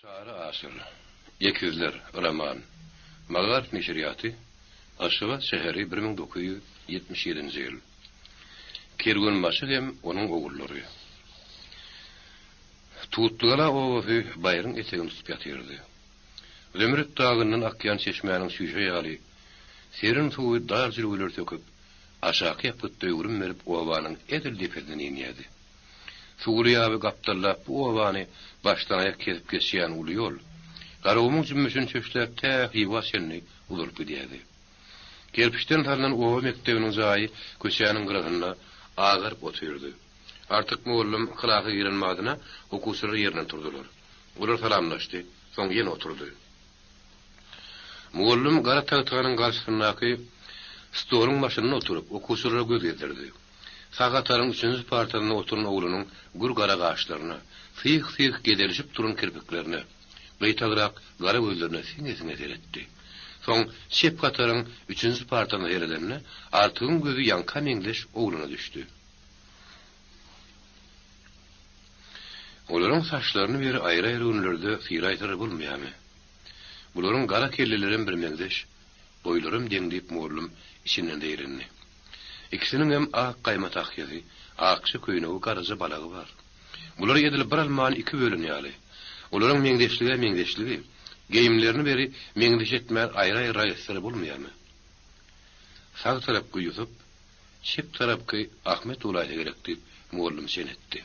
Çary Aşyr. Ekizler, roman. Magaryf neşirýaty, Aşgabat şäheri 1977-nji ýyl. Kerwenbaşy hem onuň ogullary. Tutlygala obasy baýryň etegini tutup ýatyrdy. Zümrüt dagyndan akýan çeşmäniň çüýşe ýaly serin suwy dar jülgeleri söküp, aşaky ýapgytda öwrüm berip obanyň edil depesinden inýärdi. Suwly ýaby gapdallap bu obany başdan-aýak kesip geçýän uly ýol, Garagumuň jümmüşini çöşläp tä Hywa çenli uzalyp gidýärdi. Kerpiçden salnan oba mekdebiniň jaýy köçäniň gyrasynda agaryp otyrdy. Artyk mugallym klasa giren badyna okuwçylar ýerinden turdular. Olar salamlaşdy, soň ýene oturdy. Mugallym gara tagtanyň garşysyndaky stoluň başynda oturyp, okuwçylara göz gezdirdi. Sag hataryň üçünji partasynda oturan oglanyň gür gara gaşlaryna, syh-syh gezelişip duran kirpiklerine, gyýtagrak gara gözlerine siňe-siňe seretdi. Soň çep hataryň üçünji partasyna seredende, Artygyň gözi ýaňka meňzeş oglana düşdi. Olaryň saçlaryny beri aýry-aýry günlerde syraýsalar bolmaýarmy? Bularyň gara kellelerem birmeňzeş, boýlaram deň diýip mugallym içinden zeýrendi. Ikisiniňem ak gaýma tahýasy, akja köýnegi, garaja balagy bar. Bular edil bir almany iki bölen ýaly. Olaryň meňzeşlig-ä meňzeşligi, geýimlerini beri meňzeş etmän aýry-aýry etseler bolmaýarmy? Sag tarapky Ýusup, Çep tarapky Ahmet bolaýsa gerek diýip, mugallym çen etdi.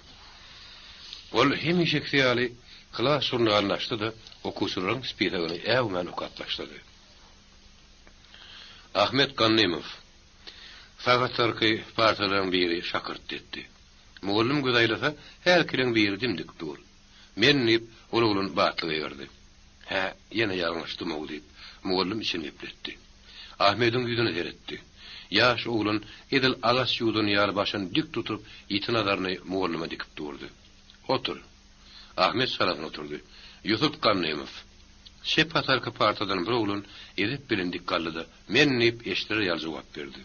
Ol hemişekisi ýaly klas žurnalyny açdy-da, okuwçylaryň spisogyny äwmän okap başlady. Ahmet Gannymow. Sag hatarky partalaryň biri şakyrt etdi. Mugallym göz aýlasa, hälkileň biri dim-dik dur. Men diýip, ol oglan batly gygyrdy. Hä, ýene ýalňyşdym-ow diýip, mugallym içini gepletdi. Ahmediň ýüzüne seretdi. Ýaş oglan edil agaç ýuwdan ýaly başyny dik tutup, ýiti nazaryny mugallyma dikip durdy. Otur. Ahmet çalasyn oturdy. Ýusup Gannymow. Çep hatarky partadan bir oglan edep bilen dik galdy-da, Men diýip, eşdirer ýaly jogap berdi.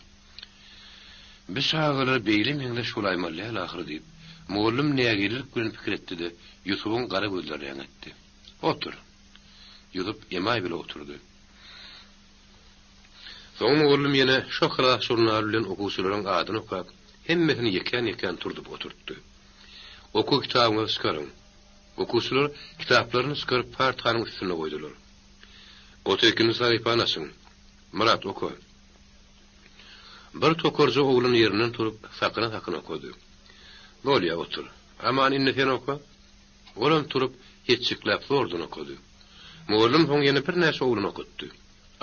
Bi çagalar beýle meňzeş bolaýmaly däl ahyry diýip, mugallym nägilelik bilen pikir etdi-de, Ýusubyň gara gözlerine äňetdi. Otur. Ýusup emaý bile oturdy. Soň mugallym ýene şo klas žurnaly bilen okuwçylaryň adyny okap, hemmesini ýekän-ýekän turzup oturtdy. Okuw kitabyňyzy çykaryň. Okuwçylar kitaplaryny çykaryp partanyň üstünde goýdular. 32-nji sahypany açyň. Myrat, oka. Bir tokarja oglan ýerinden turup, sakyna-sakyna okady. Bolýa, otur. Aman, indi sen oka. Olam turup, hetjikläp zordan okady. Mugallym soň ýene birnäçe oglan okatdy.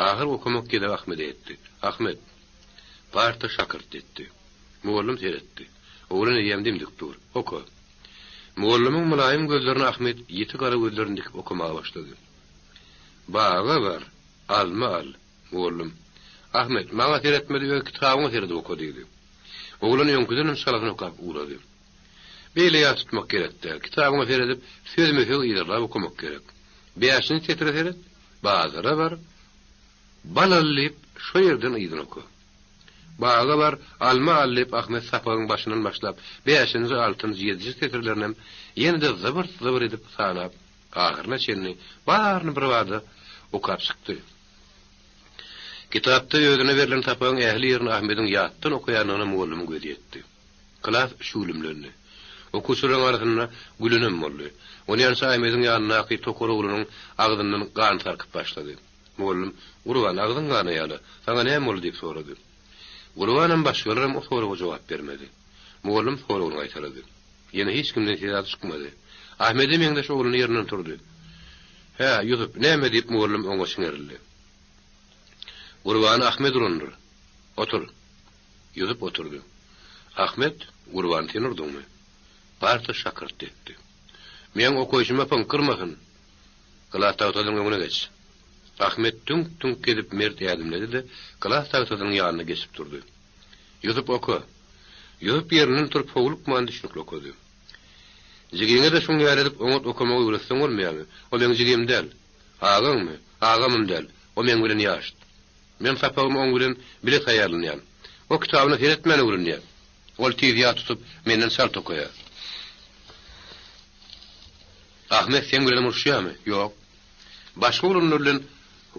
Ahyr okamak gezegi Ahmede ýetdi. Ahmet! Parta şakyrt etdi. Mugallym seretdi. Oglan eýýäm dim-dik dur. Oka! Mugallymyň mylaýym gözlerine Ahmet ýiti gara gözlerini dikip okamaga başlady. Baga bar, alma al, mugallym. Ahmet, maňa seretme-de öz kitabyňa seredip oka diýdi. Oglan öňküdenem çalasyn okap ugrady. Beýle ýat tutmak gerek däl. Kitabyňa seredip, sözme-söz yzarlap okamak gerek. Bäşinji setire seret, Bazara bar, bal al diýip, şo ýerden yzyny oka. Baga bar, alma al diýip, Ahmet sapagyň başyndan başlap, bäşinji, altynjy, ýedinji setirlerinem ýene-de zybyrt-zybyr edip sanap, ahyryna çenli baryny birbada okap çykdy. Kitapda özüne berlen sapagyň ähli ýerini Ahmediň ýatdan okaýandygyna mugallymyň gözi ýetdi. Klas şüwlümlendi. Okuwçylaryň arasynda gülenem boldy. Onýança Ahmediň ýanyndaky tokar oglanyň agzyndan gan sarkyp başlady. Mugallym, Gurban, agzyň ganaýa-la, saňa näme boldy diýip sorady. Gurbanam, başgalaram o soraga jogap bermedi. Mugallym soragyny gaýtalady. Ýene hiç kimden ses çykmady. Ahmede meňzeş oglan ýerinden turdy. Hä, Ýusup, näme diýip mugallym oňa çiňerildi. Gurbany Ahmet urandyr. Otur. Ýusup oturdy. Ahmet, Gurbany sen urduňmy? Parta şakyrt etdi. Meň okaýşyma pyňkyrmasyn. Klas tagtasynyň öňüne geç. Ahmet düňk-düňk edip mert ädimledi-de, klas tagtasynyň ýanyna geçip durdy. Ýusup oka. Ýusup ýerinden turup howlukman düşnükli okady. Jigiňe-de şuň ýaly edip oňat okamagy öwretseň bolmaýarmy? O meň jigim däl. Agaňmy? Agamam däl. O meň bilen ýaşt. Men sapagymy oň bilen bile taýýarlanýan. O kitabyna seretmän öwrenýär. Ol tiz ýat tutup, menden çalt okaýar. Ahmet seň bilenem uruşýarmy? Ýok. Başga oglanlar bilen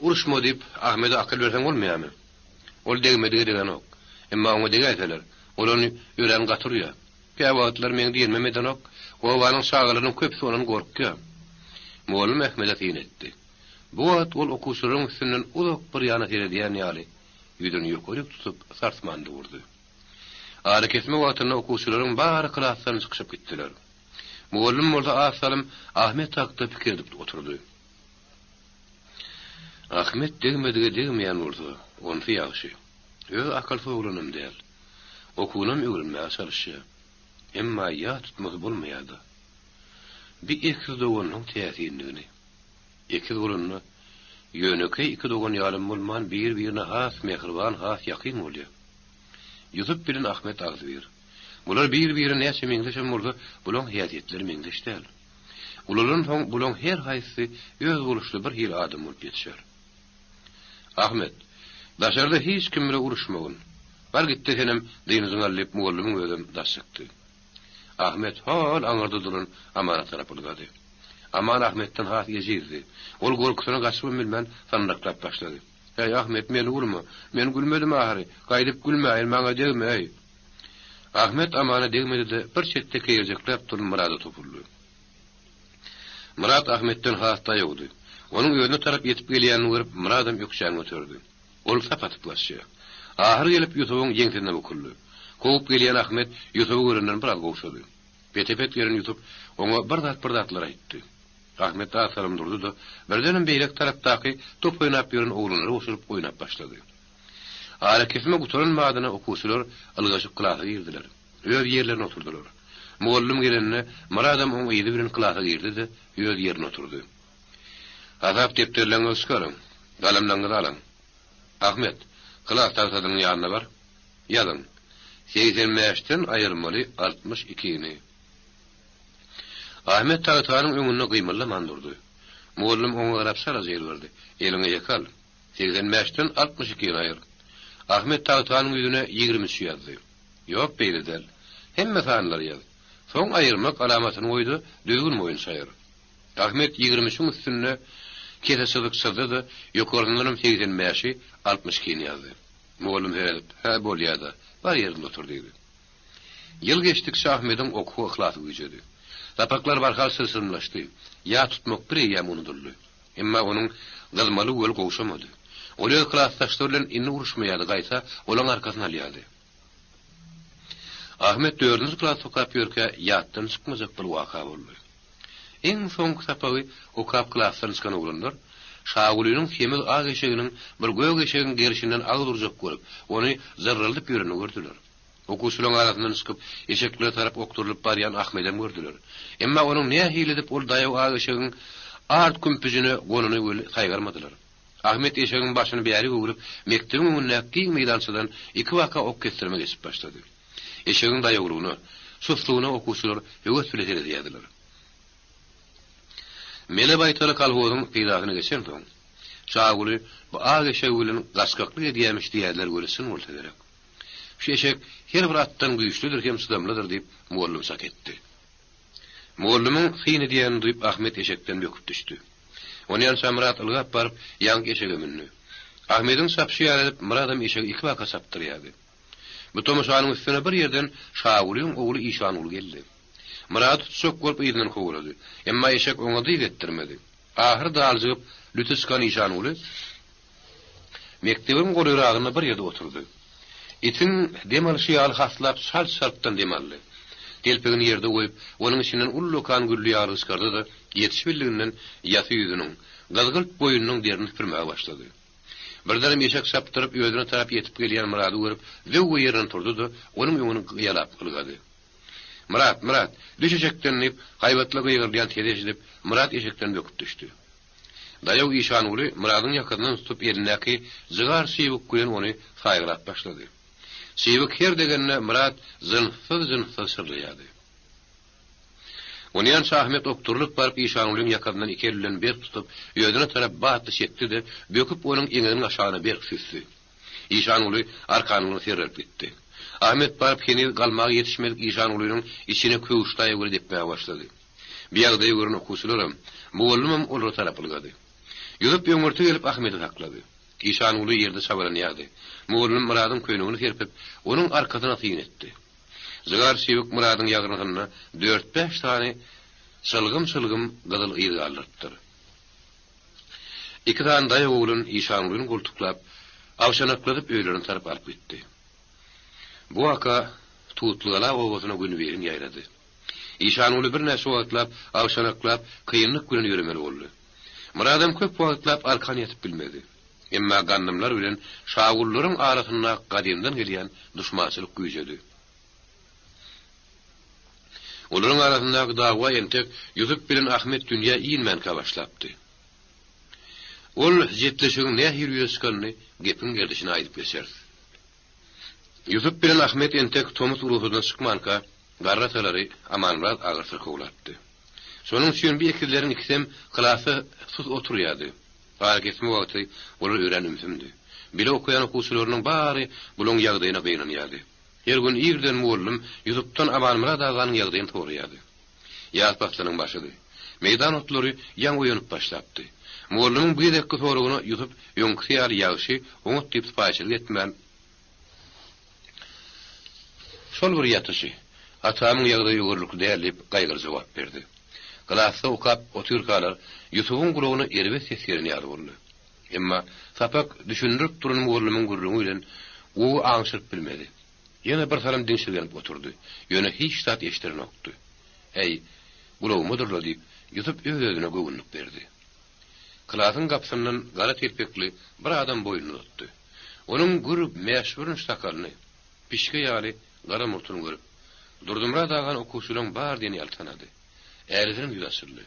uruşma diýip, Ahmede akyl berseň bolmaýarmy? Ol degmedige degenok. Emma oňa degäýseler, ol ony örän gaty urýar. Käwagtlar meň diýenimem edenok. Obanyň çagalarynyň köpüsi ondan gorkýar. Mugallym Ahmede syn etdi. Bu wagt ol okuwçylaryň üstünden uzak bir ýana seredýän ýaly, ýüzüni ýokaryk tutup, sarsman durdy. Arakesme wagtynda okuwçylaryň bary klasdan çykyşyp gitdiler. Mugallym bolsa az salym Ahmet hakda pikir edip oturdy. Ahmet degmedige degmeýän bolsa, onsy ýagşy. Öz akylsyz oglanam däl. Okuwynam öwrenmäge çalyşýar. Emma ýat tutmasy bolmaýar-da. Bi ekiz doganynyň täsinligini. Ekiz bolanda, ýönekeý iki dogan ýalam bolman, bir-birine has mähriban, has ýakyn bolýar. Ýusup bilen Ahmet agzybir. Bular bir-birine näçe meňzeşem bolsa, bulaň häsiýetleri meňzeş däl. Ulalansoň bulaň her haýsysy özboluşly bir hili adam bolup ýetişer. Ahmet, daşarda hiç kim bile uruşmagyn. Bar gitde senem dynjyňy al diýip mugallymyň özem daş çykdy. Ahmet hol aňyrda duran Amana tarap ylgady. Aman Ahmetden has ejizdi. Ol gorkusyna gaçybam bilmän sandyraklap başlady. Äý, Ahmet, meni urma. Men gülmedim ahyry. Gaýdyp gülmäýin, maňa degme-äý. Ahmet Amana degmedi-de, bir çetde keýerjekläp duran Myrada topuldy. Myrat Ahmetden has daýawdy. Onuň özüne tarap ýetip gelýänini görüp, Myradam ökjäni göterdi. Ol sap atyp gaçýar. Ahyry gelip Ýusubyň ýeňsesine bukuldy. Kowup gelýän Ahmet Ýusuby görenden biraz gowşady. Pete-pet gelen Ýusup oňa bir zat-bir zatlar aýtdy. Ahmet az salym durdy-da, birdenem beýleki tarapdaky top oýnap ýören oglanlara goşulyp oýnap başlady. Arakesme gutaran badyna okuwçylar ylgaşyp klasa girdiler. Öz ýerlerine oturdylar. Mugallym gelende, Myradam oň yzy bilen klasa girdi-de, öz ýerine oturdy. Hasap depderleriňizi çykaryň, galamlaryňyzy alyň. Ahmet, klas tagtasynyň ýanyna bar. Ýazyň. 85-den aýyrmaly 62-ni. Ahmet tagtanyň öňünde gymyldaman durdy. Mugallym oňa garap çalaja ýylgyrdy. Eliňe ýeke al. Segsen bäşden 62-ni aýyr. Ahmet tagtanyň ýüzüne 23 ýazdy. Ýok, beýle däl. Hemme sanlary ýaz. Soň aýyrmak alamatyny goý-da, düzgün boýunça aýyr. Ahmet ýigrimi üçüň üstünde kese çyzyk çyzdy-da, ýokarsyndanam segsen bäşi, 62-ni ýazdy. Mugallym seredip, Hä, bolýa-da. Bar ýerinde otur diýdi. Ýyl geçdikçe Ahmediň okuwa yhlasy güýjedi. Sapaklar barha çylşyrymlaşdy. Ýat tutmak bir eýýäm unudyldy. Emma onuň gyzmaly göli gowşamady. Ol öz klasdaşlary bilen indi uruşmaýardy, gaýta, olaň arkasyny alýardy. Ahmet dördünji klasda okap ýörkä ýatdan çykmajak bir waka boldy. Iň soňky sapagy okap klasdan çykan oglanlar Şagulynyň semiz ak eşeginiň bir gök eşegiň gerşinden agyz urjak bolup, ony zyrryldyp ýörenini gördüler. Okuwçylaryň arasyndan çykyp, eşeklere tarap okdurylyp barýan Ahmedem gördüler. Emma onuň nähili edip ol daýaw ak eşegiň art kümpüjine gonany weli saýgarmadylar. Ahmet eşegiň başyny bärik öwrüp, mekdebiň öňündäki giň meýdançadan ikibaka ok kesdirme geçip başlady. Eşegiň daýawlygyna, çuslugyna okuwçylar höwes bile seredýärdiler. Mele baýtaly kolhozyň peýdasyna geçensoň, Şaguly bu ak eşegi bilen gaçgaklyk edýämiş diýerler weli çyn bolsa gerek. Şu eşek her bir atdan güýçlüdir hem çydamlydyr diýip, mugallym çak etdi. Mugallymyň syn edýänini duýup Ahmet eşekden böküp düşdi. Onýança Myrat ylgap baryp, ýaňky eşege mündi. Ahmediň çapyşy ýaly edip, Myradam eşegi ikibaka çapdyrýardy. Bu tomaşanyň üstüne bir ýerden Şagulyň ogly Işanguly geldi. Myrady tutjak bolup yzyndan kowalady. Emma eşek oňa dyz etdirmedi. Ahyry daljygyp, lüti çykan Işanguly mekdebiň golaýragynda bir ýerde oturdy. Itiň dem alşy ýaly haslap çalt-çaltdan dem aldy. Telpegini ýerde goýup, onuň içinden ullakan gülli ýaglygy çykardy-da, ýetişibildiginden ýasy ýüzüniň, gyzgylt boýnunyň derini süpürmäge başlady. Birdenem eşek çapdyryp, özüne tarap ýetip gelýän Myrady görüp, zöwwe ýerinden turdy-da, onuň öňüni gyýalap ylgady. Myrat, Myrat, düş eşekden! diýip, haýbatly gygyrylýan sesi eşidip, Myrat eşekden böküp düşdi. Daýaw Işanguly Myradyň ýakasyndan tutup, elindäki jygar çybyk bilen ony saýgylap başlady. Çybyk her degende Myrat jynssyz-jynssyz şyrlaýardy. Onýança Ahmet okdurylyp baryp Işangulyň ýakasyndan iki eli bilen berk tutup, özüne tarap batly çekdi-de, böküp onuň eňeginiň aşagyna berk süsdi. Işanguly arkanlygyna serrelip gitdi. Ahmet baryp heniz galmaga ýetişmedik Işangulynyň içine köwüş daýaw bilen depmäge başlady. Bu ýagdaýy gören okuwçylaram, mugallymam olara tarap ylgady. Ýusup öňürti gelip Ahmedi saklady. Işanguly ýerde çabalanýardy. Mugallym Myradyň köýnegini serpip, onuň arkasyna syn etdi. Jygar çybyk Myradyň ýagyrnysynda dört-bäş sany çylgym-çylgym gyzyl yz galdyrypdyr. Iki sany daýaw oglan Işangulyny goltuklap, awşanakladyp öýlerine tarap alyp gitdi. Bu waka Tutlygala obasyna günübirin ýaýrady. Işanguly birnäçe wagtlap awşanaklap, kynlyk bilen ýöremeli boldy. Myradam köp wagtlap arkan ýatyp bilmedi. Emma gandymlar bilen şagullaryň arasynda gadymdan gelýän duşmançylyk güýjedi. Olaryň arasyndaky dawa entek Ýusup bilen Ahmet dünýä inmänkä başlapdy. Ol jetleşigiň nähili ýüze çykanyny gepiň gerdişine aýdyp geçeris. Ýusup bilen Ahmet entek tomus rugsadyna çykmanka, garry atalary Amanmyrat agyr syrkawlapdy. Şonuň üçin bu ekizleriň ikisem klasda sus oturýardy. Arakesme wagty olar örän ümsümdi. Bile okaýan okuwçylarynyň bary bulaň ýagdaýyna gynanýardy. Her gün irden mugallym Ýusupdan Amanmyrat aganyň ýagdaýyny soraýardy. Ýaz paslynyň başydy. Meýdan otlary ýaňy oýanyp başlapdy. Mugallymyň bu gezekki soragyna Ýusup öňküsi ýaly ýagşy, oňat diýip sypaýyçylyk etmän, Şol bir ýatyşy. Atamyň ýagdaýy öwerlikli däl diýip, gaýgyly jogap berdi. Klasda okap otyrkalar, Ýusubyň gulagyna erbet ses gelen ýaly boldy. Emma sapak düşündirip duran mugallymyň gürrüňi bilen gowy aňşyryp bilmedi. Ýene bir salym diňşirgenip oturdy. Ýöne hiç zat eşidirenokdy. Äý, gulagymydyr-la diýip, Ýusup öz-özüne göwünlik berdi. Klasyň gapysyndan gara telpekli bir adam boýnuny uzatdy. Onuň gür mäşbürünç sakalyny, pişge ýaly gara murtuny görüp, Durdymyrat agany okuwçylaryň bar diýen ýaly tanady. Ärisiniň ýüzi açyldy.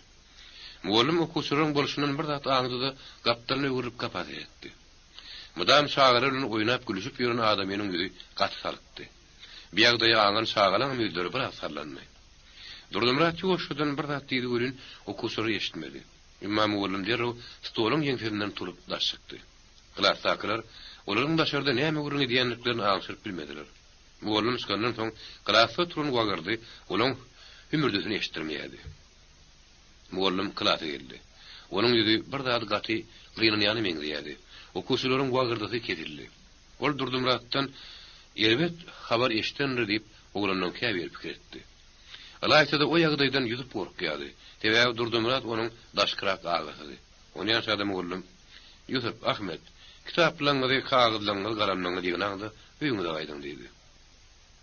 Mugallym okuwçylaryň bolşundan bir zat aňdy-da, gapdalyna öwrülip gapa seretdi. Mydam çagalar bilen oýnap-gülüşip ýören adamynyň ýüzi gaty salykdy. Bu ýagdaýy aňan çagalaňam ýüzleri biraz sallandy. Durdymyrat ýuwaşjadan bir zat diýdi welin, okuwçylar eşitmedi. Emma mugallym derrew stoluň ýeňsesinden turup daş çykdy. Klasdakylar olaryň daşarda näme gürrüň edýändiklerini aňşyryp bilmediler. Mugallym çykandan soň klasda oturan wagyrdy olaň hümürdisini eşitdirmeýärdi. Mugallym klasa geldi. Onuň ýüzi bir zady gaty gynanýana meňzeýärdi. Okuwçylaryň wagyrdysy kesildi. Ol Durdymyratdan erbet habar eşidendir diýip, oglanlaryň käbiri pikir etdi. Ylaýta-da o ýagdaýdan Ýusup gorkýardy. Sebäbi Durdymyrat onuň daşkyrak agasydy. Onýança-da mugallym, Ýusup, Ahmet, kitaplaryňyzy, kagyzlaryňyzy, galamlaryňyzy ýygnaň-da, öýüňize gaýdyň diýdi.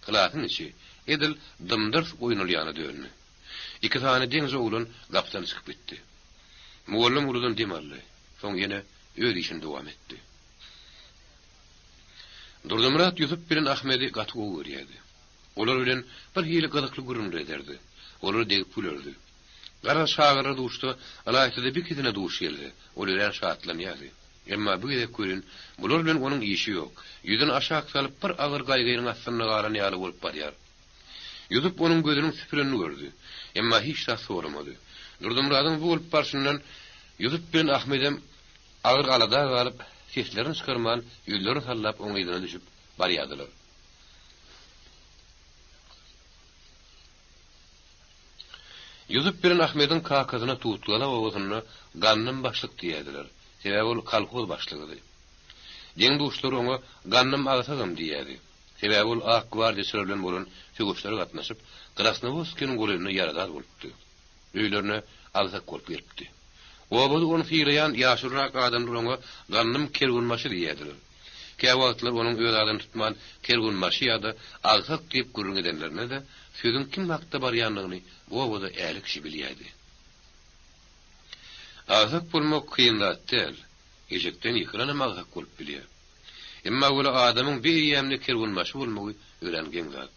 Klasyň içi edil dym-dyrs oýnalýana döndi. Iki sany deňje oglan gapydan çykyp gitdi. Mugallym uludan dem aldy. Soň ýene öz işini dowam etdi. Durdymyrat Ýusup bilen Ahmedi gaty gowy görýärdi. Olar bilen bir hili gyzykly gürrüňler ederdi. Olara degip gülerdi. Garaz çagalara duşsa, ylaýta-da bikisine duş gelse, ol örän şatlanýardy. Emma bu gezek welin bular bilen onuň işi ýok. Ýüzüni aşak salyp bir agyr gaýgynyň astynda galan ýaly bolup barýar. Ýusup onuň gözüniň süpülenini gördi. Emma hiç zat soramady. Durdymyradyň bu bolup barşyndan Ýusup bilen Ahmedem agyr alada galyp, seslerini çykarman, ýüzlerini sallap oň yzyna düşüp barýardylar. Ýusup bilen Ahmediň kakasyna Tutgala obasynda Gandym başlyk diýerdiler. Sebäbi ol kolhoz başlygydy. Deň-duşlary oňa Gandym agsagam diýerdi. Sebäbi ol ak gwardiýaçylar bilen bolan söweşlere gatnaşyp, Krasnowodskiniň golaýynda ýaradar bolupdy. Öýlerine agsak bolup gelipdi. Obada ony sylaýan ýaşulurak adamlar oňa Gandym kerwenbaşy diýerdiler. Käwagtlar onuň öz adyny tutman kerwenbaşy ýa-da agsak diýip gürrüň edenlerinde-de, sözüň kim hakda barýandygyny bu obada ähli kişi bilýärdi. Agsak bolmak kyn zat däl. Eşekden ýykylanam agsak bolup bilýär. Emma weli adamyň bir eýýämde kerwenbaşy bolmagy örän geň zat.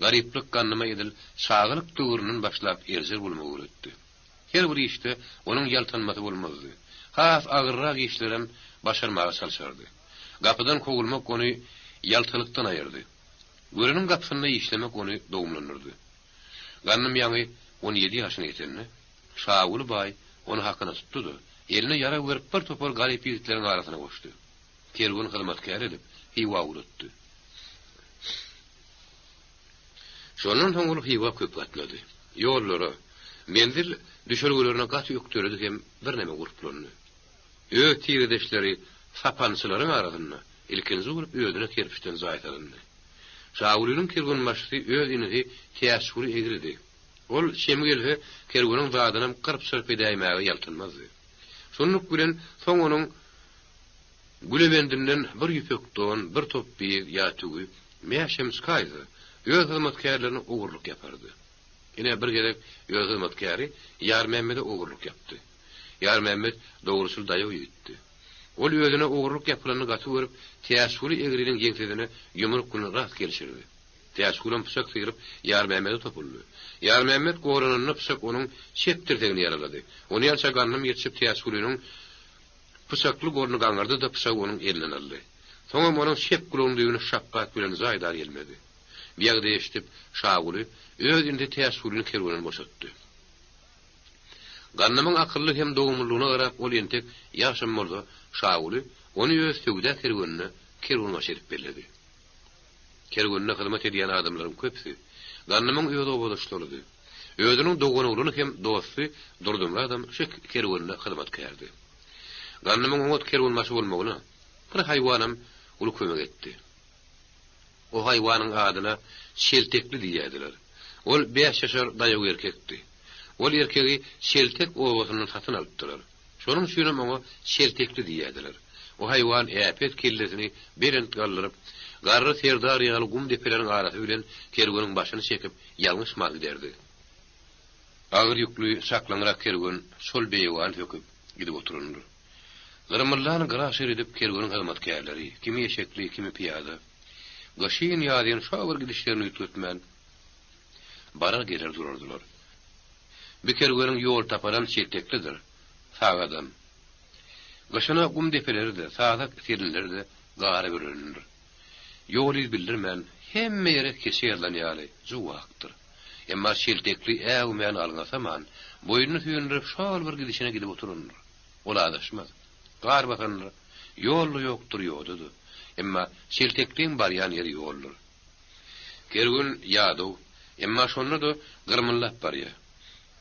Garyplyk Gandyma edil çagalyk döwründen başlap erjel bolmagy öwretdi. Her bir işde onuň ýaltanmasy bolmazdy. Has agyrrak işlerem başarmaga çalşardy. Gapydan kowulmak ony ýaltalykdan aýyrdy. Göreniň gapysynda işlemek ony dogumlandyrdy. Gandym ýaňy on ýedi ýaşyna ýetende, Şaguly baý ony hakyna tutdy-da, eline ýarag berip bir topar garyp ýigitleriň arasyna goşdy. Kerwen hyzmatkäri edip, Hywa ugratdy. Şondan soň ol Hywa köp gatnady. Ýollara. Menzil düşelgelerine gaty ökdeledi hem birneme gurplandy. Öz tiredeşleri sapançylaryň arasynda ilkinji bolup özüne kerpiçden jaý salyndy. Şagulynyň kerwenbaşysy öz inisi Täçguly egridi. Ol çemi gelse kerweniň zadynam gyrp-çyrp edäýmäge ýaltanmazdy. Şunluk bilen soň onuň Gülebendinden bir ýüpek don, bir top biýz ýa tüwi, mäşem çykaýsa, öz hyzmatkärlerine ogurlyk ýapardy. Ine, bir gezek öz hyzmatkäri Ýarmämmede ogurlyk ýapdy. Ýarmämmet dogruçyl daýaw ýigitdi. Ol özüne ogurlyk ýapylanyny gaty görüp, Täçguly egriniň ýeňsesine ýumruk bilen rast gelşirdi. Täçgulam pyçak syryp, Ýarmämmede topuldy. Ýarmämmet gorananda pyçak onuň çep tirsegini ýaralady. Onýança Gandym ýetişip Täçgulynyň Pyçakly goluny gaňyrdy-da pyçagy onuň elinden aldy. Soňam onuň çep gulagynyň düýbüne şapbat bilen jaýdar ýelmedi. Bu ýagdaýy eşidip, Şaguly öz inisi Täçgulyny kerwenden boşatdy. Gandymyň akylly hem dogumlylygyna garap ol entek ýaşam bolsa, Şaguly ony öz söwda kerwenine kerwenbaşy edip belledi. Kerwenine hyzmat edýän adamlaryň köpüsi Gandymyň öz obadaşlarydy. Özüniň doganoglany hem dosty Durdymyradam şu kerwende hyzmatkärdi. Gandymyň oňat kerwenbaşy bolmagyna bir haýwanam uly kömek etdi. O haýwanyň adyna Çeltekli diýýärdiler. Ol bäş ýaşar daýaw erkekdi. Ol erkegi Çeltek obasyndan satyn alypdylar. Şonuň üçinem oňa Çeltekli diýýärdiler. O haýwan äpet kellesini belent galdyryp, garry serdar ýaly gum depeleriň arasy bilen kerweniň başyny çekip, ýalňyşman giderdi. Agyr ýükli çaklaňrak kerwen şol beýewany söküp, gidip oturandyr. Gyrmyllan gyra-şyr edip kerweniň hyzmatkärleri, kimi eşekli, kimi pyýada, gyşyn-ýazyn şo bir gidişlerini üýtgetmän, barar-geler durardylar. Bi kerweniň ýol taparam çelteklidir, sagadam. Gyşyna gum depeleri-de, sazak selinleri-de gara bürelendir. Ýol-yz bildirmän, hemme ýere keçe ýazylan ýaly juwakdyr. Emma çeltekli äwmän alňasaman, boýnuny süýndürip şol bir gidişine gidip oturandyr. Ol azaşmaz. Gar basandyr. Ýol-da ýokdur, ýoda-da. Emma çeltekliň barýan ýeri ýoldur. Kerwen ýadaw, emma şonda-da gyrmyldap barýar.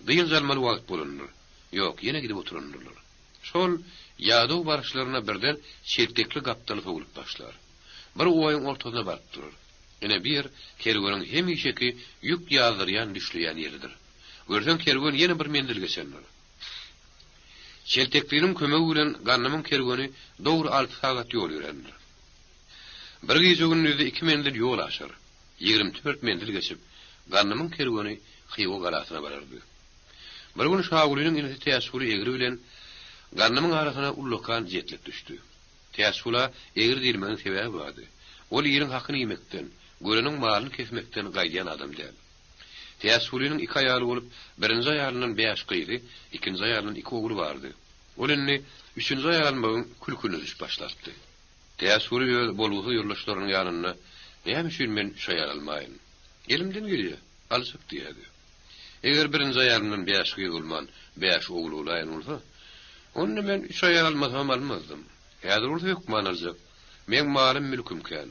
Dynç almaly wagt bolandyr. Ýok, ýene gidip oturandyrlar. Şol ýadaw baryşlaryna birden çeltekli gapdaly sowlup başlar. Bir oýuň ortasyna baryp durar. Ine bu ýer kerweniň hemişeki ýük ýazdyrýan düşleýän ýeridir. Görseň kerwen ýene bir menzil geçendir. Çeltekliniň kömegi bilen Gandymyň kerweni dogry alty sagat ýol ýörändir. Bir gije-gündizde iki menzil ýol aşar. 24 menzil geçip, Gandymyň kerweni Hywa galasyna barardy. Bir gün Şagulynyň inisi Täçguly egri bilen Gandymyň arasyna ullakan jetlik düşdi. Täçgula egri diýilmegiň sebäbi bardy. Ol iliň hakyny iýmekden, göreniň malyny kesmekden gaýdýan adam däl. Täçgulynyň iki aýaly bolup, birinji aýalyndan bäş gyzy, ikinji aýalyndan iki ogly bardy. Ol indi üçünji aýal almagyň külküne düşüp başlapdy. Täçguly öz bolgusyz ýoldaşlarynyň ýanynda, Näme üçin men üç aýal almaýyn? Elimden gelýär, aljak diýýärdi. Eger birinji aýalymdan bäş gyz bolman, bäş ogul bolaýan bolsa, onda men üç aýal almasamam almazdym. Häzir bolsa hökman aljak. Meň malym-mülküm kän.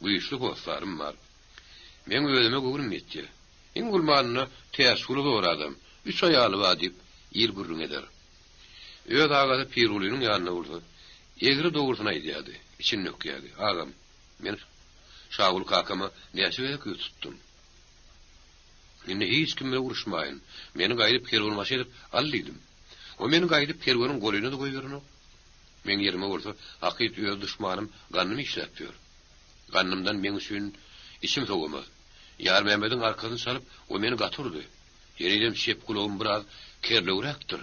Güýçli hossarym bar. Meň özüme göwnüm ýetýär. Iň bolmanda Täçguly zor adam, üç aýaly bar diýip, il gürrüň eder. Öz agasy Pirgulynyň ýanynda bolsa, egri dogrusyny aýdýardy, içini dökýärdi, Agam, men Şaguly kakama näçe gezek ýüz tutdum. Indi hiç kim bilen uruşmaýyn. Meni gaýdyp kerwenbaşy edip al diýdim. O meni gaýdyp kerweniň golyna-da goýberenok. Meň ýerime bolsa hakyt öz duşmanym Gandym işläp ýör. Gandymdan meň üçin içim sowamaz. Ýarmämmediň arkasyny çalyp, o meni gaty urdy. Henizem çep gulagym biraz kerlewräkdir.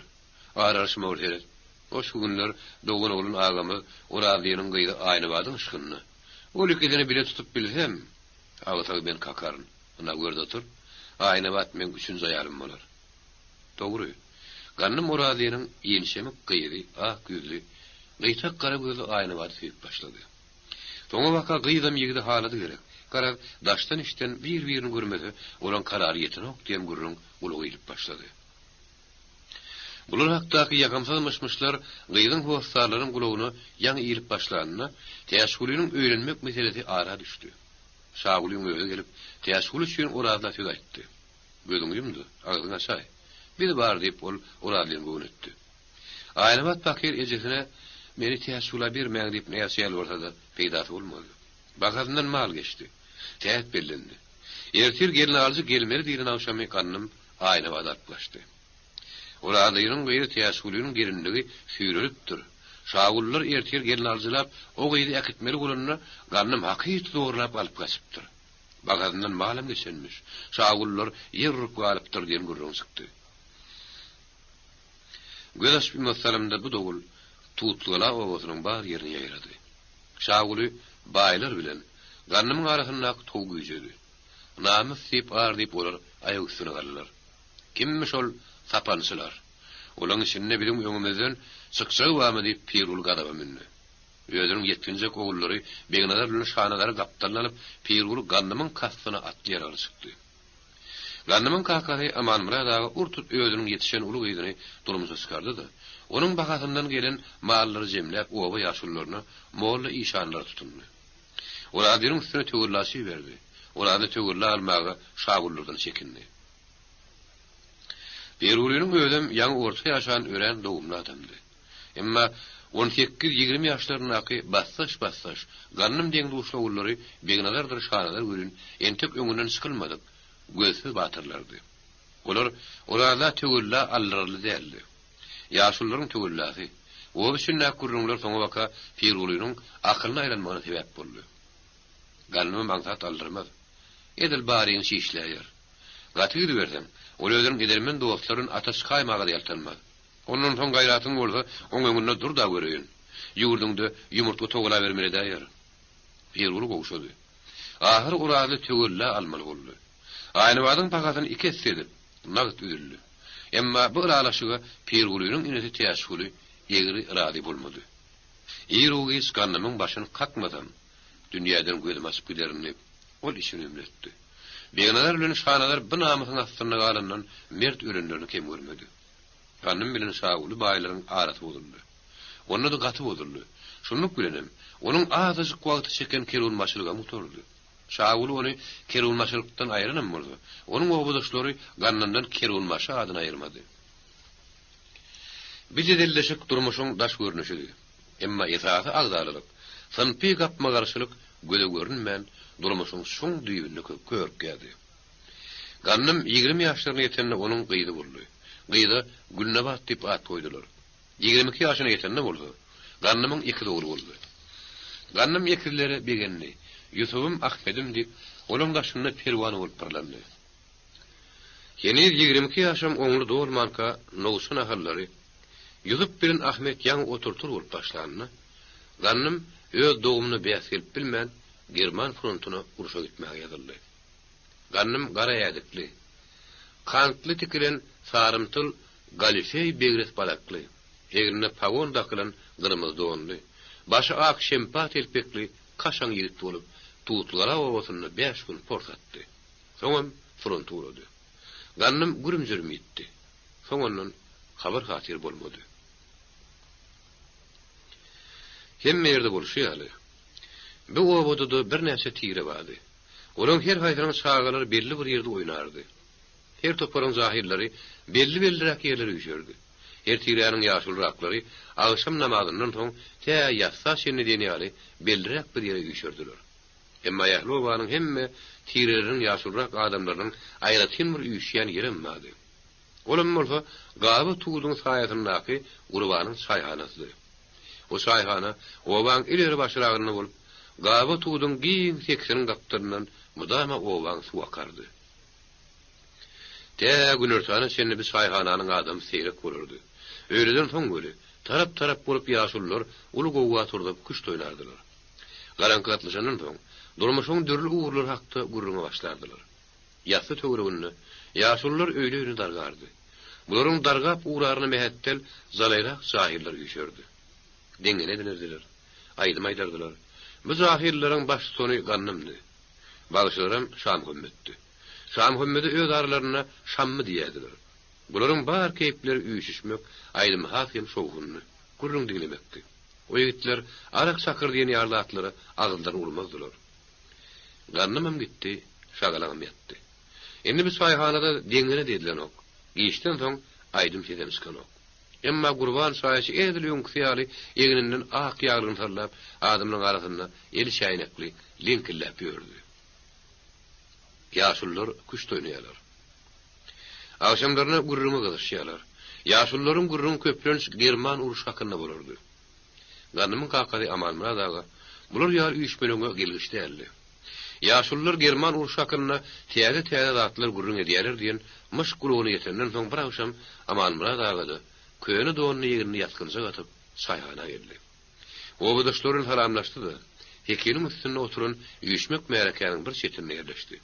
Aralyşyma bir seret. O şu günler doganoglan agamyz Orazlynyň gyzy Aýnabadyň yşgynda. Ol ikisini bile tutup bilsem, agsagy men kakaryn. Ynha, gör-de otur, Aýnabat meň üçünji aýalym bolar. Dogry, Gandym Orazlynyň inçemik gyzy, ak ýüzli, gyýtak gara gözli Aýnabady söýüp başlady. Soňabaka gyzam ýigidi halady gerek. Garaz, daşdan-içden bir-birini görmese, olaň karary ýetenok diýen gürrüň gulaga ilip başlady. Bular hakdaky ýakymsyz myş-myşlar gyzyň hossarlarynyň gulagyna ýaňy ilip başlanynda, Täçgulynyň öýlenmek meselesi ara düşdi. Şagulyň özi gelip, Täçguly üçin Orazla söz aýtdy. Gözüňi ýum-da, agzyňy açaý. Biz bar, diýip, ol Orazlyny göwnetdi. Aýnabat pakyr ejesine Meni Täçgula bermäň diýip näçe ýalbarsa-da, peýdasy bolmady. Bahasyndan mal geçdi. Tähet bellendi. Ertir gelnalyjy gelmeli diýlen agşamy Gandym Aýnabady alyp gaçdy. Orazlynyň gyzy Täçgulynyň gelinligi süýrelipdir. Şagulylar ertir gelnalyjylap o gyzy äkitmeli bolanda Gandym hakyt zorlap alyp gaçypdyr. Bahasyndan malam geçenmiş. Şagulylar ýer urup galypdyr diýen gürrüň çykdy. Göz açyp ýumasy salymda bu dowul Tutlugala obasynyň bar ýerine ýaýrady. Şaguly baýlar bilen Gandymyň arasyndaky tow güýjedi. Namys diýip, ar diýip olar aýak üstüne galdylar. Kimmiş ol sapançylar? Olaň içinde biziň öňümizden çykjagy barmy diýip Pirguly gazaba mündi. Özüniň ýetginjek ogullary Begnazar bilen Şanazary gapdalyna alyp Pirguly Gandymyň kastyna atly-ýaragly çykdy. Gandymyň kakasy Amanmyrat aga ur-tut özüniň ýetişen uly gyzyny durmuşa çykardy-da, onuň bahasyndan gelen mallary jemläp oba ýaşulularyna, molla-işanlara tutundy. Orazynyň üstüne töwellaçy iberdi. Orazy töwella almaga şagullardan çekindi. Berulynyň özem ýaňy orta ýaşan örän dogumly adamdy. Emma on sekiz-ýigrimi ýaşlaryndaky bassaş-bassaş, gandym deň-duşly ogullary Begnazardyr Şanazar welin entek öňünden çykylmadyk, gözsüz batyrlardy. Olar Oraza töwella aldyrarly däldi. Ýaşulularyň töwellasy, oba içindäki gürrüňler soňabaka Pirgulynyň akylyna aýlanmagyna sebäp boldy. Gandymam aňsat aldyrmaz. Edil baryňy çişläýer. Gaty gidiberseň, ol özüniň edermen dostlary bilen ata çykaýmaga-da ýaltanmaz. Ondan soň gaýratyň bolsa, oň öňünde dur-da göreýin. Ýüwürdiňde ýumurtga togalabermeli edäýer. Pirguly gowşady. Ahyr Orazly töwella almaly boldy. Aýnabadyň bahasyny iki esse edip, nagt üzüldi. Emma bu ylalaşyga Pirgulynyň inisi Täçguly egri razy bolmady. Ir-u-giç gandymyň başyny kakmasam, dünýäden gözümi açyp giderin diýip, ol içini ümletdi. Begnazar bilen Şanazar bu namysyň astynda galandan mert ölenlerini kem görmedi. Gandym bilen Şaguly baýlaryň arasy bozuldy. Onda-da gaty bozuldy. Şunluk bilenem, onuň azajyk wagty çeken kerwenbaşylygam gutardy. Şaguly ony kerwenbaşylykdan aýranam bolsa, onuň obadaşlary Gandymdan kerwenbaşy adyny aýyrmady. Bu jedelleşik durmuşyň daş görnüşidi. Emma esasy agzalalyk, synpy gapma-garşylyk göze görünmän, durmuşyň çuň düýbünde körükýärdi. Gandym 20 ýaşlaryna ýetende onuň gyzy boldy. Gyza Gülnabat diýip at goýdular. 22 ýaşyna ýetende bolsa, Gandymyň ekiz ogly boldy. Gandym ekizlere begendi. Ýusubym, Ahmedim diýip, olaň daşynda perwana bolup pyrlandy. Heniz 22 ýaşam oňly dolmanka nowça nahallary Ýusup bilen Ahmet ýaňy otur-tur bolup başlanda, Gandym öz dogumyna bäs gelip bilmän, german frontuna urşa gitmäge ýazyldy. Gandym gara ädikli, kantly tikilen sarymtyl galifeý begres balakly, egnine pagon dakylan gyrmyzy donly, başy ak şempa telpekli kaşaň ýigit bolup, Tutlugala obasynda bäş gün pors atdy. Soňam fronta ugrady. Gandym gürüm-jürüm ýitdi. Soň ondan habar-hatyr bolmady. Hemme ýerde bolşy ýaly, bu obada-da birnäçe tire bardy. Olaryň her haýsynyň çagalary belli bir ýerde oýnardy. Her toparyň jahyllary belli-belliräk ýerlere üýşerdi. Her tiräniň ýaşulyraklary agşam namazyndan soň tä ýassa çenli diýen ýaly belliräk bir ýere üýşerdiler. Emma ähli obanyň hemme tireleriniň ýaşulyrak adamlarynyň aýratyn bir üýşýän ýerem bardy. Olam bolsa Gaba tuduň saýasyndaky Gurbanyň çaýhanasydy. Bu çaýhana obaň ileri başragynda bolup, Gaba tuduň giň sekisiniň gapdalyndan mydama obaň suwy akardy. Tä günortana çenli bu çaýhananyň adamy seýrek bolardy. Öýleden soň weli, tarap-tarap bolup ýaşulular uly gowga turzup küşt oýnardylar. Garaňky gatlyşandan soň, durmuşyň dürli ugurlary hakda gürrüňe başlardylar. Ýassy töwereginde ýaşulular öýli-öýüne dargardy. Bularyň dargap ugraryna mähetdel jalaýrak jahyllar üýşerdi. Deňňene edinerdiler. Aýdym aýdardylar. Bu jahyllaryň baştutany Gandymdy. Bagşylaram Şamuhammetdi. Şamuhammede öz aralarynda Şammy diýerdiler. Bularyň bar keýpleri üýşüşmek, aýdym-saz hem şowhundy, gürrüň diňlemekdi. O ýigitler arak-çakyr diýen ýaly zatlara agyzlaryny urmazdylar. Gandymam gitdi, şagalaňam ýatdy. Indi bu çaýhanada deňňene-de edilenok. Giçden soň aýdym sesem çykanok. Emma Gurban çaýçy edil öňküsi ýaly egninden ak ýaglygyny sallap, adamlaryň arasynda eli çäýnekli liňkilläp ýördi. Ýaşulular küşt oýnaýarlar. Agşamlaryna gürrüňe gyzyşýarlar. Ýaşulularyň gürrüňi köplenç german urşy hakynda bolardy. Gandymyň kakasy Amanmyrat aga bular ýaly üýşmeleňe gelgiç däldi. Ýaşulular german urşy hakynda täze-täze zatlar gürrüň edýärler diýen myş gulagyna ýetenden soň bir agşam Amanmyrat aga-da köne donuny egnine ýasgynjak atyp, çaýhana geldi. Obadaşlary bilen salamlaşdy-da, sekiniň üstünde oturan üýşmek märekäniň bir çetinde ýerleşdi.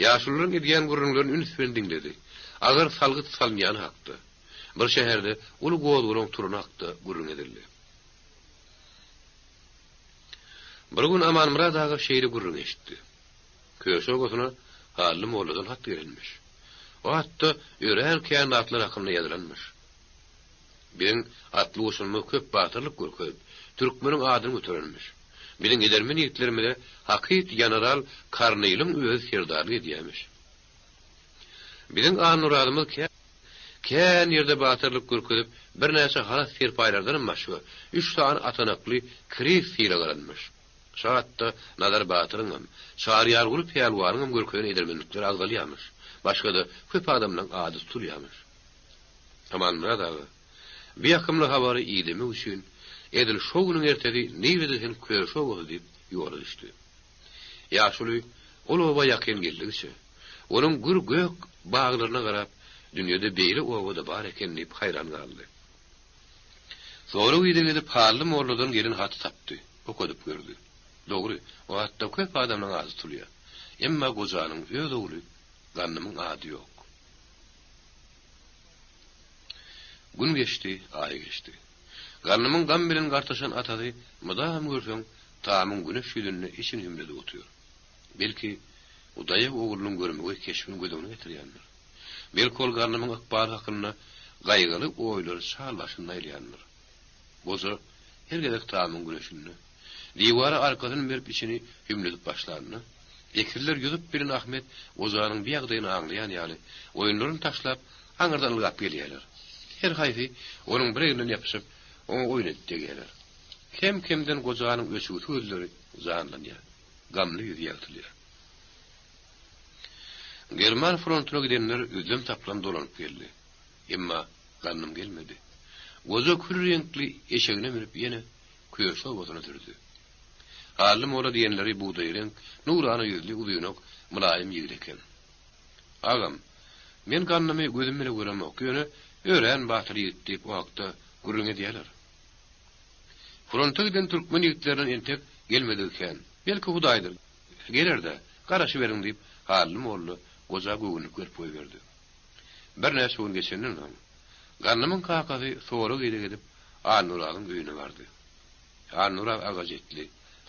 Ýaşulularyň edýän gürrüňlerini üns bilen diňledi. Agyr salgyt salynýany hakda, bir şäherde uly gozgalaň turany hakda gürrüň edildi. Bir gün Amanmyrat aga şeýle gürrüň eşitdi. Köşi obasyna Hally molladan hat gelenmiş. O hatda örän kän zatlar hakynda ýazylanmyş. Biziň atly goşunymyz köp batyrlyk görkezip, türkmeniň adyny göterenmiş. Biziň edermen ýigitlerimize hakyt ýanaral Karniliň özi serdarlyk edýämiş. Biziň Annurazymyz kän ýerde batyrlyk görkezip, birnäçe halat-serpaýlardanam başga, üç sany atanakly kris sylag alanmyş. Şo hatda Nazar batyryňam, Çaryýarguly pälwanyňam görkezen edermenlikleri agzalýamyş. Başga-da köp adamlaň ady tutulýamyş. Amanmyrat aga, bu ýakymly habary idemek üçin, edil şo günüň ertesi nirede sen Köşi obasy diýip ýola düşdi. Ýaşuly ol oba ýakyn geldigiçe, onuň gür gök baglaryna garap, dünýede beýle oba-da bar eken diýip haýran galdy. Sorag-ideg edip Hally molladan gelen haty tapdy, okadyp gördi. Dogry, o hatda köp adamlaň ady tutulýar. Emma gojanyň öz ogly Gandymyň ady ýok. Gün geçdi, aý geçdi. Gandymyň gam bilen gartaşan atasy mydam görseň, tamyň güneş ýüzünde içini hümledip otyr. Belki, o daýaw oglunyň görmegeý keşbini göz öňüne getirýändir. Belki ol Gandymyň ykbaly hakynda gaýgyly oýlary çal başynda aýlaýandyr. Goja her gezek tamyň güneşinde, diwara arkasyny berip içini hümledip başlanda, ekizler Ýusup bilen Ahmet gojanyň bu ýagdaýyny aňlaýan ýaly, oýunlaryny taşlap, aňyrdan ylgap gelýärler. Her haýsy onuň bir egninden ýapyşyp, oňa oýun edip degýärler. Kem-kemden gojanyň öçügsi gözleri janlanýar, gamly ýüzi ýagtylýar. German frontuna gidenler üzlem-saplam dolanyp geldi. Emma Gandym gelmedi. Goja kül reňkli eşegine münüp ýene Köşi obasyna sürdi. Hally mola diýenleri bugdaýreňk, nurana ýüzli, uzynak, mylaýym ýigit eken. Agam, men Gandymy gözüm bile göremok, ýöne örän batyr ýigit diýip o hakda gürrüň edýäler. Fronta giden türkmen ýigitlerinden entek gelmedigi kän. Belki Hudaýdyr, geler-dä, garaşyberiň diýip, Hally molla goja göwünlik berip goýberdi. Birnäçe gün geçenden soň, Gandymyň kakasy sorag-ideg edip, Annurazyň öýüne bardy. Annuraz agaç etli,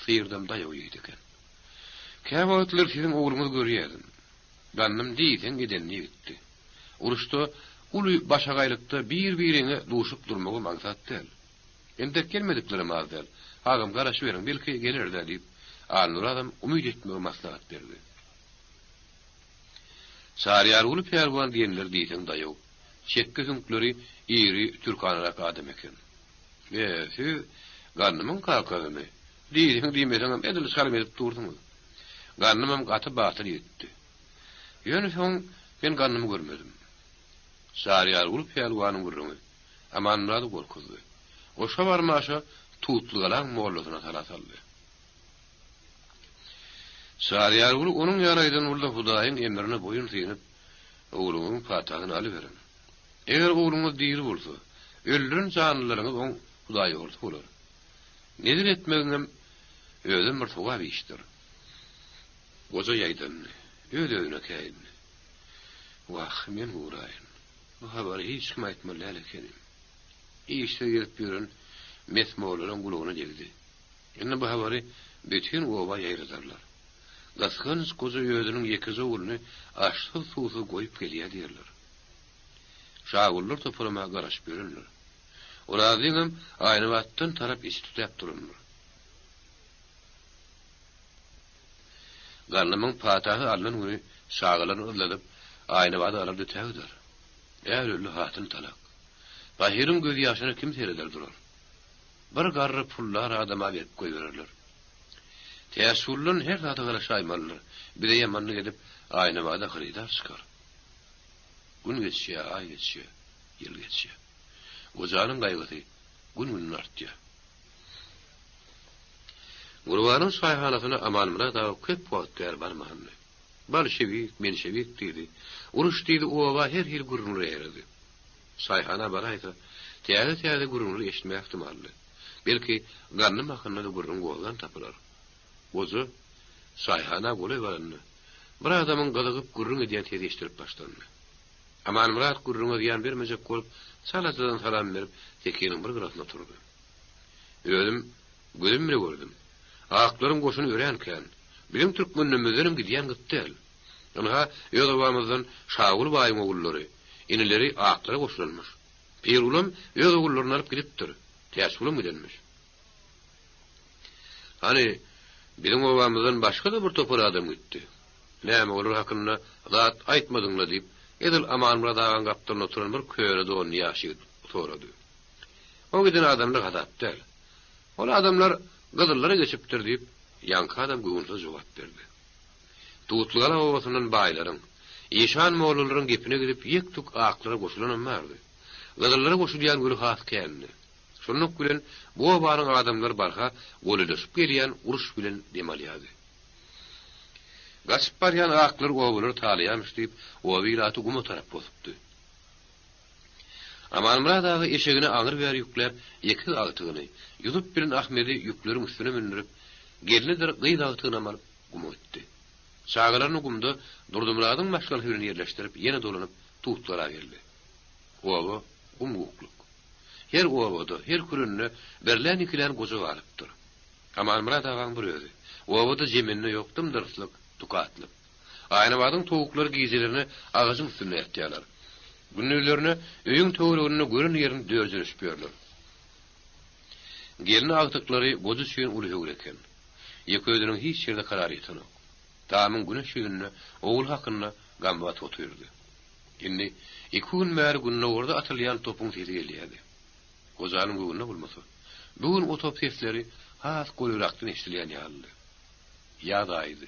syrdam daýaw ýigit eken. Käwagtlar siziň ogluňyzy görýärdim. Gandym diýseň edenli ýigitdi. Uruşda uly başagaýlykda bir-biriňe duşup durmagam aňsat däl. Entek gelmediklerem az däl. Agam, garaşyberiň, belki geler-dä diýip, Annurazam umyt etmegi maslahat berdi. Çaryýarguly pälwan diýenleri diýseň daýaw, çekge süňkleri iri türkanarak adam eken. Be, siz Gandymyň kakasymy? Diýseň diýmeseňem edil çalym edip dursuňyz. Gandymam gaty batyr ýigitdi. Ýöne soň men Gandymy görmedim. Çaryýarguly pälwanyň gürrüňi Amanmyrady gorkuzdy. O şo barmaşa Tutlygalaň mollasyna sala saldy. Çaryýarguly onuň ýaly aýdan bolsa Hudaýyň emrine boýun synyp, ogluňyzyň patasyny alyberiň. Eger ogluňyz diri bolsa, öldüren janlylaryňyz oň hudaýhorysy bolar. Nezir etmegiňem özem bir sogap işdir. Goja ýaýdandy, öz-özüne käýindi. Wah, men guraýyn. Bu habary hiç kime aýtmaly däl ekenim. Işsiz gezip ýören mes mollalaň gulagyna degdi. Indi bu habary bütin oba ýaýradarlar. Gysganç goja özüniň ýekeje ogluny aşsyz-suwsuz goýup gelýär diýerler. Şagullar toparama garaşyp ýörendir. Orazlyňam Aýnabatdan tarap içi tütäp durandyr. Gandymyň patasy alnan güni çagalaryny yzladyp, Aýnabada alar dütägider. Är öldi, hatyn talak. Pahyryň gözýaşyna kim sereder durar. Bir garry puldar adama berip goýbererler. Täçguldan her zada garaşaýmalydyr, bize ýamanlyk edip, Aýnabada hyrydar çykar. Gün geçýär, aý geçýär, ýyl geçýär. Gojanyň gaýgysy gün-günden artýar. Gurbanyň çaýhanasyna Amanmyrat aga köp wagt bäri barmandy. Bolşewik, menşewik diýdi, uruş diýdi, oba her hili gürrüňler ýaýrady. Çaýhana baraýsa, täze-täze gürrüňler eşitmek ähtimaldy. Belki, Gandym hakynda-da gürrüň gozgan tapylar. Goja çaýhana golaý baranda, bir adamyň gyzygyp gürrüň edýän sesi eşidilip başlandy. Amanmyrat gürrüňe zyýan bermejek bolup, çalajadan salam berip, sekiniň bir gyrasynda oturdy. Özüm gözüm bile gördüm. Aklaryň goşuny örän kän. Biziň türkmenlerimizdenem gidýän gyt däl. Ynha, öz obamyzdan Şaguly baýyň ogullary, inileri aklara goşulanmyş. Pirgulam öz ogullaryny alyp gidipdir. Täçgulam gidenmiş. Hany, biziň obamyzdan başga-da bir topar adam gitdi. Näme, olar hakynda zat aýtmadyň-la diýip, edil Amanmyrat agaň gapdalynda oturan bir köne donly ýaş ýigit sorady. O giden adamlar hasap däl. Ol adamlar gyzyllara geçipdir diýip, ýaňky adam göwünsiz jogap berdi. Tutlygala obasyndan baýlaryň, işan-mollalaryň gepine gidip ýek-tük aklara goşulanam bardy. Gyzyllara goşulýan güli has kändi. Şonluk bilen bu obanyň adamlary barha golaýlaşyp gelýän uruş bilen dem alýardy. Gaçyp barýan aklar obalary talaýarmyş diýip, oba ilaty guma tarap bosupdy. Amanmyrat aga eşegine aňry-bäri ýükläp, ekiz agtygyny, Ýusup bilen Ahmedi ýükleriň üstüne mündürip, gelnidir gyz agtygynam alyp, guma gitdi. Çagalaryny gumda Durdymyradyň maşgalasy bilen ýerleşdirip, ýene dolanyp, Tutgala geldi. Oba gum-gukluk. Her obada, her kürende birlän-ikilän goja galypdyr. Amanmyrat agaň bir özi. Obada jemende ýok, dym-dyrslyk, tukatlyk. Aýnabadyň towuklary gijelerine agajyň üstünde ýatýarlar. Gündizlerine öýüň töwereginde gören ýerini dörjeleşip ýörler. Gelin agtyklary goja üçin uly höwür eken. Ýeke özüniň hiç ýerde karary ýetenok. Tamyň güneş ýüzünde ogly hakynda gam batyp otyrdy. Indi iki gün bäri gündogarda atylýan topuň sesi gelýärdi. Gojanyň göwnüne bolmasa, bu gün o top sesleri has golaýrakdan eşidilýän ýalydy. Ýaz aýydy.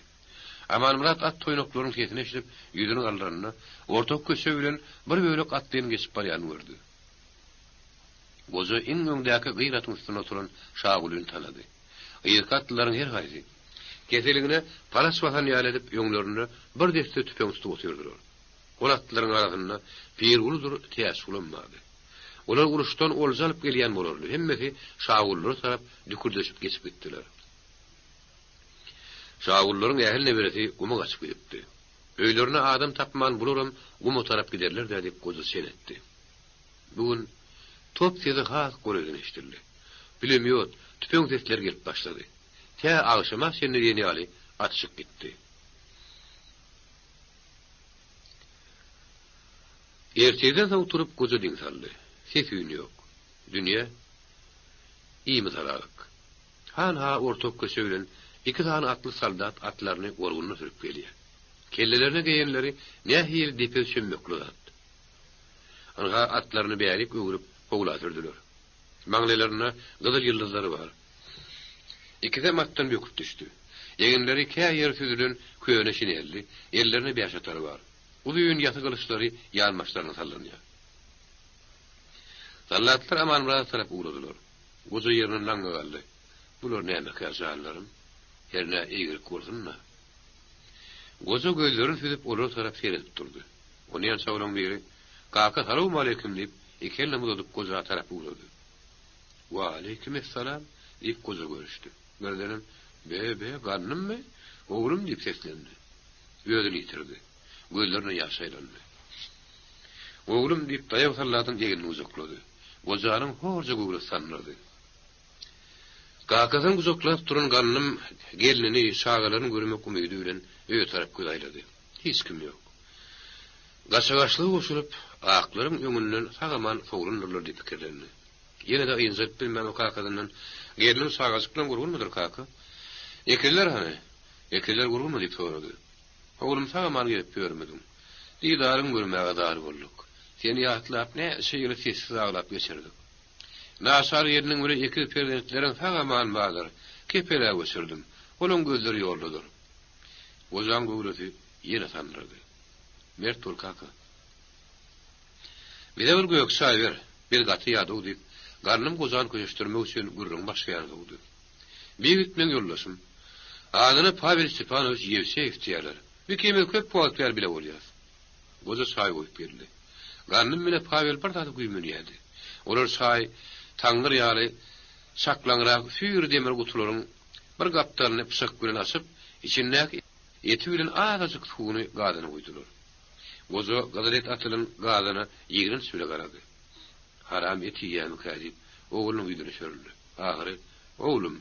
Amanmyrat at toýnaklarynyň sesini eşidip, ýüzüni galdyranda, ortaky köçe bilen bir bölek atlynyň geçip barýanyny gördi. Goja iň öňdäki gyr atyň üstünde oturan Şagulyny tanady. Yzky atlylaryň her haýsy, keseligine palaç basan ýaly edip, öňlerinde bir desse tüpeň tutup otyrdylar. Ol atlylaryň arasynda Pirgulydyr Täçgulam bardy. Olar uruşdan olja alyp gelýän bolarly, hemmesi Şagulylara tarap dükürdeşip geçip gitdiler. Şagullaryň ähli neberesi guma gaçyp gidipdi. Öýlerine adam tapman bularam guma tarap giderler-dä diýip goja çen etdi. Bu gün top sesi has golaýdan eşidildi. Pulemýot, tüpeň sesleri gelip başlady. Tä agşama çenli diýen ýaly atyşyk gitdi. Ertirden soň turup goja diň saldy. Ses-üýn ýok. Dünýe imisalalyk. Han-ha ortak köçe bilen iki sany atly soldat atlaryny gorgunda sürüp gelýär. Kellelerine geýenleri nähili depe çömmekli zat. Ynha atlaryny bärik öwrüp howla sürdüler. Maňlaýlarynda gyzyl ýyldyzlary bar. Ikisem atdan böküp düşdi. Eginleri kä ýeri süzülen köne şinelli, ellerinde bäşatary bar. Uzyn ýasy gylyçlary ýanbaşlaryna sallanýar. Soldatlar Amanmyrada tarap ugradylar. Goja ýerinden laňňa galdy. Bular nämekä, janlarym? Hernä eýgilik bolsun-da. Goja gözlerini süzüp olara tarap seredip durdy. Onýança olaň biri, Kaka, salowmaleýkim! diýip, iki elinem uzadyp goja tarap ugrady. Waleýkimessalam! diýip goja görüşdi. Birdenem, Be, be, Gandymmy? Oglum! diýip seslendi. Özüni ýitirdi. Gözlerine ýaş aýlandy. Oglum! diýip, daýaw salladyň egnini gujaklady. Gojanyň horja göwresi sandyrdy. Kakasyny gujaklap duran Gandym gelnini, çagalaryny görmek umydy bilen öýe tarap göz aýlady. Hiç kim ýok. Gaçagaçlyga goşulyp, aklaryň öňünden sag-aman sowlandyrlar diýip pikirlendi. Ýene-de ynjalyp bilmän o kakasyndan, Gelniň çagajyk bilen gurgunmydyr, kaka? Ekizler hany? Ekizler gurgunmy diýip sorady. Oglum sag-aman gezip ýörmediň. Didaryňy görmäge zar bolduk. Seni ýatlap näçe ýyly sessiz aglap geçirdik. Naçar gelniň bilen ekiz perzentleriň sag-aman bardyr. Kepelä göçürdim. Olaň gözleri ýoldadyr. Gojaň göwresi ýene sandyrady. Mert bol, kaka. Bize bir gök çaý ber, biz gaty ýadaw diýip, Gandym gojany köşeşdirmek üçin gürrüňi başga ýana sowdy. Bir ýigit meň ýoldaşym. Adyna Pawel Stepanowiç Ýewseýew diýýärler. Ikimiz köp wagt bäri bile bolýas. Goja çaý goýup geldi. Gandym bile Pawel bir zada güýmenýärdi. Olar çaý taňňyr ýaly çaklaňrak süýri demir gutularyň bir gapdalyny pyçak bilen açyp, içindäki eti bilen azajyk suwuny gazana guýdular. Goja gyzyl et atylan gazana ýigrenç bile garady. Haram et iýýämikä diýip, oglunyň ýüzüne çörüldi. Ahyry, Oglum,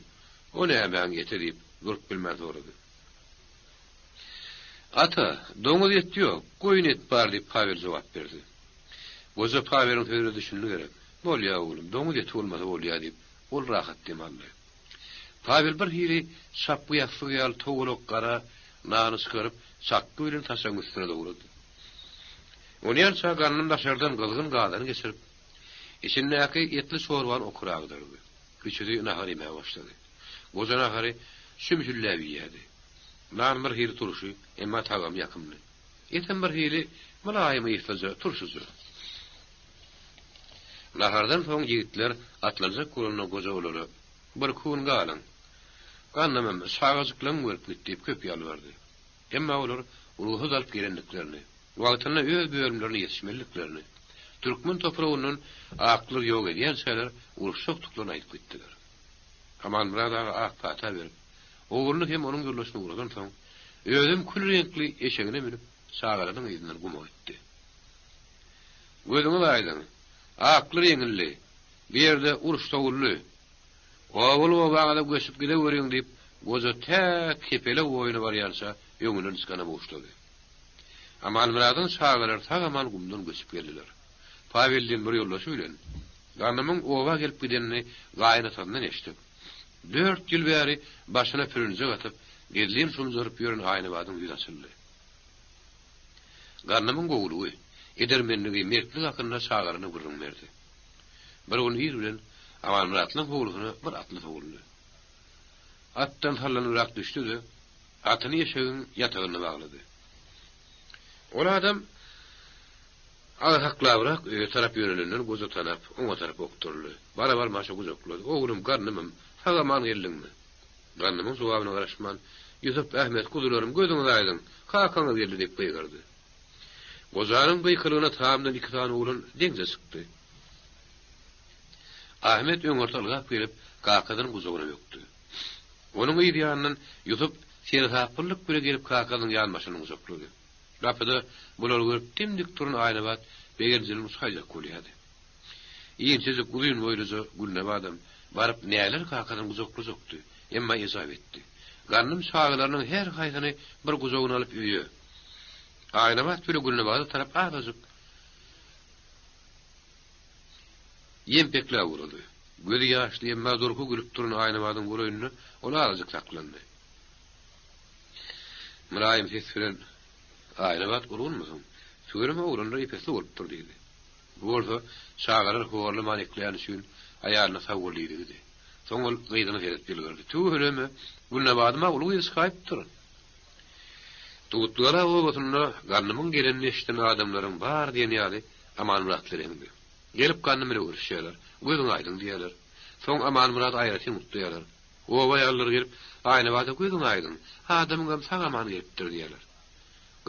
o nämäň eti diýip, durup bilmän sorady. Ata, doňuz eti ýok, goýun et bar diýip, Pawel jogap berdi. Goja Paweliň sözüne düşündi gerek. Bolýa, oglum, doňuz eti bolmasa bolýa diýip, ol rahat dem aldy. Pawel bir hili çapgy ýassyk ýaly togalak gara nany çykaryp, çakgy bilen saçagyň üstüne dogrady. Onýança Gandym daşardan gyzgyn gazany geçirip, içindäki etli çorbany okura agdardy. Üçüsi nahar iýmäge başlady. Goja nahary sümsülläp iýýärdi. Nan bir hili turşy, emma tagamy ýakymly. Etem bir hili mylaýym yslyja, turşuja. Nahardan soň ýigitler atlanjak bolanda goja olara, Birki gün galyň. Gandymym, çagajyklaryňy görüp git diýip köp ýalbardy. Emma olar rugsat alyp gelendiklerini, wagtynda öz bölümlerine ýetişmelidiklerini, türkmen topragyndan aklary ýok edýänçäler uruşjakdyklaryny aýdyp gitdiler. Amanmyrat aga ak pata berip, ogluny hem onuň ýoldaşyny ugradansoň, özem kül reňkli eşegine münüp, çagalarynyň yzyndan guma gitdi. Gözüňiz aýdyň, aklar ýeňildi, bu ýerde uruş sowuldy. Obaly-obaňyza göçüp gideweriň diýip, goja tä Kepele boýuna barýança öňünden çykana buşlady. Amanmyradyň çagalary sag-aman gumdan göçüp geldiler. Pawel diýen bir ýoldaşy bilen Gandymyň oba gelip gidenini gaýynatasyndan eşidip, dört ýyl bäri başyna pürünjek atyp, gizlin şumjaryp ýören Aýnabadyň ýüzi açyldy. Gandymyň gowulygy, edermenligi, mertligi hakynda çagalaryna gürrüň berdi. Bir gün ir bilen Amanmyratlaň howlusyna bir atly sowuldy. Atdan sallanybrak düşdi-de, atyny eşegiň ýatagynda baglady. Ol adam agsaklabrak öýe tarap ýönelenden goja tanap, oňa tarap okduryldy. Bara-barmaşa gujaklady. Oglum, Gandymym, sag-aman geldiňmi? Gandymyň jogabyna garaşman, Ýusup, Ahmet, guzularym, gözüňiz aýdyň, kakaňyz geldi diýip gygyrdy. Gojanyň gykylygyna tamdan iki sany oglan deňze çykdy. Ahmet öňürti ylgap gelip, kakasynyň gujagyna bökdi. Onuň yz ýanyndan Ýusup seresaplylyk bile gelip kakasynyň ýanbaşyny gujaklady. Gapyda bulary görüp dim-dik duran Aýnabat begenjini uçaýjak bolýardy. Inçejik uzyn boýluja Gülnabadam baryp näler kakasyny gujaklajakdy, emma ejap etdi. Gandym çagalarynyň her haýsyny bir gujagyna alyp öýe, Aýnabat bile Gülnabada tarap azajyk ýempekläp ugrady. Gözi ýaşly, emma durky gülüp duran Aýnabadyň golaýynda ol azajyk saklandy. Mylaýym ses bilen, Aýnabat gurgunmysyň? Tüweleme oglanlar epesli bolupdyr diýdi. Bu bolsa çagalar horlaman ekläni üçin aýalyna sag bol diýdigidi. Soň ol gyzyna seredip ýylgyrdy. Tüweleme, Gülnabadym-a uly gyz çykaýypdyr. Dutlugala obasynda Gandymyň gelenini eşiden adamlaryň bary diýen ýaly Amanmyratly reňdi. Gelip Gandym bile görüşýärler. Gözüň aýdyň diýýärler. Soň Amanmyrady aýratyn gutlaýarlar. Oba aýallary gelip, Aýnabada gözüň aýdyň, adamyňam sag-aman gelipdir diýýärler.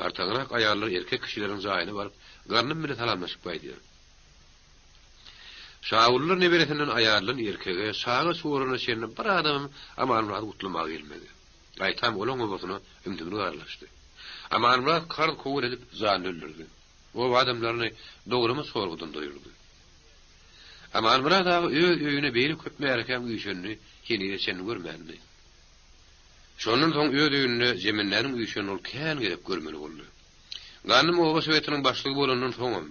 Gartaňrak aýallar erkek kişileriň jaýyna baryp, Gandym bile salamlaşyp gaýdýar. Şagulylar neberesinden aýaldan erkege, çaga-çuwaryna çenli bir adamam Amanmyrady gutlamaga gelmedi. Gaýtam olaň obasyna ümsümlik aralaşdy. Amanmyrat karz-kowul edip janyny öldürdi. Oba adamlaryny dograma sorgudan doýurdy. Amanmyrat aga öz öýüne beýle köp märekäň üýşenini henize çenli görmändi. Şondan soň öz öýünde jemendäniň üýşenini ol kän gezek görmeli boldy. Gandym oba sowetiniň başlygy bolandan soňam,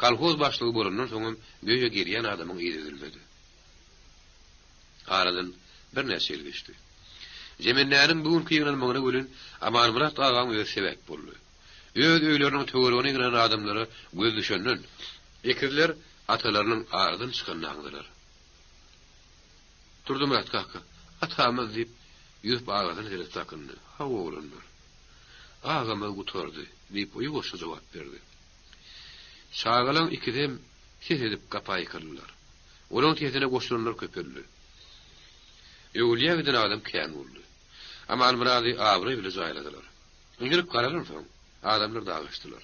kolhoz başlygy bolandan soňam bu öýe gelýän adamyň yzy üzülmedi. Aradan birnäçe ýyl geçdi. Jemendäniň bu günki ýygnanmagyna welin Amanmyrat agaň özi sebäp boldy. Öz öýleriniň töweregine ýygnanan adamlara gözi düşenden. Ekizler atalarynyň aradan çykanyny aňdylar. Durdumyrat kaka, atamyz diýip, Ýusup agasyna seredip sakyndy. Hawa, oglanlar. Agamyz gutardy, diýip, ýuwaşja jogap berdi. Çagalaň ikisem ses edip gapa ýykyldylar. Olaň sesine goşulanlar köpeldi. Öwülýä giden adam kän boldy. Amanmyrady abraý bile jaýladylar. Ynjylyp garalansoň, adamlar dagaşdylar.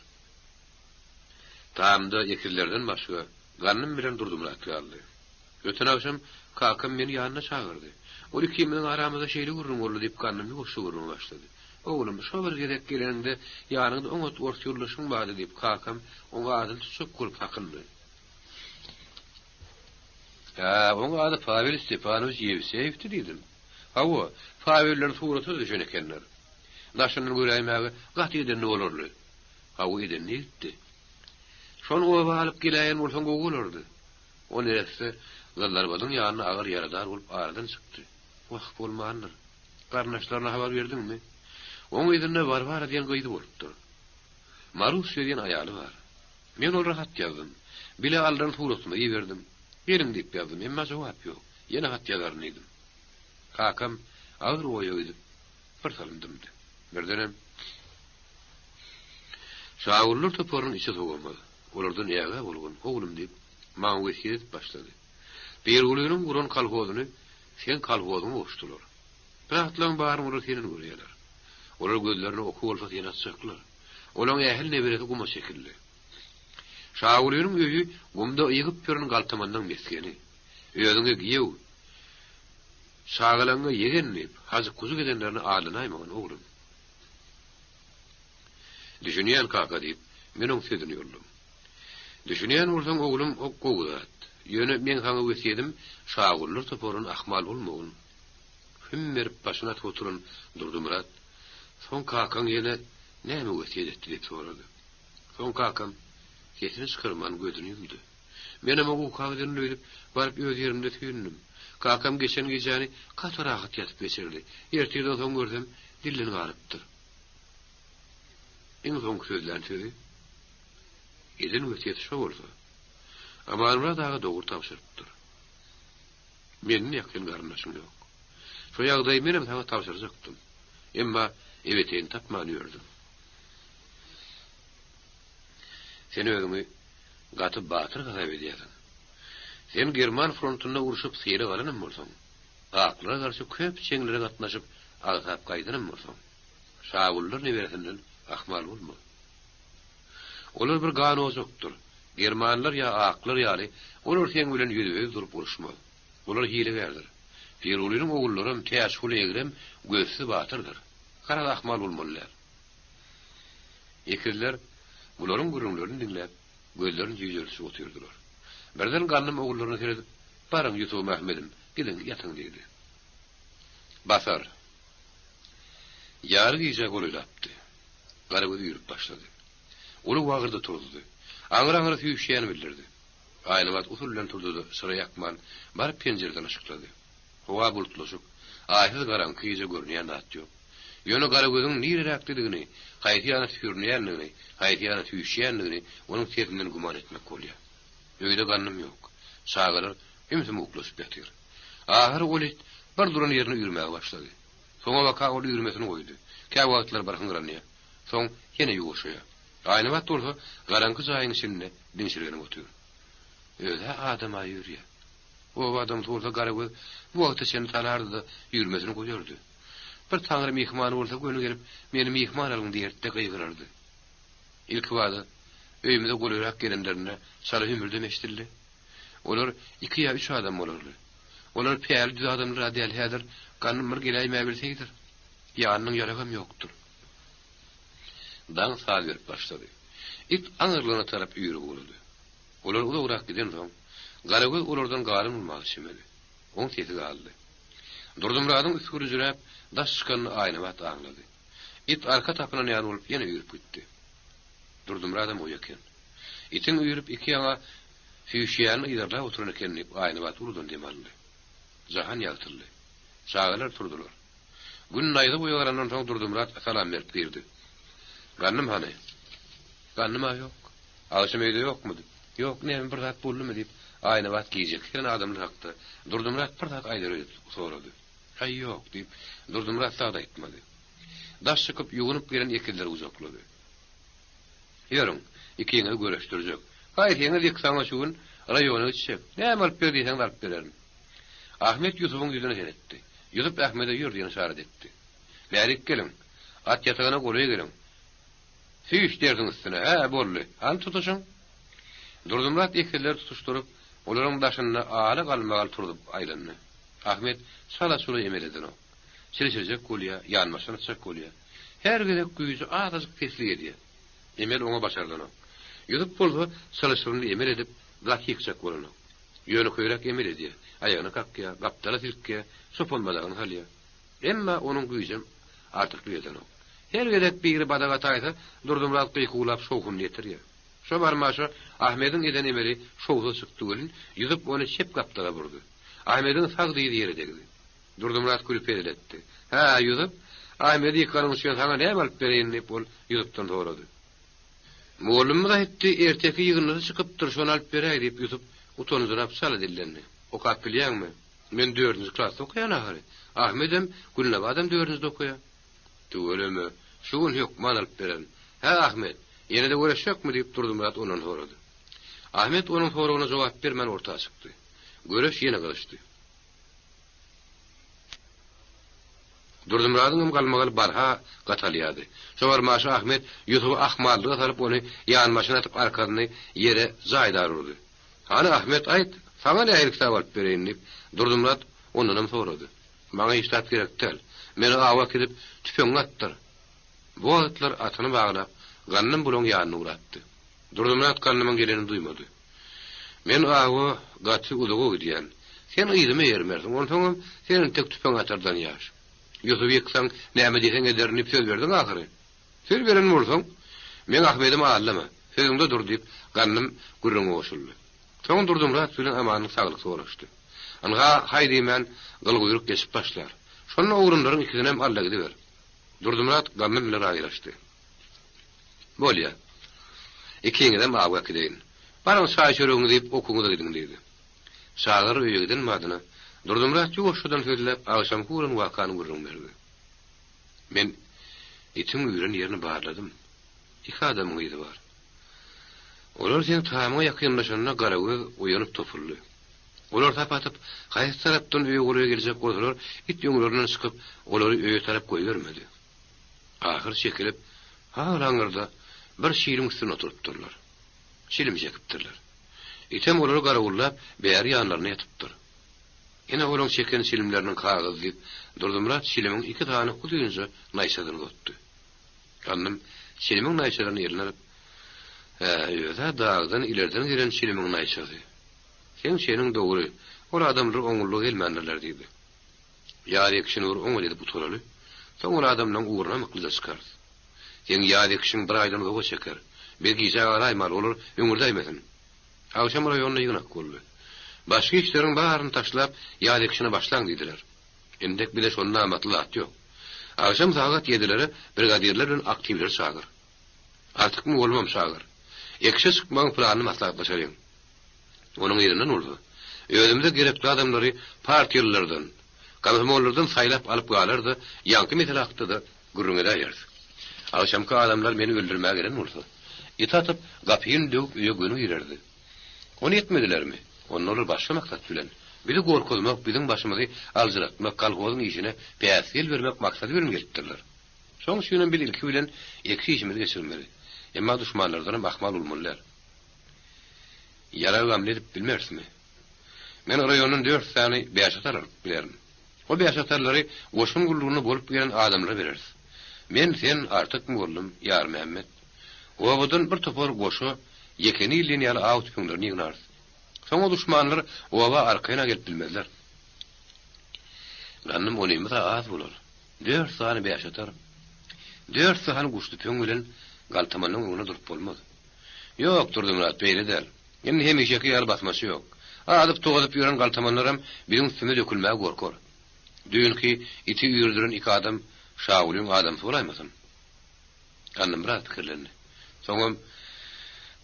Tamda ekizlerden başga Gandym bilen Durdymyrat galdy. Öten agşam kakam meni ýanyna çagyrdy. Ol ikimiziň aramyzda şeýle gürrüň boldy diýip Gandym ýuwaşja gürrüňe başlady. Oglum, şo bir gezek geleniňde ýanyňda oňat ors ýoldaşyň bardy diýip kakam oň adyny tutjak bolup sakyndy. Hä, oň ady Pawel Stepanowiç Ýewseýewdi diýdim. Hawa, Paweller surata düşen ekenler. Daşyndan göräýmäge gaty edenli bolarly. Hawa, edenli ýigitdi. Şony oba alyp geläýen bolsaň gowy bolardy. O neresse Gyzlarbadyň ýanynda agyr ýaradar bolup aradan çykdy. Wah, bolmandyr. Garyndaşlaryna habar berdiňmi? Oň yzynda Warwara diýen gyzy bolupdyr. Marusýa diýen aýaly bar. Men olara hat ýazdym. Bile aldyran suratymy iberdim. Geliň diýip ýazdym, emma jogap ýok. Ýene hat ýazaryn diýdim. Kakam agyr oýa gidip, birsalym dymdy. Birdenem, Şagullar toparynyň içi sowamaz. Olardan ägä bolgun, oglum diýip, maňa wesýet edip başlady. Pirgulynyň guran kolhozyny seň kolhozyňa goşdular. Bu zatlaryň baryny olar senden görýärler. Olar gözlerine oky bolsa seni atjaklar. Olaň ähli neberesi guma çekildi. Şagulynyň öýi gumda ygyp ýören galtamanlaň mesgeni. Özüňe giýew, çagalaňňa ýegen diýip, hajyk-hujuk edenlerine aldanaýmagyn, oglum. Düşünýän, kaka, diýip, men oň sözüni ýoldum. Düşünýän bolsaň, oglum, o gowy zat. Ýöne meň saňa wesýedim, Şagullar toparyndan ahmal bolmagyn. Hüm berip başyny atyp oturan Durdymyrat, Soň kakaň ýene näme wesýet etdi diýip sorady. Soň kakam sesini çykarman gözüni ýumdy. Menem oň uka gidenini öýdüp, baryp öz ýerimde süýndüm. Kakam geçen gijäni gaty rahat ýatyp geçirdi. Ertirden soň görsem, dilden galypdyr. Iň soňky sözlän sözi, eden wesýeti şo bolsa, Amanmyrat aga dogry tabşyrypdyr. Menden ýakyn garyndaşyň ýok. Şo ýagdaýy menem saňa tabşyrjakdym. Emma ebeteýini tapman ýördüm. Sen özüňi gaty batyr hasap edýärsiň. Sen german frontunda urşup sylag alanam bolsaň, aklara garşy köp jeňlere gatnaşyp agsap gaýdanam bolsaň, Şagullar neberesinden ahmal bolma. Olar bir gan ojakdyr. Germanlar ýa aklar ýaly olar seň bilen ýüzbe-ýüz durup uruşmaz. Olar hilegärdir. Pirulynyň ogullaram Täçguly egrem gözsüz batyrdyr. Garaz ahmal bolmaly däl. Ekizler bularyň gürrüňlerini diňläp, gözlerini jüýjeldişip otyrdylar. Birden Gandym ogullaryna seredip, Baryň, Ýusubym, Ahmedim, gidiň, ýatyň diýdi. Basar. Ýary gijä golaýlapdy. Garagöz üýrüp başlady. Uly wagyrdy turuzdy. Aňry-aňry süýşýäni bildirdi. Aýnabat usul bilen turdy-da, çyra ýakman, baryp penjireden yşyklady. Howa bulutlaşyk, aýsyz garaňky gije görünýän zat ýok. Ýöne Garagözüň nireräkdedigini, haýsy ýana sürünýändigini, haýsy ýana süýşýändigini onuň sesinden güman etmek bolýar. Öýde gandym ýok. Çagalar ümsüm uklaşyp ýatyr. Ahyry ol it bir duran ýerinde üýrmäge başlady. Soňabaka ol üýrmesini goýdy. Käwagtlar bir hyňranýar. Soň ýene ýuwaşaýar. Aýnabat bolsa garaňky jaýyň içinde diňşirgenip otyr. Öz-ä adam-a üýrýär. Oba adamsy bolsa Garagöz bu wagta çenli tanardy-da üýrmesini goýardy. Bir taňry myhmany bolsa göni gelip meni myhman alyň diýerdi-de gygyrardy. Ilkibada öýümize golaýrak gelenlerinde çala hümürdem eşidildi. Olar iki ýa üç adam bolarly. Olar päli düz adamlar-a däl häzir Gandym bir geläýmäbilseýdir. Ýanynyň ýaragam ýokdur. Daň saz berip başlady. It aňyrlygyna tarap üýrüp ugrady. Olar uzagrak gidensoň, Garagöz olardan galan bolmaga çemeli. Oň sesi galdy. Durdymyradyň üsgürijiräp, daş çykanyny Aýnabat aňlady. It arka tapynan ýaly bolup ýene üýrüp gitdi. Durdymyradam oý eken. Itiň üýrüp iki ýaňa süýşýänini yzarlap oturan eken diýip, Aýnabat uludan dem aldy. Jahan ýagtyldy. Çagalar turdular. Gün naýza boýy garandan soň Durdymyrat salam berip girdi. Gandym hany? Gandym-a ýok. Agşam öýde ýokmudy? Ýok, näme bir zat boldumy diýip, Aýnabat gijeki gelen adamlar hakda Durdymyrat bir zat aýdar öýdüp sorady. Aý, ýok, diýip, Durdymyrat zat aýtmady. Daş çykyp, ýuwunyp gelen ekizleri gujaklady. Ýörüň, ikiňizi göreşdirjek. Haýsyňyz ýyksaňa şu gün raýona gitjek. Näme alyp ber diýseňiz alyp bererin. Ahmet Ýusubyň ýüzüne seretdi. Ýusup Ahmede ýör diýen yşarat etdi. Bärik geliň. At ýatagyna golaý geliň. Süýş dersiň üstüne. Hä, boldy. Hany tutuşyň? Durdymyrat ekizleri tutuşdyryp, olaryň daşynda ala galmagal turzup aýlandy. Ahmet çala-çula emel edenok. Çilşirjek bolýar, ýanbaşdan atjak bolýar. Her gezek güýji azajyk peslik edýär. Emel oňa başardanok. Ýusup bolsa çylşyrymly emel edip, gaty ýykjak bolanok. Ýönekeýräk emel edýär, aýagyny kakýar, gapdala silkýär, çopan badagyny salýar. Emma onuň güýjem artyklyk edenok. Her gezek biri badak ataýsa, Durdymyrat gykuwlap şowhunyny ýetirýär. Şo barmaşa Ahmediň eden emeli şowsuz çykdy welin, Ýusup ony çep gapdala burdy. Ahmediň sag dyzy ýere degdi. Durdymyrat gülüp hezil etdi. Hä, Ýusup, Ahmedi ýykanyň üçin saňa näme alyp bereýin diýip, ol Ýusupdan sorady. Mugallymymyz aýtdy, erteki ýygyndysy çykypdyr, şony alyp beräý diýip, Ýusup utanjyrap çala dillendi. Okap bilýäňmi? Men dördünji klasda okaýan ahyry. Ahmedem, Gülnabadam dördünjide okaýar. Tüweleme, şu gün hökman alyp bererin. Hä, Ahmet, ýene-de göreşjekmi? diýip, Durdymyrat ondan sorady. Ahmet onuň soragyna jogap bermän orta çykdy. Göreş ýene gyzyşdy. Durdymyradyňam galmagaly barha gatalýardy. Şo barmaşa Ahmet Ýusuby ahmallyga salyp ony ýanbaşyna atyp arkasyny ýere jaýdar urdy. Hany Ahmet aýt, saňa nähili kitap alyp bereýin diýip, Durdymyrat ondanam sorady. Maňa hiç zat gerek däl. Meni awa äkidip, tüpeňiňi atdyr. Bu wagtlar atyny baglap, Gandym bulaň ýanyna ugrapdy. Durdymyrat Gandymyň gelenini duýmady. Men awa gaty uzaga gidýän. Sen yzyma eýermersiň. Onsoňam, sen entek tüpeň atardan ýaş. Ýusuby ýyksaň, näme diýseň ederin diýip söz berdiň ahyry. Söz beren bolsaň, meň Ahmedimi aldama, sözüňde dur diýip, Gandym gürrüňe goşuldy. Soň Durdymyrat bilen Amanyň saglyk soraşdy. Ynha, haý diýmän, gylguýruk geçip başlar. Şonda oglanlaryň ikisinem al-da gidiber. Durdymyrat Gandym bilen razylaşdy. Bolýa. Ikiňizem awa äkideýin. Baryň çaý-çöregiňizi iýip, okuwyňyza gidiň diýdi. Çagalar öýe giden badyna, Durdymyrat ýuwaşjadan sözläp, agşamky bolan wakany gürrüň berdi. Men itiň üýren ýerini barladym. Iki adamyň yzy bar. Olar seň tamyňa ýakynlaşanda Garagöz oýanyp topuldy. Olar sap atyp, haýsy tarapdan öýe golaý geljek bolsalar, it öňlerinden çykyp, olary öýe tarap goýbermedi. Ahyr çekilip, hal aňyrda bir şiliň üstünde oturypdyrlar. Çilim çekipdirler. Item olary garawullap, bäri ýanlarynda ýatypdyr. Ine, olaň çeken çilimleriniň kagyzy, diýip, Durdymyrat çilimiň iki sany uzynja naýçasyny uzatdy. Gandym çilimiň naýçalaryny eline alyp, Hä, öz-ä dagdan ilerden gelen çilimiň naýçasy. Seň çeniň dogry, ol adamlar oňullyga gelmändirler, diýdi. Ýaz ekişini bir oňat edip gutaraly, soň ol adamlaň ugruna myklyja çykarys. Seň ýaz ekişiň bir aýdan uzaga çeker. Biz gijä galaýmaly, olar öňürdäýmesin. Agşam raýonda ýygnak boldy. Başga işleriň baryny taşlap, ýaz ekişine başlaň diýdiler. Entek bize şonda amatly zat ýok. Agşam sagat ýedilere brigadirler bilen aktiwleri çagyr. Artyk mugallymam çagyr. Ekişe çykmagyň planyny maslahatlaşalyň. Onuň yzyndan bolsa, özümize gerekli adamlary partiýalylardan, komsomollardan saýlap alyp galar-da, ýaňky mesele hakda-da gürrüň edäýeris. Agşamky adamlar meni öldürmäge gelen bolsa, it atyp, gapyny döwüp öýe göni girerdi. Ony etmedilermi? Onda olar başga maksat bilen, bizi gorkuzmak, biziň başymyzy aljyratmak, kolhozyň işine päsgel bermek maksady bilen gelipdirler. Şonuň üçinem biz ilki bilen ekiş işimizi geçirmeli. Emma duşmanlardanam ahmal bolmaly däl. Ýarag gamly edip bilmerismi? Men raýondan dört sany bäşatar alyp bilerin. O bäşatarlary goşun gullugynda bolup gelen adamlara bereris. Men, sen, Artyk mugallym, Ýarmämmet. Obadan bir topar goşa, ýekeni ildiýen ýaly aw tüpeňlerini ýygnarys. Soň o duşmanlar oba arkaýyn-a gelip bilmezler. Gandym onymyz-a az bolar. Dört sany bäşatar, dört sany guş tüpeň bilen galtamanyň öňünde durup bolmaz. Ýok, Durdymyrat, beýle däl. Indi hemişeki ýaly basmaçy ýok. Azyp-tozup ýören galtamanlaram biziň üstümize dökülmäge gorkar. Düýnki iti üýrdüren iki adam Şagulyň adamsy bolaýmasyn? Gandym biraz pikirlendi. Soňam,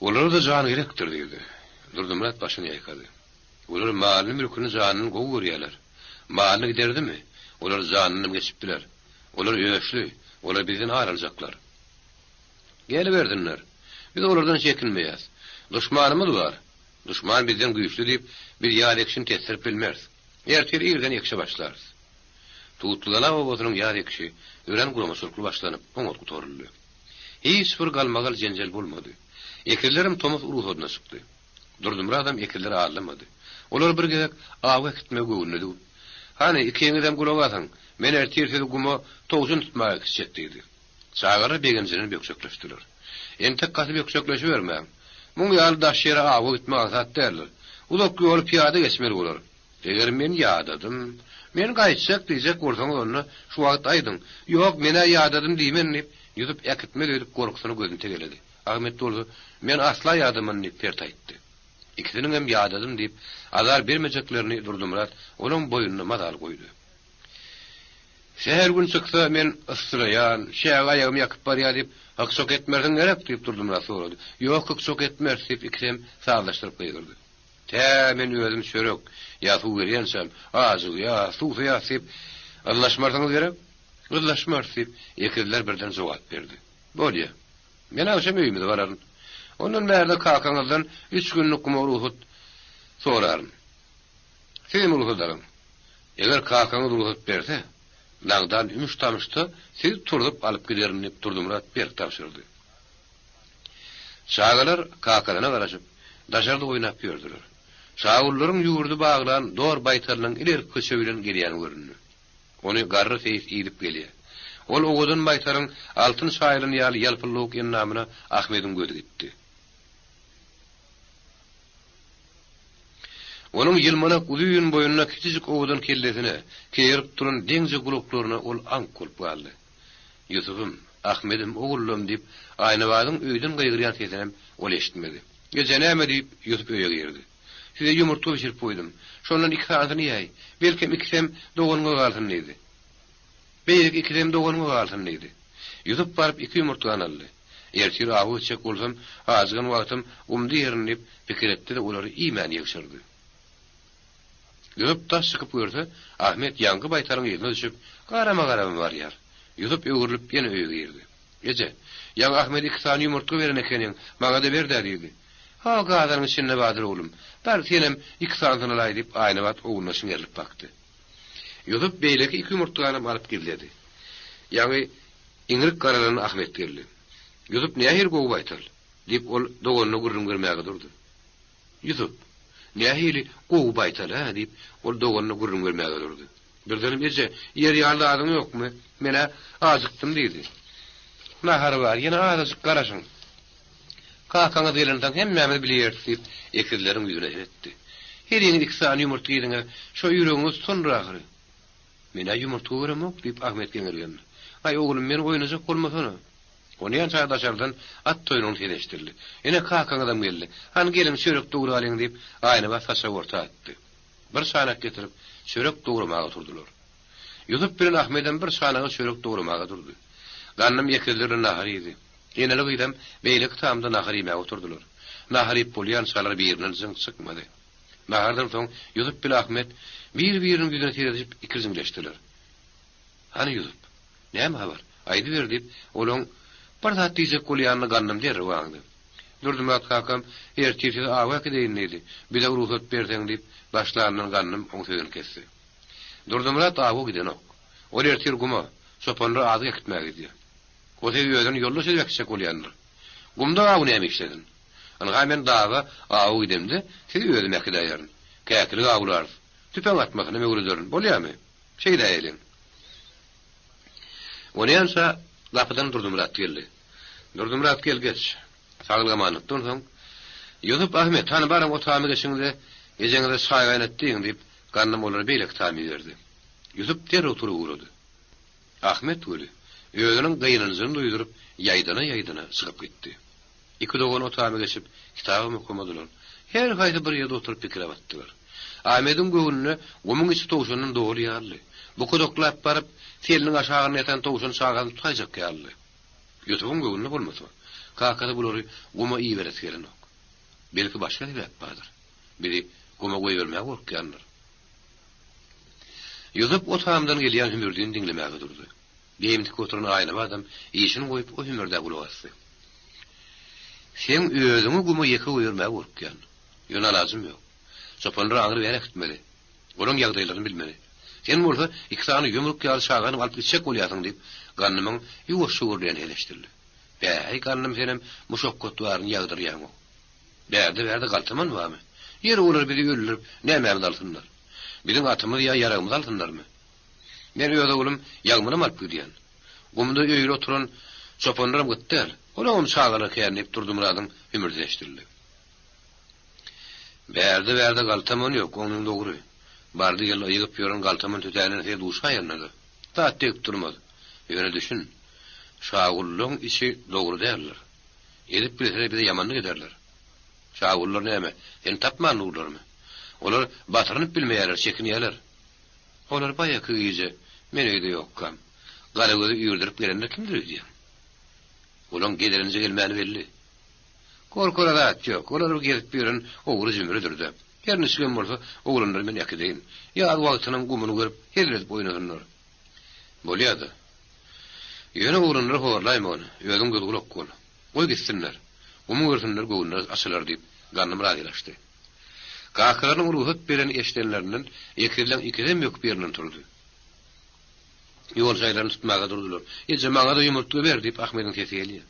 Olara-da jan gerekdir diýdi. Durdymyrat başyny ýaýkady. Olar malyny-mülküni, janyny gowy görýärler. Malyny giderdimi, olar janynam geçip biler. Olar öçli, olar bizden ar aljaklar. Gelibersinler. Biz olardan çekinmeýäs. Duşmanymyz bar. Duşman bizden güýçli diýip, biz ýaz ekişini tesdirip bilmeris. Ertir irden ekişe başlarys. Tutlugala obasynyň ýaz ekişi örän guramaçylykly başlanyp, oňat gutaryldy. Hiç bir galmagal-jenjel bolmady. Ekizlerem tomus rugsadyna çykdy. Durdymyradam ekizleri aldamady. Olar bir gezek awa äkitmegi göwnüne düwüp, Hany, ikiňizem gulak asyň, men ertir sizi guma towşan tutmaga äkitjek diýdi. Çagalar begenjinden bökjekleşdiler. Entek gaty bökjekleşibermäň. Muň ýaly daş ýere awa gitmek aňsat däldir. Uzak ýoly pyýada geçmeli bolar. Eger men ýadadym, men gaýtjak diýjek bolsaňyz onda şu wagt aýdyň. Ýok, men-ä ýadadym diýmen diýip, Ýusup äkitmez öýdüp gorkusyna gözüni tegeledi. Ahmet bolsa, Men asla ýadaman diýip pert aýtdy. Ikisiniňem ýadadym diýip azar bermejeklerini Durdymyrat olaň boýnuna mazaly goýdy. Sähel gün çyksa men yssylaýan, çäge aýagymy ýakyp barýar diýip, hyk-çok etmersiň gerek? diýip Durdymyrat sorady. Ýok, hyk-çok etmeris diýip ikisem sazlaşdyryp gygyrdy. Tä men özüm çörek ýa suw berýänçäm, ajygýas, suwsaýas diýip, yzlaşmarsyňyz gerek? Yzlaşmarys diýip, ekizler birden jogap berdi. Bolýa. Men agşam öýümize bararyn. Ondan bärde kakaňyzdan üç günlük guma rugsat soraryn. Sizem rugsat alyň. Eger kakaňyz rugsat berse, nagdan ümüş-tamyşda sizi turzup alyp giderin diýip, Durdymyrat berk tabşyrdy. Çagalar kakalaryna garaşyp, daşarda oýnap ýördüler. Şagullaryň ýurdy baglan dor baýtalynyň ilerki köçe bilen gelýäni göründi. Ony garry seýis idip gelýär. Ol owadan baýtalyň altyn çaýylan ýaly ýalpyldawuk endamyna Ahmediň gözi gitdi. Onuň ýylmanak uzyn boýuna, kiçijik owadan kellesine, keýerip duran deňje gulaklaryna ol aňk bolup galdy. Ýusupym, Ahmedim, ogullam! diýip, Aýnabadyň öýden gygyrýan sesinem ol eşitmedi. Eje, näme? diýip, Ýusup öýe girdi. Size ýumurtga bişirip goýdum. Şondan iki sanysyny iýäý. Belkem, ikisem doganyňa galsyn diýdi. Beýleki ikisem doganyňa galsyn diýdi. Ýusup baryp iki ýumurtgany aldy. Ertir awa gitjek bolsam, ajygan wagtym gumda iýerin diýip, pikir etdi-de, olary iýmän ýygşyrdy. Ýusup daş çykyp görse, Ahmet ýaňky baýtalyň yzyna düşüp, garama-garama barýar. Ýusup öwrülip ýene öýe girdi. Eje, ýaňy Ahmede iki sany ýumurtga beren ekeniň, maňa-da ber-dä diýdi. Ha, gazanyň içinde bardyr oglum. Bar, senem iki sanysyny alaý diýip, Aýnabat ogluna çiňerilip bakdy. Ýusup beýleki iki ýumurtganam alyp gizledi. Ýaňy iňrik garalan Ahmet geldi. Ýusup nähili gowy baýtal? diýip, ol doganyna gürrüň bermäge durdy. Ýusup, nähili gowy baýtal-ä? diýip, ol doganyna gürrüň bermäge durdy. Birdenem, Eje, iýer ýaly zadyň ýokmy? Men-ä ajykdym diýdi. Nahar bar, ýene azajyk garaşyň. Kakaňyz gelensoň hemmämiz bile iýeris diýip, ekizleriň ýüzüne seretdi. Heriňiz iki sany ýumurtga iýdiňiz, şo ýüregiňiz tutandyr ahyry. Men-ä ýumurtga göremok, diýip, Ahmet geňirgendi. Aý, oglum, meni oýnajak bolmasana. Onýança daşardan at toýnugyň sesi eşidildi. Ine, kakaňyzam geldi. Hany, geliň, çörek döwralyň, diýip, Aýnabat saçagy orta atdy. Bir çanak getirip, çörek dogramaga durdular. Ýusup bilen Ahmedem bir çanaga çörek dogramaga durdy. Gandym ekizler bilen nahar iýdi. Eneli-gyzam beýleki tamda nahar iýmäge oturdylar. Nahar iýip bolýançalar birinden jyňk çykmady. Nahardan soň Ýusup bile Ahmet bir-biriniň ýüzüne seredişip ikirjiňleşdiler. Hany Ýusup, näme habar, aýdyber diýip, olaň bir zat diýjek bolýanyny Gandym derrew aňdy. Durdymyrat kakam, ertir sizi awa äkideýin diýdi, bize rugsat berseň diýip, başlanyndan Gandym oň sözüni kesdi. Durdymyrat awa gidenok. Ol ertir guma, çopanlara azyk äkitmäge gidýär. O sizi özüni ýoldaş edip äkitjek bolýandyr. Gumda aw näme işlesin? Ynha men daga awa gidemde sizi özüm äkidäýerin. Käkilik awlarys. Tüpeň atmasynam öwrederin. Bolýamy? Şeýdäýeliň. Onýança gapydan Durdymyrat geldi. Durdymyrat gel geç. Saglyk-amanlykdan soň, Ýusup, Ahmet, hany baryň o tama geçiň-de, ejeňize çaý gaýnat diýiň, diýip, Gandym olary beýleki tama iberdi. Ýusup derrew turup ugrady. Ahmet weli, özüniň gynanjyny duýduryp, ýaýdana-ýaýdana çykyp gitdi. Iki dogan o tama geçip, kitabam okamadylar. Her haýsy bir ýerde oturyp pikire batdylar. Ahmediň göwnüne gumuň içi towşandan doly ýalydy. Bukudaklap baryp, seliniň aşagynda ýatan towşan çagasyny tutaýjak ýalydy. Ýusubyň göwnüne bolmasa, kakasy bulary guma iberesi gelenok. Belki başga sebäp bardyr. Bizi guma goýbermäge gorkýandyr. Ýusup o tamdan gelýän hümürdini diňlemäge durdy. Geýim tikip oturan Aýnabadam işini goýup o hümürdä gulak asdy. Seň özüňi guma ýeke goýbermäge gorkýan. Ýöne alajym ýok. Çopanlary aňry bäri äkitmeli. Olaň ýagdaýlaryny bilmeli. Sen bolsa iki sany ýumruk ýaly çagany alyp gitjek bolýarsyň diýip, Gandymyň ýuwaşja gürleýän sesi eşidildi. Bäý, Gandym senem muşakgat baryny ýagdyrýaň-ow. Bärde-bärde galtaman barmy? Ýeri olar bizi öldürip, nämämizi alsynlar? Biziň atymyzy ýa ýaragymyzy alsynlarmy? Men öz oglum Ýagmyram alyp gidýän. Gumda öýli oturan çopanlaram gyt däl. Olaňam çagalary kän diýip Durdymyradyň hümürdisi eşidildi. Bärde-bärde galtaman ýok, oňuň dogry. Bardy-geldi ygyp ýören galtaman tötänden her duşaýanda-da, zat degip durmaz. Ýöne düşün, Şagullaň içi dogry däldir. Edip bilseler bize ýamanlyk ederler. Şagullar näme, seni tapman durlarmy? Olar batyrynyp bilmeýärler, çekinýärler. Olar baýaky gije men öýde ýokkam, Garagözi üýrdürip gelenler kimdir öýdýäň? Olaň gezelenje gelmäni belli. Gorkara zat ýok, olar bir gezip ýören ogry-jümrüdir-dä. Her niçigem bolsa, oglanlary men äkideýin. Ýaz wagtynyň gumuny görüp, hezil edip oýnasynlar. Bolýa-da. Ýöne oglanlary horlaýma ony, özüň göz-gulak bol. Goý gitsinler. Gumy görsünler, göwünleri açylar diýip, Gandym razylaşdy. Kakalarynyň rugsat berenini eşidenlerinden ekizleň ikisem böküp ýerinden turdy. Ýol jaýlaryny tutmaga durdular. Eje, maňa-da ýumurtga ber, diýip, Ahmediň sesi gelýär.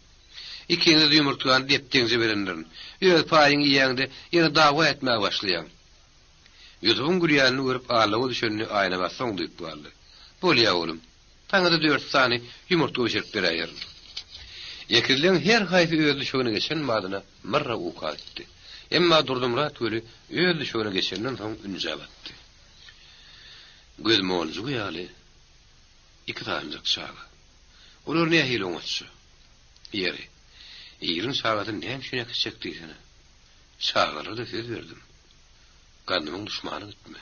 Ikiňize-de ýumurtgany dep-deňje berendirin. Öz paýyňy iýäňde, ýene dawa etmäge başlaýaň. Ýusubyň gülýänini görüp, aldawa düşenini Aýnabat soň duýup galdy. Bolýa, oglum. Saňa-da dört sany ýumurtga bişirip beräýerin. Ekizleň her haýsy öz düşegine geçen badyna myrra uka gitdi. Emma Durdymyrat weli öz düşegine geçenden soň ünjä batdy. Göz monjugy ýaly iki sanyjak çaga. Olar nähili oňatja. Ýeri, iliň çagasyny näme üçin äkitjek diýsene. Çagalara-da söz berdim. Gandymyň duşmany gitme.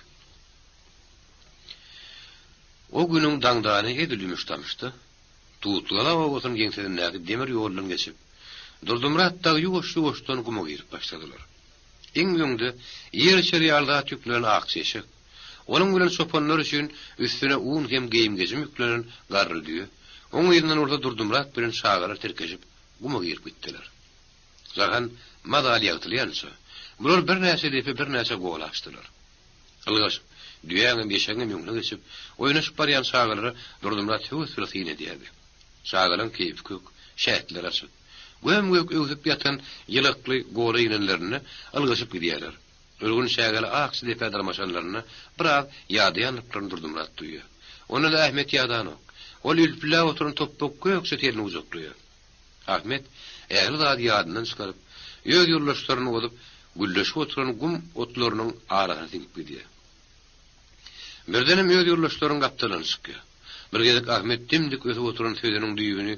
O günüň daňdany edil ümüş-tamyşda, Dutlugala obasynyň ýeňsesindäki demir ýoldan geçip, Durdymyrat dagy ýuwaş-ýuwaşdan guma girip başladylar. Iň öňde ýer içer ýaly zat ýüklenen akja eşek, onuň bilen çopanlar üçin üstüne un hem geýim-gejim ýüklenen garry düýe, oň yzyndan bolsa Durdymyrat bilen çagalar tirkeşip guma girip gitdiler. Jahan mazaly ýagtylýança, bular birnäçe depe, birnäçe gol açdylar. Ylgaşyp, düýäňem, eşegiňem öňüne geçip, oýnaşyp barýan çagalara Durdymyrat höwes bilen syn edýärdi. Çagalaryň keýpi kök, şähtleri açyk. Göm-gök öwsüp ýatan ýylakly gola inenlerinde ylgaşyp gidýärler. Ürgün çägeli akja depä dyrmaşanlarynda biraz ýadaýandyklaryny Durdymyrat duýýar. Onda-da Ahmet ýadanok. Ol ülpüläp oturan topbak gökje telini gujaklaýar. Ahmet ähli zady ýadyndan çykaryp, öz ýoldaşlaryny ozup, gülleşip oturan gum otlarynyň arasyna siňip gidýär. Birdenem öz ýoldaşlarynyň gapdalyndan çykýar. Bir gezek Ahmet dim-dik ösüp oturan sözeniň düýbüni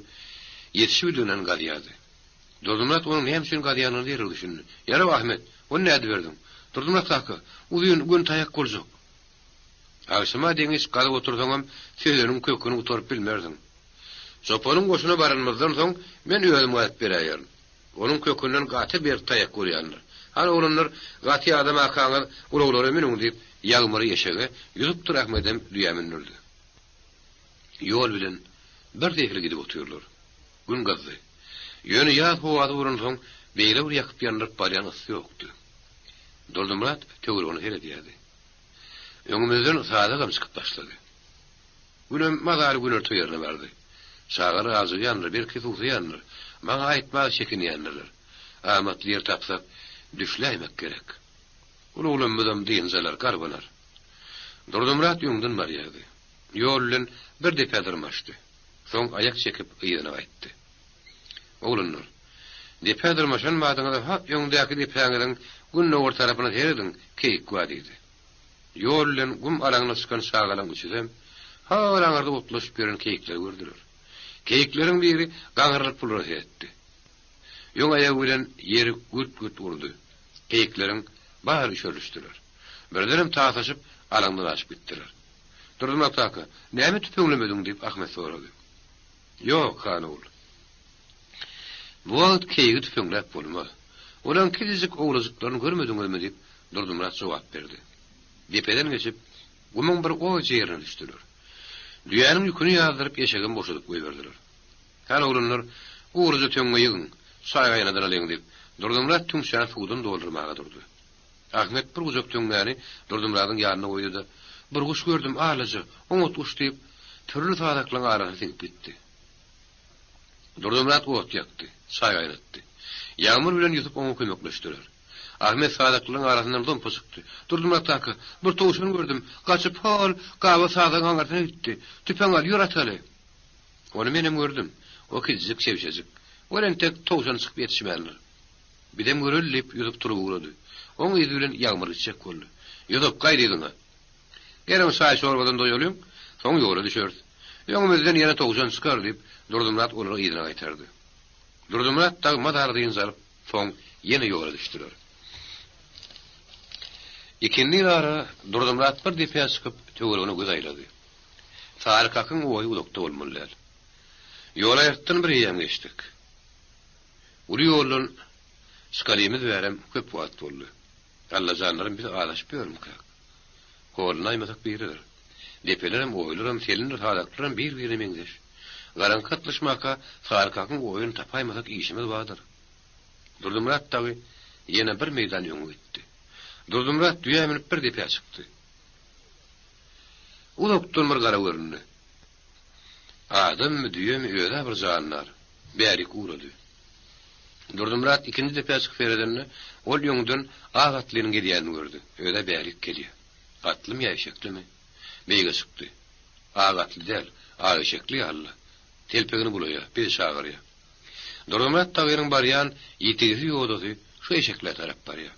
ýetişibildiginden gazýardy. Durdymyrat onuň näme üçin gazýanyna derrew düşündi. Ýaraw, Ahmet, ony nädiberdiň? Durdymyrat kaka, uzyn göni taýak boljak. Agşama deňiç gazyp otursaňam, sözeniň köküni gutaryp bilmersiň. Çopanyň goşuna baranymyzdan soň, men özüm gazyp beräýerin. Onuň kökünden gaty berk taýak bolýandyr. Hany, oglanlar, gaty ýadamakaňyz ulaglara münüň, diýip, Ýagmyry eşege, Ýusupdyr Ahmedem düýä mündürdi. Ýol bilen bir seýfli gidip otyrlar. Gün gyzdy. Ýöne ýaz howasy bolansoň, beýle bir ýakyp-ýandyryp barýan yssy ýokdy. Durdymyrat töweregine seredýärdi. Öňümizden sazagam çykyp başlady. Günem mazaly günorta ýerine bardy. Çagalar ajygýandyr, belki suwsaýandyr. Maňa aýtmaga çekinýändirler. Amatly ýer tapsak, düşläýmek gerek. Uluglamyzam dynç alar, garbanar. Durdymyrat öňden barýardy. Ýol bilen bir depä dyrmaşdy. Soň aýak çekip yzyna gaýtdy. Oglanlar, depä dyrmaşan badyňyza ha öňdäki depäňiziň gündogar tarapyna serediň, keýik bar diýdi. Ýol bilen gum alaňyna çykan çagalaň üçüsem, hol aňyrda otlaşyp ýören keýikleri gördüler. Keýikleriň biri gaňrylyp bulara seretdi. Öň aýagy bilen ýeri gürt-gürt urdy. Keýikleriň bary üşerlişdiler. Birdenem tasaşyp, alaňdan aşyp gitdiler. Durdymyrat kaka, näme tüpeňlemediň? diýip, Ahmet sorady. Ýok, han ogul. Bu wagt keýigi tüpeňläp bolmaz. Olaň kiçijik owlajyklaryny görmediňizmi diýip, Durdymyrat jogap berdi. Depeden geçip, gumuň bir oýja ýerine düşdüler. Düýäniň ýüküni ýazdyryp, eşegem boşadyp goýberdiler. Hany oglanlar, guryja töňňe ýygyň, çaý gaýnadyralyň diýip, Durdymyrat tüňçäni suwdan doldurmaga durdy. Ahmet bir gujak töňňäni Durdymyradyň ýanyna goýdy-da, Bir guş gördüm, alaja, oňat guş diýip, pürli sazaklaryň arasyna siňip gitdi. Durdymyrat ot ýakdy, çaý gaýnatdy. Ýagmyr bilen Ýusup oňa kömekleşdiler. Ahmet sazaklaryň arasyndan zompa çykdy. Durdymyrat kaka, bir towşan gördüm, gaçyp hol, gaba sazagyň aňyrsyna gitdi. Tüpeň al, ýör ataly. Ony menem gördüm. O kiçijik, çebşejik. Ol entek towşan çykyp ýetişmändir. Bizem göreli, diýip, Ýusup turup ugrady. Oň yzy bilen Ýagmyr gitjek boldy. Ýusup, gaýt yzyňa. Geliň, çaý-çorbadan doýalyň, soň ýola düşeris. Öňümizden ýene towşan çykar, diýip, Durdymyrat olary yzyna gaýtardy. Durdymyrat dagy mazaly dynç alyp, soň ýene ýola düşdüler. Ikindin ara Durdymyrat bir depä çykyp, töweregine göz aýlady. Sary kakyň oýy uzakda bolmaly däl. Ýolaýyrtdan bir eýýäm geçdik. Uly ýoldan çykalymyz bärem köp wagt boldy. Allajanlarym biz azaşyp ýörmükäk? Horlanaýmasak biridir. Depelerem, oýlaram, selindir sazaklaram bir-birine meňzeş. Garaňky gatlyşmaka Sary kakyň oýuny tapaýmasak işimiz bardyr. Durdymyrat dagy ýene bir meýdan öňe gitdi. Durdymyrat düýä münüp bir depä çykdy. Uzakdan bir gara göründi. Adammy, düýemi, öz-ä bir jandar. Bärik ugrady. Durdymyrat ikinji depä çykyp seredende, ol öňden ak atlynyň gelýänini gördi. Öz-ä bärik gelýär. Atlymy ýa eşeklimi? Beýige çykdy. Ak atly däl, ak eşekli ýaly-la. Telpegini bulaýar, bizi çagyrýar. Durdymyrat dagynyň barýan ýitigisi ýodasy şu eşeklä tarap barýar.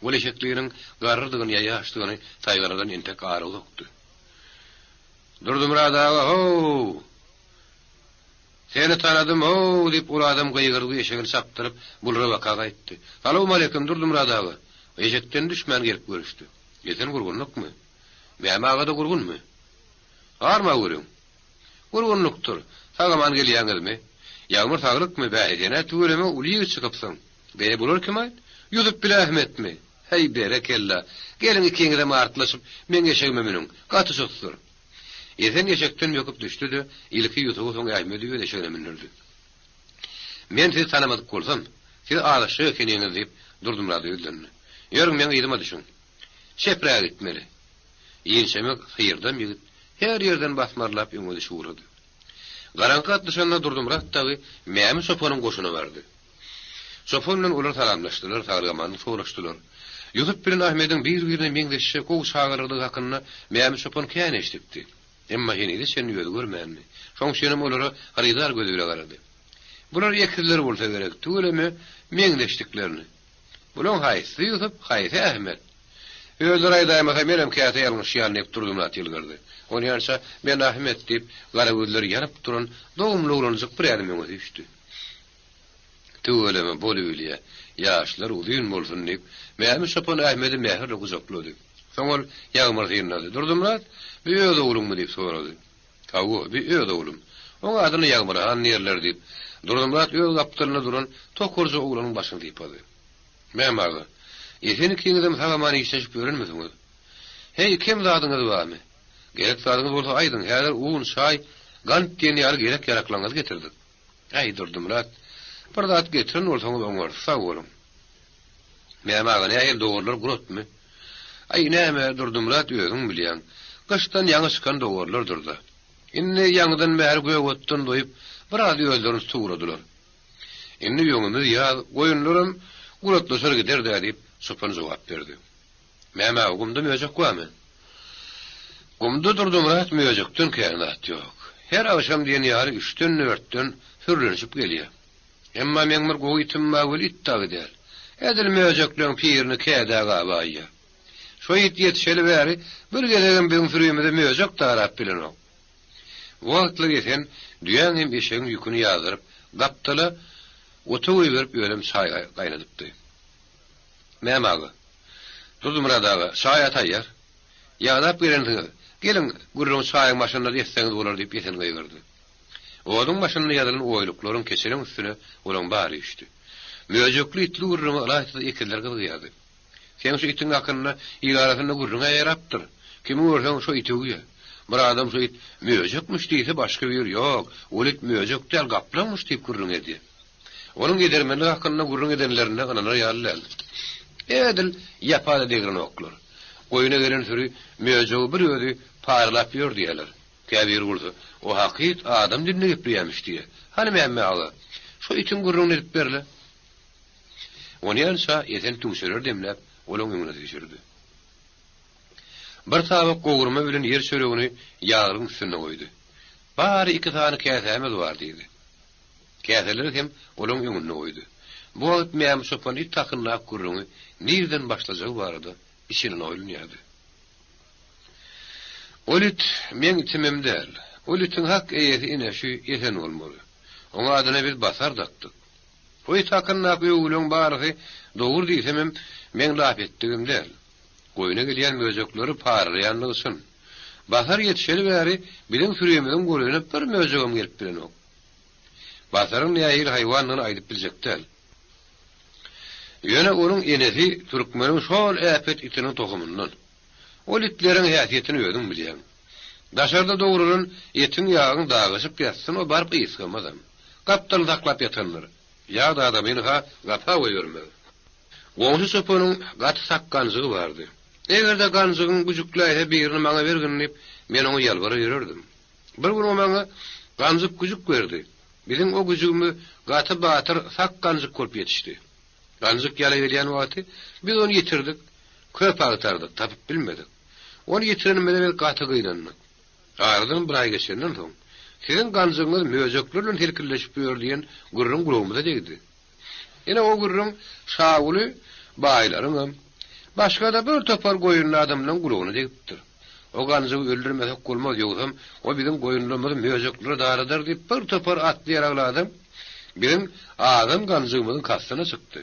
Ol eşekliniň garrydygyny ýa ýaşdygyny saýgarardan entek ara uzakdy. Durdymyrat aga, ho-ow! Seni tanadym, ho-ow! diýip, ol adam gygyrdy, eşegini çapdyryp, bulara baka gaýtdy. Salowmaleýkim, Durdymyrat aga! Eşekden düşmän gelip görüşdi. Esen gurgunlykmy? Mämi aga-da gurgunmy? Arma görüň. Gurgunlykdyr. Sag-aman gelýäňizmi? Ýagmyr saglykmy? Bäh, sen-ä tüweleme uly ýigit çykypsyň. Be, bular kim-aý? Ýusup bile Ahmetmi? Häý, berekella! Geliň ikiňizem artlaşyp, meň eşegime münüň. Gaty çusdur. Esen eşekden böküp düşdi-de, ilki Ýusuby, soň Ahmedi öz eşegine mündürdi. Men sizi tanamadyk bolsam, siz azaşjak ekeniňiz, diýip, Durdymyrada ýüzlendi. Ýörüň, meň yzyma düşüň. Çepräge gitmeli. Inçemik, syrdam ýigit her ýerden basmarlap öňe düşüp ugrady. Garaňky gatlyşanda Durdymyrat dagy Mämi çopanyň goşuna bardy. Çopan bilen olar salamlaşdylar, saglyk-amanlyk soraşdylar. Ýusup bilen Ahmediň bir-birine meňzeşje gowy çagalardygy hakynda Mämi çopan kän eşidipdi. Emma henize çenli özi görmändi. Şoň üçinem olara hyrydar gözi bile garady. Bular ekizler bolsa gerek, tüweleme meňzeşdiklerini. Bulaň haýsysy Ýusup, haýsy Ahmet? Özleri aýdaýmasa menem käte ýalňyşýan diýip Durdymyrat ýylgyrdy. Onýança men Ahmet diýip, gara gözleri ýanyp duran dogumly oglanjyk bir ädim öňe süýşdi. Tüweleme, bolubilýä. Ýaşlar uzyn bolsun diýip, Mämi çopan Ahmedi mähirli gujaklady. Soň ol Ýagmyry synlady. Durdymyrat, bi öz ogluňmy diýip sorady. Hawa, bi öz oglum. Oň adyna Ýagmyr han diýerler diýip, Durdymyrat öz gapdalynda duran tokarja oglanyň başyny sypady. Mäm aga, Esen ikiňizem sag-aman işleşip ýörenmisiňiz? Heý, kem zadyňyz barmy? Gerek zadyňyz bolsa aýdyň, häzir un, çaý, gant diýen ýaly gerek-ýaraklaryňyzy getirdik. Äý, Durdymyrat, bir zat getiren bolsaňyz oňarys, sag boluň. Mäm aga, nähili dowarlar guratmy? Aý, näme, Durdymyrat, özüň bilýäň. Gyşdan ýaňy çykan dowarlardyr-da. Indi ýaňydan bäri gök otdan doýup, biraz özlerini tutup ugradylar. Indi öňümiz ýaz, goýunlaram guratlaşar gider-dä, diýip, çopan jogap berdi. Mäm aga, gumda möjek barmy? Gumda Durdymyrat möjekden kän zat ýok. Her agşam diýen ýaly üçden-dörtden sürlenişip gelýär. Emma meň bir gowy itim bar weli it dagy däl. Edil möjekleň pirini kädä gabaýýar. Şo it ýetişeli bäri bir gezegem biziň sürimize möjek darap bilenok. Bu wagtlar Esen düýäň hem eşegiň ýüküni ýazdyryp, gapdala ota goýberip özem çaý gaýnadypdy. Mäm aga. Durdymyrat aga, çaý-a taýýar. Ýadap gelensiňiz. Geliň, gürrüňi çaýyň başynda etseňiz bolar diýip Esen gygyrdy. Oduň başynda ýazylan oýluklaryň keçeleň üstüne olaň bary üýşdi. Möjekli itli gürrüňe ylaýta-da ekizler gyzygýardy. Seň şu itiň hakynda il arasynda gürrüň-ä ýarapdyr. Kimi görseň şo iti öwýä. Bir adam şo it möjekmiş diýse, başga biri ýok, ol it möjek däl, gaplaňmyş diýip gürrüň edýä. Onuň edermenligi hakynda gürrüň edenlerine ynanar ýaly däl. Edil ýapa-da degrenoklar. Goýuna gelen süri möjegi bir özi paralap ýör diýýärler. Käbiri bolsa, O hakyt adam dilinde gepleýärmiş diýýär. Hany Mämme aga, şo itiň gürrüňini edip ber-le. Onýança Esen tüňçeleri demläp, olaň öňüne süýşürdi. Bir tabak gowurma bilen ýer çöregini ýaglygyň üstünde goýdy. Bary iki sany käsämiz bar diýdi. Käseleri hem olaň öňünde goýdy. Bu wagt Mämi çopan it hakyndaky gürrüňi nirden başlajagy barada içinden oýlanýardy. Ol it meň itimem däl. Ol itiň hak eýesi ine şu Esen bolmaly. Oň adyna biz Basar dakdyk. O it hakyndaky öwgüleň barysy dogry diýsemem, meň lap etdigim däl. Goýna gelýän möjekleri paralaýanlygy çyn. Basar ýetişeli bäri biziň sürimiziň golaýyna bir möjegem gelip bilenok. Basaryň nähili haýwandygyny aýdyp biljek däl. Ýöne onuň enesi türkmeniň şol äpet itiniň tohumyndan. Ol itleriň häsiýetini özüň bilýäň. Daşarda dogrulan etiň-ýagyň dagaşyp ýatsyn, o baryp ysgamazam. Gapdalyny saklap ýatandyr. Ýa-da adamyny-ha gapa goýbermez. Goňşy çopanyň gaty sak ganjygy bardy. Eger-de ganjygyň güjükläýse birini maňa bergin diýip, men oňa ýalbarar ýörerdim. Bir gün o maňa ganjyk güjük berdi. Biziň o güjügimiz gaty batyr sak ganjyk bolup ýetişdi. Ganjyk ýala gelýän wagty biz ony ýitirdik. Köp agtardyk, tapyp bilmedik. Ony ýitirenimize biz gaty gynandyk. Aradan bir aý geçenden soň, Siziň ganjygyňyz möjekler bilen selkilleşip ýör diýen gürrüň gulagymyza degdi. Ine, o gürrüň Şaguly baýlaryňam, başga-da bir topar goýunly adamlaryň gulagyna degipdir. O ganjygy öldürmesek bolmaz, ýogsam o biziň goýunlarymyzy möjeklere daradar diýip, bir topar atly-ýaragly adam biziň azan ganjygymyzyň kastyna çykdy.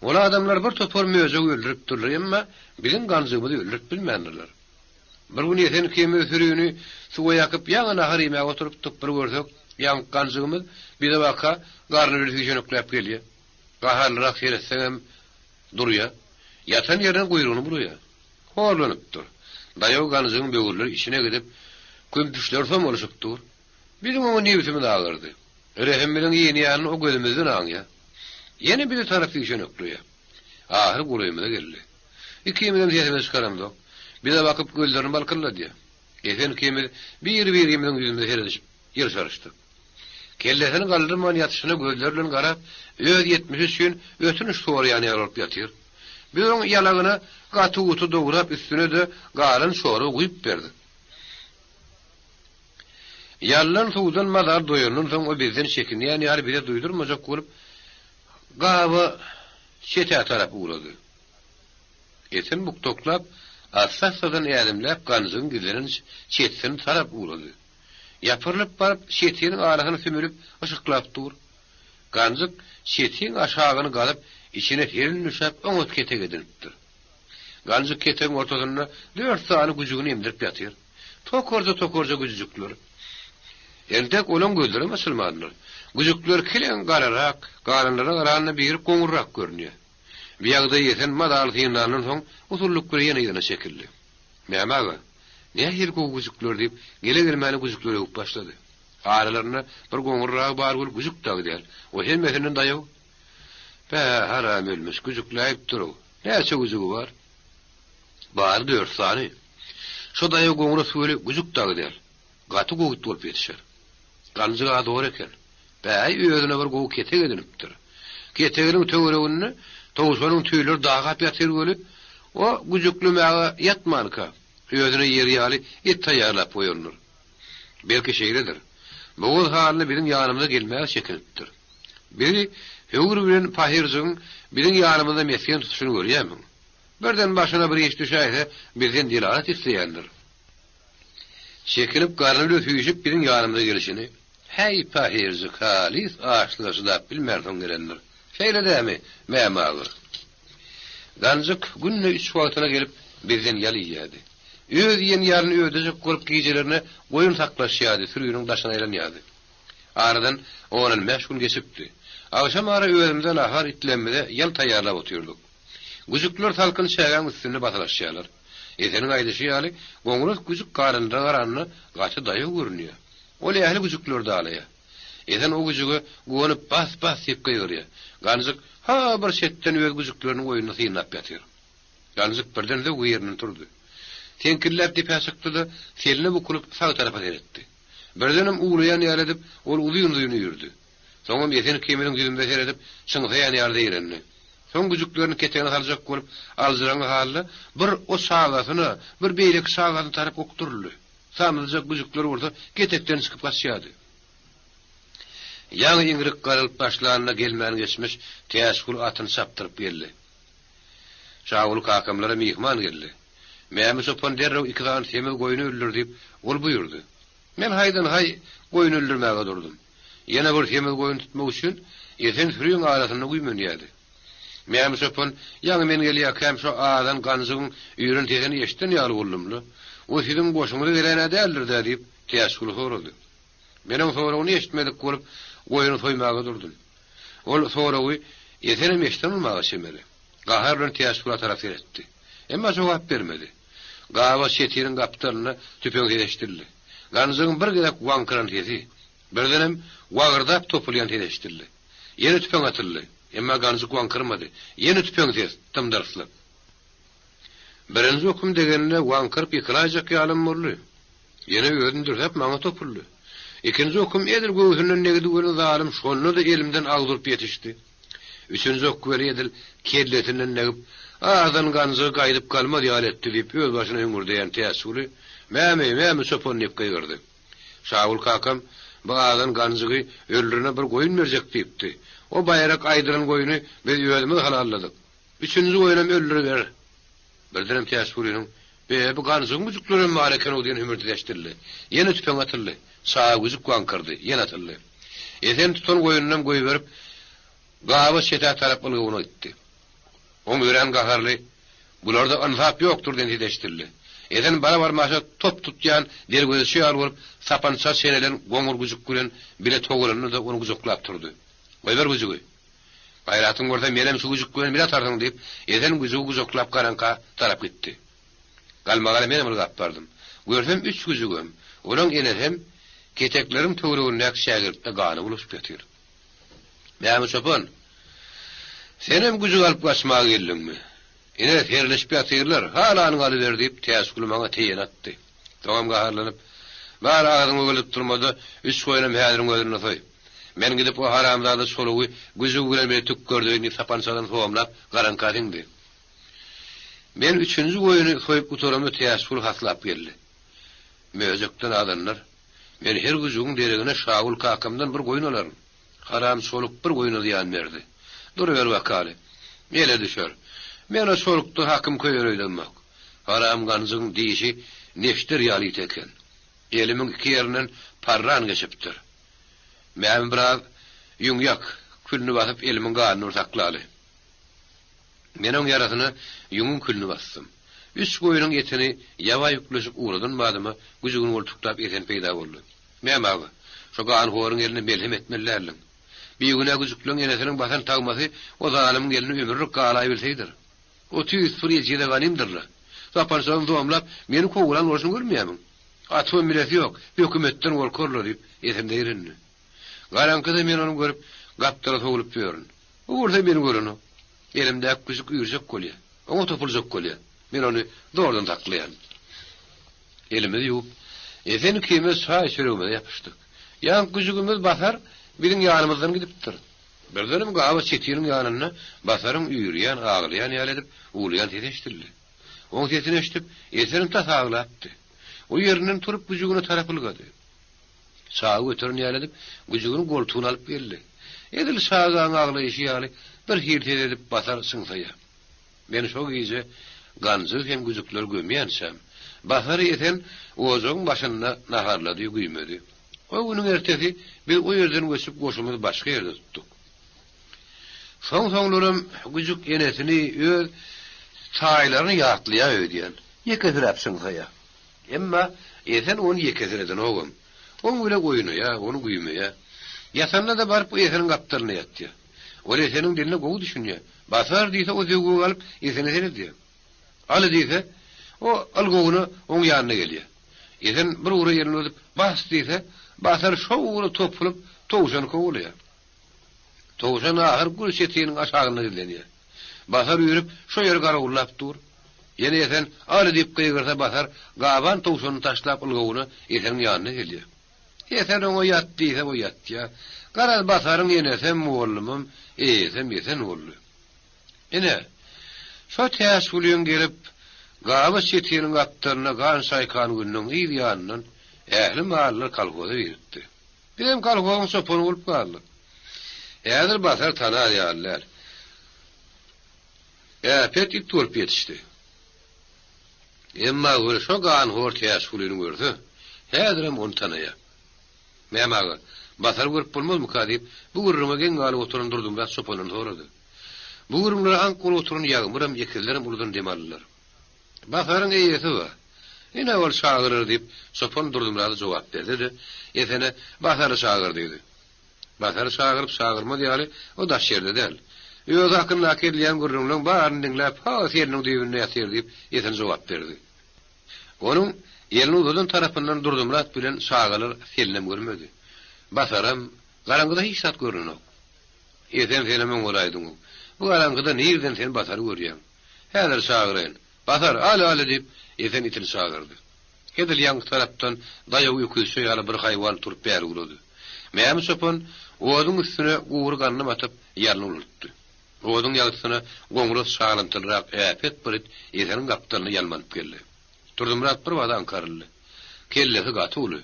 Ol adamlar bir topar möjegi öldüripdirler, emma biziň ganjygymyzy öldürip bilmändirler. Bir gün Esen ikimiz sürini suwa ýakyp, ýaňy nahar iýmäge oturypdyk, bir görsek, ýaňky ganjygymyz bize baka garny bilen süýşenekläp gelýär. Gaharlyrak seretseňem, durýar. Ýatan ýerinden guýrugyny bulaýar. Horlanypdyr. Daýaw ganjygyň böwürleri içine gidip, kümpüşleri somalyşyp dur. Biziň oňa nebsimiz agyrdy. Rehimimiziň inýänini o gözümizden aňýar. Ýene bize tarap süýşenekleýär. Ahyry golaýymyza geldi. Ikimizem sesimizi çykaramzok. Bize bakyp gözlerini balkylladýar. Esen ikimiz bir-birimiziň ýüzümize seredişip ýylşaryşdyk. Kellesini galdyrman ýatyşyna gözleri bilen garap, öz ýetmişi üçin ötünç soraýan ýaly bolup ýatyr. Biz oň ýalagyna gaty-guty dograp üstüne-de galan çorba guýup berdik. Ýaldan suwdan mazaly doýandan soň o bizden çekinýän ýaly bize duýdurmajak bolup gaba çete tarap ugrady. Esen bukdaklap, assa-assadan ädimläp ganjygyň gizlenen çetesine tarap ugrady. Ýapyrylyp baryp çetiniň arasyny sümülip yşyklap dur. Ganjyk çetiň aşagyny gazyp içine serin düşäp oňat ketek edinipdir. Ganjyk ketegiň ortasynda dört sany güjügini emdirip ýatyr. Tokarja-tokarja güjüjikler. Entek olaň gözlerem açylmandyr. Güjükler kileň gararak, galanlara garanda biri goňurrak görünýär. Bu ýagdaýy Esen mazaly synlandan soň, usullyk bilen ýene yzyna çekildi. Mäme aga, nähili gowy güjükler diýip, gele-gelmäne güjükleri öwüp başlady. Aralarynda bir goňurragy bar weli güjük dagy däl. O hemmesinden daýaw. Bä, haram ölmüş, güjükläýipdir-ow. Näçe güjügi bar? Bary dört sany. Şo daýaw goňras weli güjük dagy däl. Gaty gowy it bolup ýetişer. Ganjyg-a zor eken. Bäý, özüne bir gowy ketek edinipdir. Keteginiň töwereginde towşanyň tüýleri dagap ýatyr weli, o güjüklemäge ýatmanka, özüne ýer ýaly et taýýarlap goýandyr. Belki şeýledir. Bogaz halyna biziň ýanymyza gelmäge çekinipdir. Bizi höwür bilen pahyrjygyň biziň ýanymyzda mesgen tutuşyny görýärmiň? Birden başyna bir iş düşäýse, bizden delalat isleýändir. Çekinip garny bilen süýşüp biziň ýanymyza gelşini, Häý, pahyrjyk, halys açlyga çydap bilmänsoň gelendir. Şeýle dämi, Mämi aga? Ganjyk günde üç wagtyna gelip, bizden ýal iýýärdi. Öz iýen ýalyny ödejek bolup gijelerine goýun saklaşýardy, süriniň daşyna aýlanýardy. Aradan on-on bäş gün geçipdi. Agşam ara özümize nahar, itlemmize ýal taýýarlap otyrdyk. Güjükler salkyn çägäň üstünde basylaşýarlar. Eseniň aýdyşy ýaly, goňras güjük garynda garanda gaty daýaw görünýär. Ol ähli güjükleri dalaýar. Esen o güjüge guwanyp bas-bas diýip gygyrýar. Ganjyk ha bir çetden öz güjükleriniň oýnuny synlap ýatyr. Ganjyk birden zöwwe ýerinden turdy. Seňkilläp depä çykdy-da, seline bukulyp sag tarapa seretdi. Birdenem uwlaýan ýaly edip, ol uzyn-uzyn üýrdi. Soňam Esen ikimiziň ýüzümize seredip, çyňsaýan ýaly zeýrendi. Soň güjüklerini ketegine saljak bolup, aljyraňňy halda bir o çagasyna, bir beýleki çagasyna tarap okduryldy. Samsyjak güjükler bolsa ketekden çykyp gaçýardy. Ýaňy iňrik garalyp başlanda gelmän geçmiş Täçgül atyny çapdyryp geldi. Şaguly kakamlara myhman geldi. Mämi çopan derrew iki sany semiz goýny öldür diýip, ol buýurdy. Men haýdan-haý goýun öldürmäge durdum. Ýene bir semiz goýun tutmak üçin Esen süriň arasynda güýmenýärdi. Mämi çopan, Ýaňy men gelýärkäm şo azan ganjygyň üýren sesini eşiden ýaly boldum-la. O siziň goşuňyza gelen-ä däldir-dä diýip, Täçguly sorady. Men oň soragyny eşitmedik bolup, goýuny soýmaga durdum. Ol soragy Esenem eşiden bolmaga çemeli. Gahar bilen Täçgula tarap seretdi. Emma jogap bermedi. Gaba çetiriň gapdalynda tüpeň sesi eşidildi. Ganjygyň bir gezek waňkyran sesi, birdenem wagyrdap topulýan ses eşidildi. Ýene tüpeň atyldy. Emma ganjyk waňkyrmady. Ýene tüpeň ses, dym-dyrslyk. Birinji okum degende waňkyryp ýykylaýjak ýalam boldy. Ýene özüni dürsäp maňa topuldy. Ikinji okum edil göwsünden degdi welin zalym şonda-da elimden agdyryp ýetişdi. Üçünji ok weli edil kellesinden degip, azdan ganjygy gaýdyp galmaz ýaly etdi diýip öz başyna hüňürdeýän Täçguly, Mämi, Mämi çopan diýip gygyrdy. Şagül kakam, Bu azan ganjygy öldürene bir goýun berjek diýipdi. O baýrak aýdylan goýny biz özümiz halalladyk. Üçünji goýnam öldüriber. Birdenem Täçgulynyň, Be, bu ganjygyň güjüklerem bar eken-ow diýen hümürdisi eşidildi. Ýene tüpeň atyldy. Çaga güjük waňkyrdy. Ýene atyldy. Esen tutan goýnunam goýberip, gaba çete tarap ylgawyna gitdi. Oň örän gaharly, Bularda ynsap ýokdur diýen sesi eşidildi. Esen bara-barmaşa top tutýan derwezeçi ýaly bolup, sapança çenelen goňur güjük bilen bile togalandy-da, ony gujaklap turdy. Goýber güjügi! Gaýratyň bolsa menem şu güjük bilen bile atarsyň diýip, Esen güjügi gujaklap garaňka tarap gitdi. Galmagala menem ylgap bardym. Görsem üç güjügem, olaň enesem ketekleriň töweregindäki şägirtde gana bulaşyp ýatyr. Mämi çopan, senem güjük alyp gaçmaga geldiňmi? Ine, serleşip ýatyrlar, halanyňy alyber diýip, Täçguly maňa teýene atdy. Soňam gaharlanyp, Bar, agzyňy ögüldip durma-da, üç goýunam häziriň özünde soý. Men gidip o haramzada çolugy güjügi bilen bile tükgerdeýin diýip sapançadan somlap garaňka siňdi. Men üçünji goýuny soýup gutaramda Täçgül haslap geldi. Möjekden azanlar. Men her güjügiň deregine Şagül kakamdan bir goýun alaryn. Haram çoluk bir goýuna zyýan berdi. Duruber bakaly. Ele düşer. Men o çolukda hakym köýer öýdemok. Haram ganjygyň dişi neşter ýaly ýiti eken. Elimiň iki ýerinden parran geçipdir. Mämi biraz ýüň ýak, külüni basyp elimiň ganyny bir saklaly. Men oň ýarasyna ýüňüň külüni basdym. Üç goýnuň etini ýaba ýükleşip ugradan badyma güjügini goltuklap Esen peýda boldy. Mämi aga, şo ganhoryň eline melhem etmeli däldiň. Bigünä güjükleň enesiniň basan tagmasy o zalymyň eline ömürlik galaýbilseýdir. O tüýs bir ejize ganymdyr-la. Sapançadan zomlap, meni kowlan bolşuny görmeýärmiň? Atybam bilesi ýok, hökümetden gorkarlar diýip, Esen zeýrendi. Garaňkyda men ony görüp, gapdala sowlup ýörün. O bolsa meni görenok. Elimdäki güjük üýrjek bolýar. Oňa topuljak bolýar. Men ony zordan saklaýan. Elimizi ýuwup, Esen ikimiz çaý-çöregimize ýapyşdyk. Ýaňky güjügimiz Basar biziň ýanymyzdan gidipdir. Birdenem Gaba çetiniň ýanynda Basaryň üýrýän, aglaýan ýaly edip uwlaýan sesi eşidildi. Oň sesini eşidip, Esenem tas aglapdy. O ýerinden turup güjügine tarap ylgady. Çaga göteren ýaly edip, güjügini goltugyna alyp geldi. Edil çagaň aglaýşy ýaly bir hili ses edip Basar çyňsaýar. Men şo gije ganjygy hem güjükleri gömýänçäm, Basary Esen ojagyň başynda naharlady, güýmedi. O günüň ertesi biz o ýerden göçüp goşumyzy başga ýerde tutduk. Soň-soňlaram güjük enesini öz taýlaryny ýatlaýar öýdýän, ýekesiräp çyňsaýar. Emma Esen ony ýekesiredenogam. Oň bile oýnaýar, ony güýmeýär. Ýatanda-da baryp Eseniň gapdalynda ýatýar. Ol Eseniň diline gowy düşünýär. Basar diýse, o zöwwe galyp, Esene seredýär. Aly diýse, o ylgawuna oň ýanyna gelýär. Esen bir ugra elini uzadyp, Bas diýse, Basar şo ugra topulyp, towşany kowalaýar. Towşan ahyr gül çetiniň aşagynda gizlenýär. Basar üýrüp, şo ýeri garawullap dur. Ýene Esen, Aly diýip gygyrsa, Basar gaban towşanyny taşlap ylgawuna Eseniň ýanyna gelýär. Esen oňa ýat diýse, o ýatýar. Garaz, Basaryň enesem, mugallymam, eýesem Esen boldy. Ine, şo Täçgüliň gelip, Gaba çetiniň gapdalyna gan çaýkan gününiň yz ýanyndan ähli mallar kolhoza giripdi. Bizem kolhozyň çopany bolup galdyk. Häzir Basar tanar ýaly däl. Äpet it bolup ýetişdi. Emma weli şo ganhor Täçgülini görse, häzirem ony tanaýar. Mäm aga, Basary görüp bolmazmyka diýip, bu gürrüňe geň galyp oturan Durdymyrat çopandan sorady. Bu gürrüňlere aňk bolup oturan Ýagmyram, ekizlerem uludan dem aldylar. Basaryň eýesi bar. Ine, ol çagyrar diýip, çopan Durdymyrada jogap berdi-de, Esene, Basary çagyr diýdi. Basary çagyryp-çagyrmaz ýaly, o daş ýerde däl. Özi hakyndaky edilýän gürrüňleň baryny diňläp, has eliniň düýbünde ýatyr diýip, Esen jogap berdi. Onuň elini uzadan tarapyndan Durdymyrat bilen çagalar Selinem görmedi. Basaram, garaňkyda hiç zat görnenok. Esen senem öň bolaýdyň-ow. Bu garaňkyda nirden sen Basary görýäň? Häzir çagyraýyn. Basar, aly, aly! diýip, Esen itini çagyrdy. Edil ýaňky tarapdan daýaw öküzçe ýaly bir haýwan turup bäri ugrady. Mämi çopan oduň üstüne gury gandym atyp, ýalyn ulaltdy. Oduň ýagtysyna goňras şalymtylrak äpet bir it Eseniň gapdalyna ýalmanyp geldi. Durdymyrat birbada aňkaryldy. Kellesi gaty uly.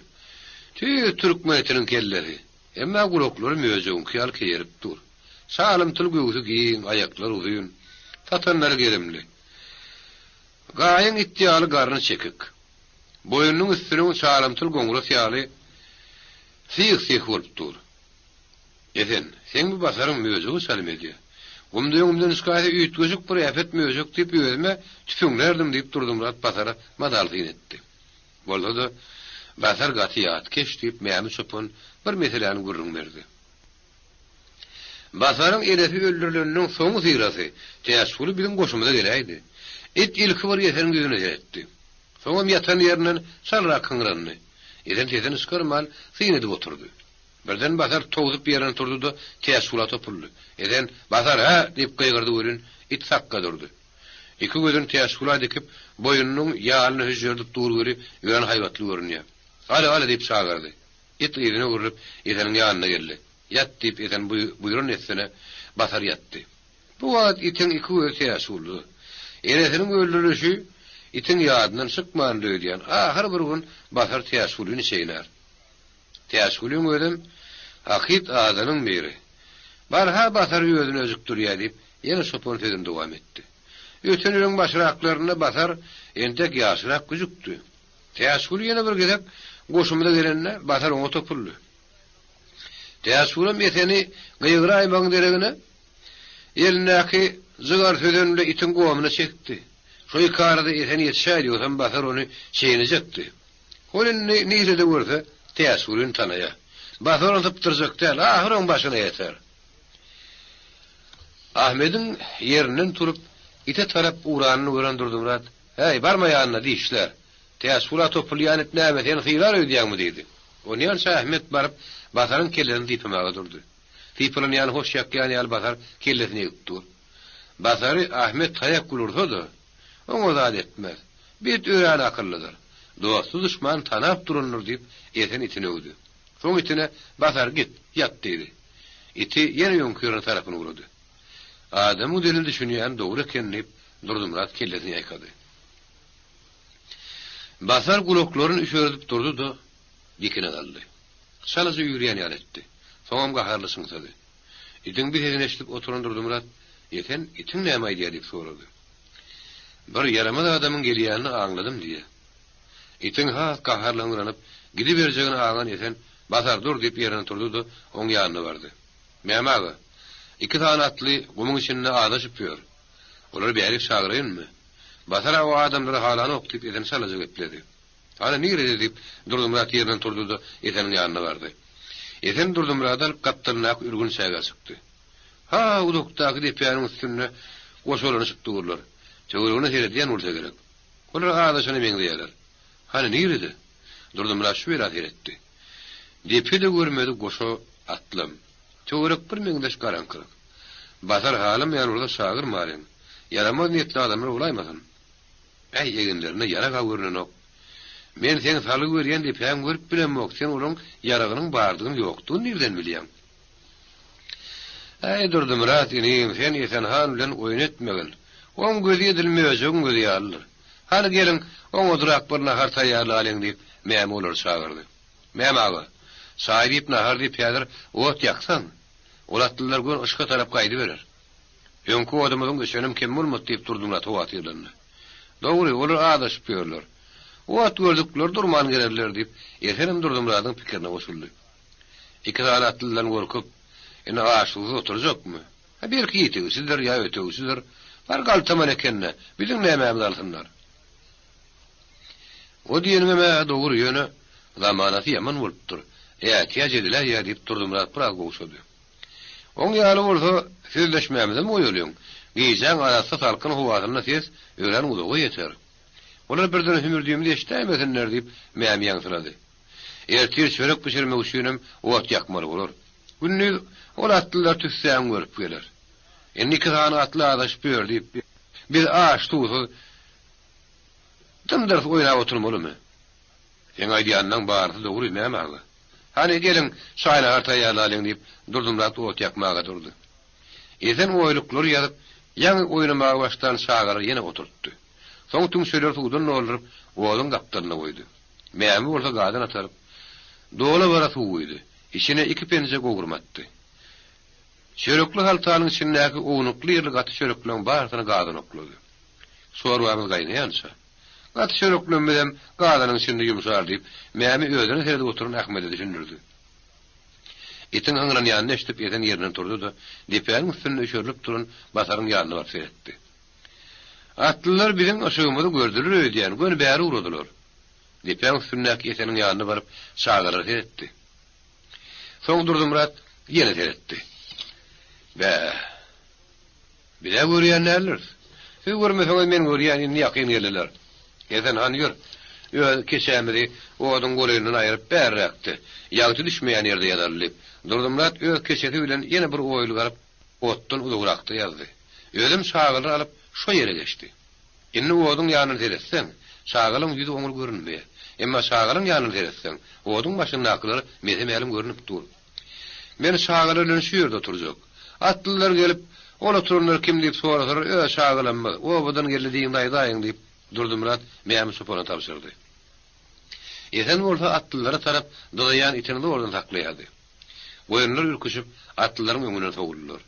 Tüýs türkmen itiniň kellesi. Emma gulaklary möjegiňki ýaly keýerip dur. Şalymtyl göwsi giň, aýaklary uzyn. Satanlary gerimli. Gaýyň it ýaly garny çekik. Boýnunyň üstüniň çalymtyl goňras ýaly syh-syh bolup dur. Esen, seň bu basaryň möjege çalym edýär. Gumda öňümden çykaýsa üýtgeşik bir äpet möjek diýip özüm-ä tüpeňlärdim diýip Durdymyrat Basara mazaly syn etdi. Bolsa-da, Basar gaty ýatkeş diýip Mämi çopan bir meseläni gürrüň berdi. Basaryň enesi öldürileniniň soňy-syrasy Täçguly biziň goşumyza geläýdi. It ilki bir Eseniň ýüzüne seretdi. Soňam ýatan ýerinden çalrak hyňrandy. Esen sesini çykarman, syn edip oturdy. Birden Basar towsup ýerinden turdy-da, Täçgula topuldy. Esen, Basar, hä! diýip gygyrdy welin, it sakga durdy. Iki gözüni Täçgula dikip, boýnunyň ýalyny hüžžerdip dur weli, örän haýbatly görünýär. Aly, Aly! diýip çagyrdy. It yzyna öwrülip, Eseniň ýanyna geldi. Ýat! diýip, Esen buýran dessine Basar ýatdy. Bu wagt itiň iki gözi Täçgulda. Enesiniň öldürilişi itiň ýadyndan çykmandy öýdýän. Ahyr bir gün Basar Täçgulyny çeýnär. Täçgüliň özem hakyt azanyň biri. Barha Basar özüni öjükdirýär diýip, ýene çopan sözüni dowam etdi. Öten ýylyň başraklarynda Basar entek ýaşrak güjükdi. Täçgül ýene bir gezek goşumyza gelende Basar oňa topuldy. Täçgülem Eseni gygyraýmagyň deregine, elindäki jygar sözenini itiň gomuna çekdi. Şo ikarada Esen ýetişäýdi, ýogsam Basar ony çeýnejekdi. Ol indi nirede görse, Täçgülini tanaýar. Basar ony sypdyrjak däl, ahyr oň başyna ýeter. Ahmediň ýerinden turup, ite tarap ugranyny gören Durdymyrat, Häý, barma ýanyna, dişlär. Täçgula topulýan it näme, seni sylar öýdýäňmi? diýdi. Onýança Ahmet baryp, Basaryň kellesini sypamaga durdy. Sypalanýany hoş ýakýan ýaly Basar kellesini egip dur. Basary Ahmet taýak gül ursa-da, oňa zat etmez. Bit örän akyllydyr. Dosty-duşmany tanap durandyr diýip, Esen itini öwdi. Soň itine, Basar, git, ýat diýdi. Iti ýene öňki ýerine tarapyn ugrady. Adamyň dilini düşünýäni dogry eken diýip, Durdymyrat kellesini ýaýkady. Basar gulaklaryny üşerdip durdy-da, dikine galdy. Çalaja üýrýän ýaly etdi. Soňam gaharly çyňsady. Itiň bi sesini eşidip oturan Durdymyrat, Esen, itiň näme aýdýar diýip sorady. Bir ýaramaz adamyň gelýänini aňladym diýýär. Itiň has gaharly yňranyp, gidiberjegini aňan Esen, Basar, dur diýip ýerinden turdy-da, oň ýanyna bardy. Mäme aga, iki sany atly gumuň içinde azaşyp ýör. Olary bärik çagyraýynmy? Basar aga o adamlary halanok diýip Esen çalaja gepledi. Hany nirede diýip, Durdymyrat ýerinden turdy-da, Eseniň ýanyna bardy. Esen Durdymyrady alyp gapdalyndaky ürgün çägä çykdy. Ha, uzakdaky depäniň üstünde goşalanyşyp durlar. Töweregine seredýän bolsa gerek. Olar azaşana meňzeýärler. Hany, nirede? Durdymyrat şu bela seretdi. Depe-de görmedi, goşa atlam. Töwerek bir meňzeş garaňkylyk. Basar halamaýan bolsa çagyrmalyň. Ýaramaz niýetli adamlar bolaýmasyn? Äý, eginlerinde ýarag-a görnenok. Men seň salgy berýän depäňi görüp bilemok, sen olaň ýaragynyň bardygyny ýokdugyny nirden bilýäň? Äý, Durdymyrat inim, sen Esen han bilen oýun etmegin. Oň gözi edil möjegiň gözi ýalydyr. Hany geliň, oňadyrak bir nahar taýýarlalyň, diýip, Mämi olary çagyrdy. Mämi aga, çaý diýip, nahar diýip häzir ot ýaksaň, ol atlylar göni yşka tarap gaýdyberer. Öňki odumyzyň öçenem kem bolmady, diýip, Durdymyrat howatyrlandy. Dogry, olar azaşyp ýörler. Ot gördükleri durman gelerler, diýip, Esenem Durdymyradyň pikirine goşuldy. Iki sany atlydan gorkup, indi aç-susuz oturjakmy? Hä, belki ýetegçidir ýa ötegçidir. Bar galtaman eken-dä, biziň nämämizi alsynlar? O diýeniňem-ä dogry, ýöne zamanasy ýaman bolupdyr, ätiýaç ediläýýär diýip, Durdymyrat biraz gowşady. Oň ýaly bolsa, sözleşmämizem goýalyň. Gijäň arassa salkyn howasynda ses örän uzaga ýeter. Olar birden hümürdimizi eşidäýmesinler diýip, Mämi ýaňsylady. Ertir çörek bişirmek üçinem ot ýakmaly bolar. Gündiz ol atlylar tüssäňi görüp geler. Indi iki sany atly azaşyp ýör diýip, biz aç-suwsuz dym-dyrs oýnap oturmalymy? Seň aýdýanlaň barysy dogry, Mäm aga. Hany, geliň, çaý-nahar taýýarlalyň, diýip, Durdymyrat ot ýakmaga durdy. Esen oýluklary ýazyp, ýaňy oýnamaga başlan çagalary ýene oturtdy. Soň tüňçeleri suwdan dolduryp, oduň gapdalynda goýdy. Mämi bolsa gazan ataryp, dola-bara suw guýdy. Içine iki penje gowurma atdy. Çörekli haltanyň içindäki ownukly-irili gaty çörekleriň barysyny gazana oklady. Çorbamyz gaýnaýança, gaty çöreklerimizem gazanyň içinde ýumşar diýip, Mämi özüne seredip oturan Ahmede düşündirdi. Itiň hyňranýanyny eşidip, Esen ýerinden turdy-da, depäniň üstünde üşerilip duran Basaryň ýanyna baryp seretdi. Atlylar biziň yşygymyzy gördüler öýdýän, göni bäri ugradylar. Depäň üstündäki Eseniň ýanyna baryp, çagalara seretdi. Soň Durdymyrat ýene seretdi. Bä, biz-ä görýän däldiris. Siz görmeseňiz, men görýän, indi ýakyn geldiler. Esen han, ýör, öz keçämizi oduň golaýyndan aýryp, bärräkde, ýagty düşmeýän ýerde ýazaly, diýip, Durdymyrat öz keçesi bilen ýene bir oýly garyp, otdan uzagrakda ýazdy. Özem çagalary alyp, şo ýere geçdi. Indi oduň ýanyndan seretseň, çagalaň ýüzi oňly görünmeýär. Emma çagalaň ýanyndan seretseň, oduň başyndakylar mese-mälim görnüp dur. Men çagalar bilen şu ýerde oturjak. Atlylar gelip, ol oturanlar kim diýip sorasalar, öz çagalamyz, obadan geldi diýiň-de aýdaýyň diýip, Durdymyrat Mämi çopana tabşyrdy. Esen bolsa atlylara tarap dyzaýan itini zordan saklaýardy. Goýunlar ürküşip, atlylaryň öňünden sowuldylar.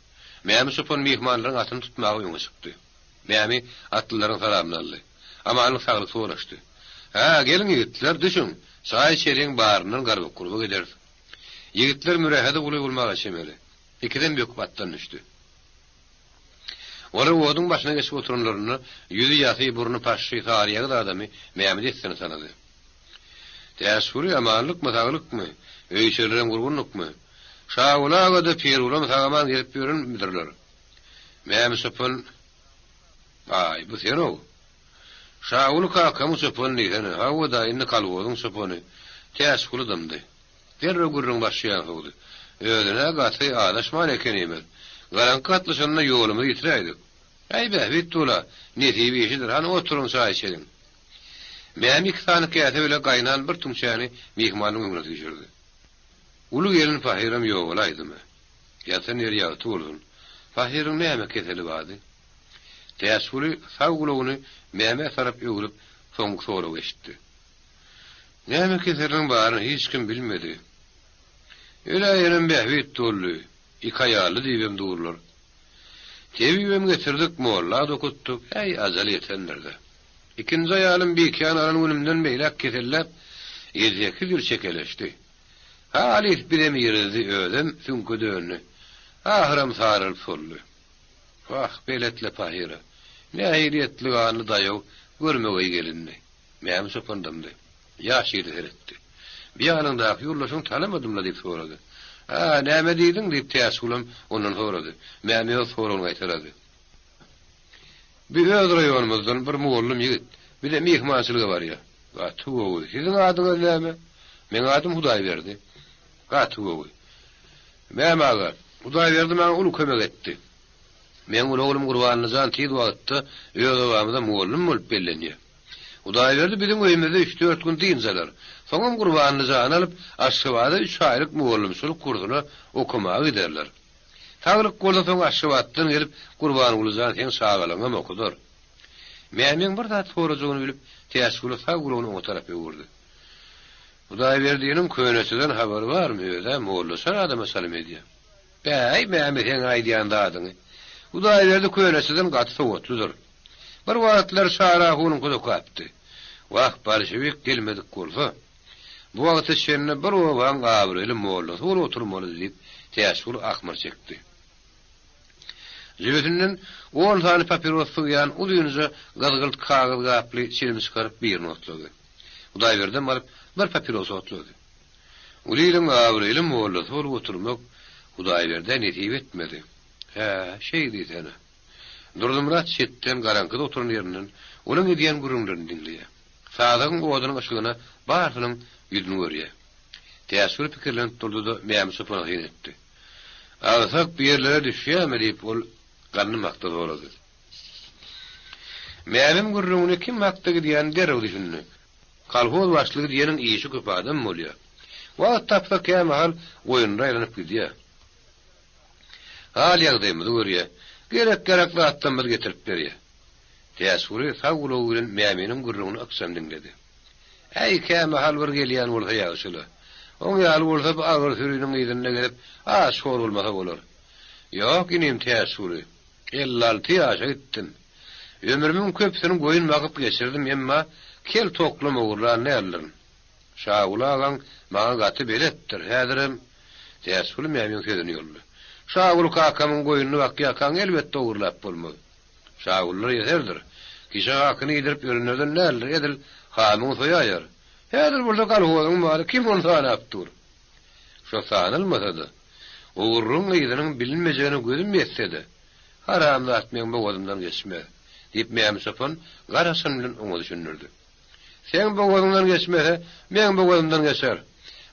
Mämi çopan myhmanlaryň atyny tutmaga öňe çykdy. Mämi atlylaryň salamyny aldy. Amanlyk-saglyk soraşdy. Hä, geliň ýigitler, düşüň! Çaý içeliň, baryndan garbak-gurbak ederis. Ýigitler mürehede uly bolmaga çemeli. Ikisem böküp atdan düşdi. Olar oduň başyna geçip oturanlarynda, ýüzi ýasy, burny paşşy, saryýagyz adamy Mämi dessine tanady. Täçguly, amanlykmy, saglykmy? Öý-içerilerem gurgunlykmy? Şaguly aga-da, Pirgulam sag-aman gezip ýörenmidirler? Mämi çopan, Aý, bu sen-ow. Şaguly kakamyň çopany diýsene. Hawa-da, indi kolhozyň çopany. Täçguly dymdy. Derrew gürrüň başlaýan sowdy. Özüne gaty azaşman ekenimiz. Garaňky gatlyşanda ýolumyzy ýitiräýdik. Äý, bähbit bol-a, nesip işidir, hany oturyň çaý içeliň. Mämi iki sany käse bile gaýnan bir tüňçäni myhmanyň öňüne süýşürdi. Uly gelin pahyram ýogalaýdymy? Ýatan ýeri ýagty bolsun. Pahyryň näme keseli bardy? Täçguly sag gulagyny Mämä tarap öwrüp, soňky soragy eşitdi. Näme keseliniň baryny hiç kim bilmedi. Öläýenem bähbit boldy, iki aýally diýibem durlar. Tebibem getirdik, molla-da okutdyk, äý, ajal ýetendir-dä. Ikinji aýalym Bikäni alan günümden beýläk keselläp, ýedi-sekiz ýyl çekeleşdi. Halys bizem irizdi, özem süňke döndi. Ahyram saralyp soldy. Wah, belet-le pahyra. Nähili etli-ganly daýaw, görmegeý gelindi. Mämi çopan dymdy. Ýaş ýigide seretdi. Bi ýanyňdaky ýoldaşyňy tanamadym-la diýip sorady. A, näme diýdiň? diýip, Täçgulam ondan sorady. Mämi öz soragyny gaýtalady. Bi öz raýonymyzdan bir mugallym ýigit. Bize myhmançylyga barýa. Gaty gowy. Siziň adyňyz näme? Meň adym Hudaýberdi. Gaty gowy. Mämi aga, Hudaýberdi maňa uly kömek etdi. Meň uly oglum Gurbanly jan tiz wagtda öz obamyza mugallym bolup bellenýär. Hudaýberdi biziň öýümizde üç-dört gün dynç alar. Soňam Gurbanly jany alyp, Aşgabada üç aýlyk mugallymçylyk kursuna okamaga giderler. Saglyk bolsa soň Aşgabatdan gelip Gurbanguly jan seň çagalaňam okudar. Mämiň bir zat sorajagyny bilip, Täçguly sag gulagyny oňa tarap öwürdi. Hudaýberdiniň köneçeden habary barmy, öz-ä mollaçar adama çalym edýär. Bäý, Mämi seň aýdýan zadyňy. Hudaýberdi köneçeden gaty sowatlydyr. Bir wagtlar Çary ahunyňkyda okapdy. Wah, bolşewik gelmedik bolsa, bu wagta çenli bir obaň abraýly mollasy bolup oturmalydy diýip, Täçguly ahmyr çekdi. Jübüsinden on sany papiros sygýan uzynja gyzgylt kagyz gaply çilim çykaryp birini otlady. Hudaýberdem baryp bir papiros otlady. Uly iliň abraýly mollasy bolup oturmak Hudaýberdä nesip etmedi. Hä, şeý diýsene. Durdymyrat çetden, garaňkyda oturan ýerinden onuň edýän gürrüňlerini diňleýär. Sazagyň odunyň yşygyna barysynyň ýüzüni görýär. Täçgül pikirlenip durdy-da, Mämi çopana syn etdi. Agsak bu ýerlere düşýärmi? diýip, ol Gandym hakda sorady. Mämim gürrüňini kim hakda gidýänini derrew düşündi. Kolhoz başlygy diýeniň işi köp adam bolýar. Wagt tapsa kämahal goýunlar aýlanyp gidýär. Hal-ýagdaýymyzy görýär. Gerek-ýarak zatlarymyzy getirip berýär. Täçguly sag gulagy bilen Mäminiň gürrüňini ykjam diňledi. Äý, kämahal bir gelýän bolsa ýagşy-la. Oň ýaly bolsa bu agyr süriniň yzynda gezip, aç-hor bolmasa bolar. Ýok, inim Täçguly, 56 ýaşa gitdim. Ömrümiň köpüsini goýun bakyp geçirdim, emma kel toklam ogurlan däldirin. Şaguly agaň maňa gaty beletdir, häzirem, Täçguly Mämiň sözüni ýoldy. Şaguly kakamyň goýnuny bakýarkaň elbetde ogurlap bolmaz. Şagulylar ýeserdir. Kişä hakyny iýdirip ýörenlerden däldir, edil hamyňy soýaýar. Häzir bolsa kolhozyň maly kim ony sanap dur. Şo sanalmasa-da, ogurlygyň yzynyň bilinmejegine gözüm ýetse-de, haram zat meň bogazymdan geçmez, diýip Mämi çopan garaçan bilen oňa düşündirdi. Seň bogazyňdan geçmese, meň bogazymdan geçer.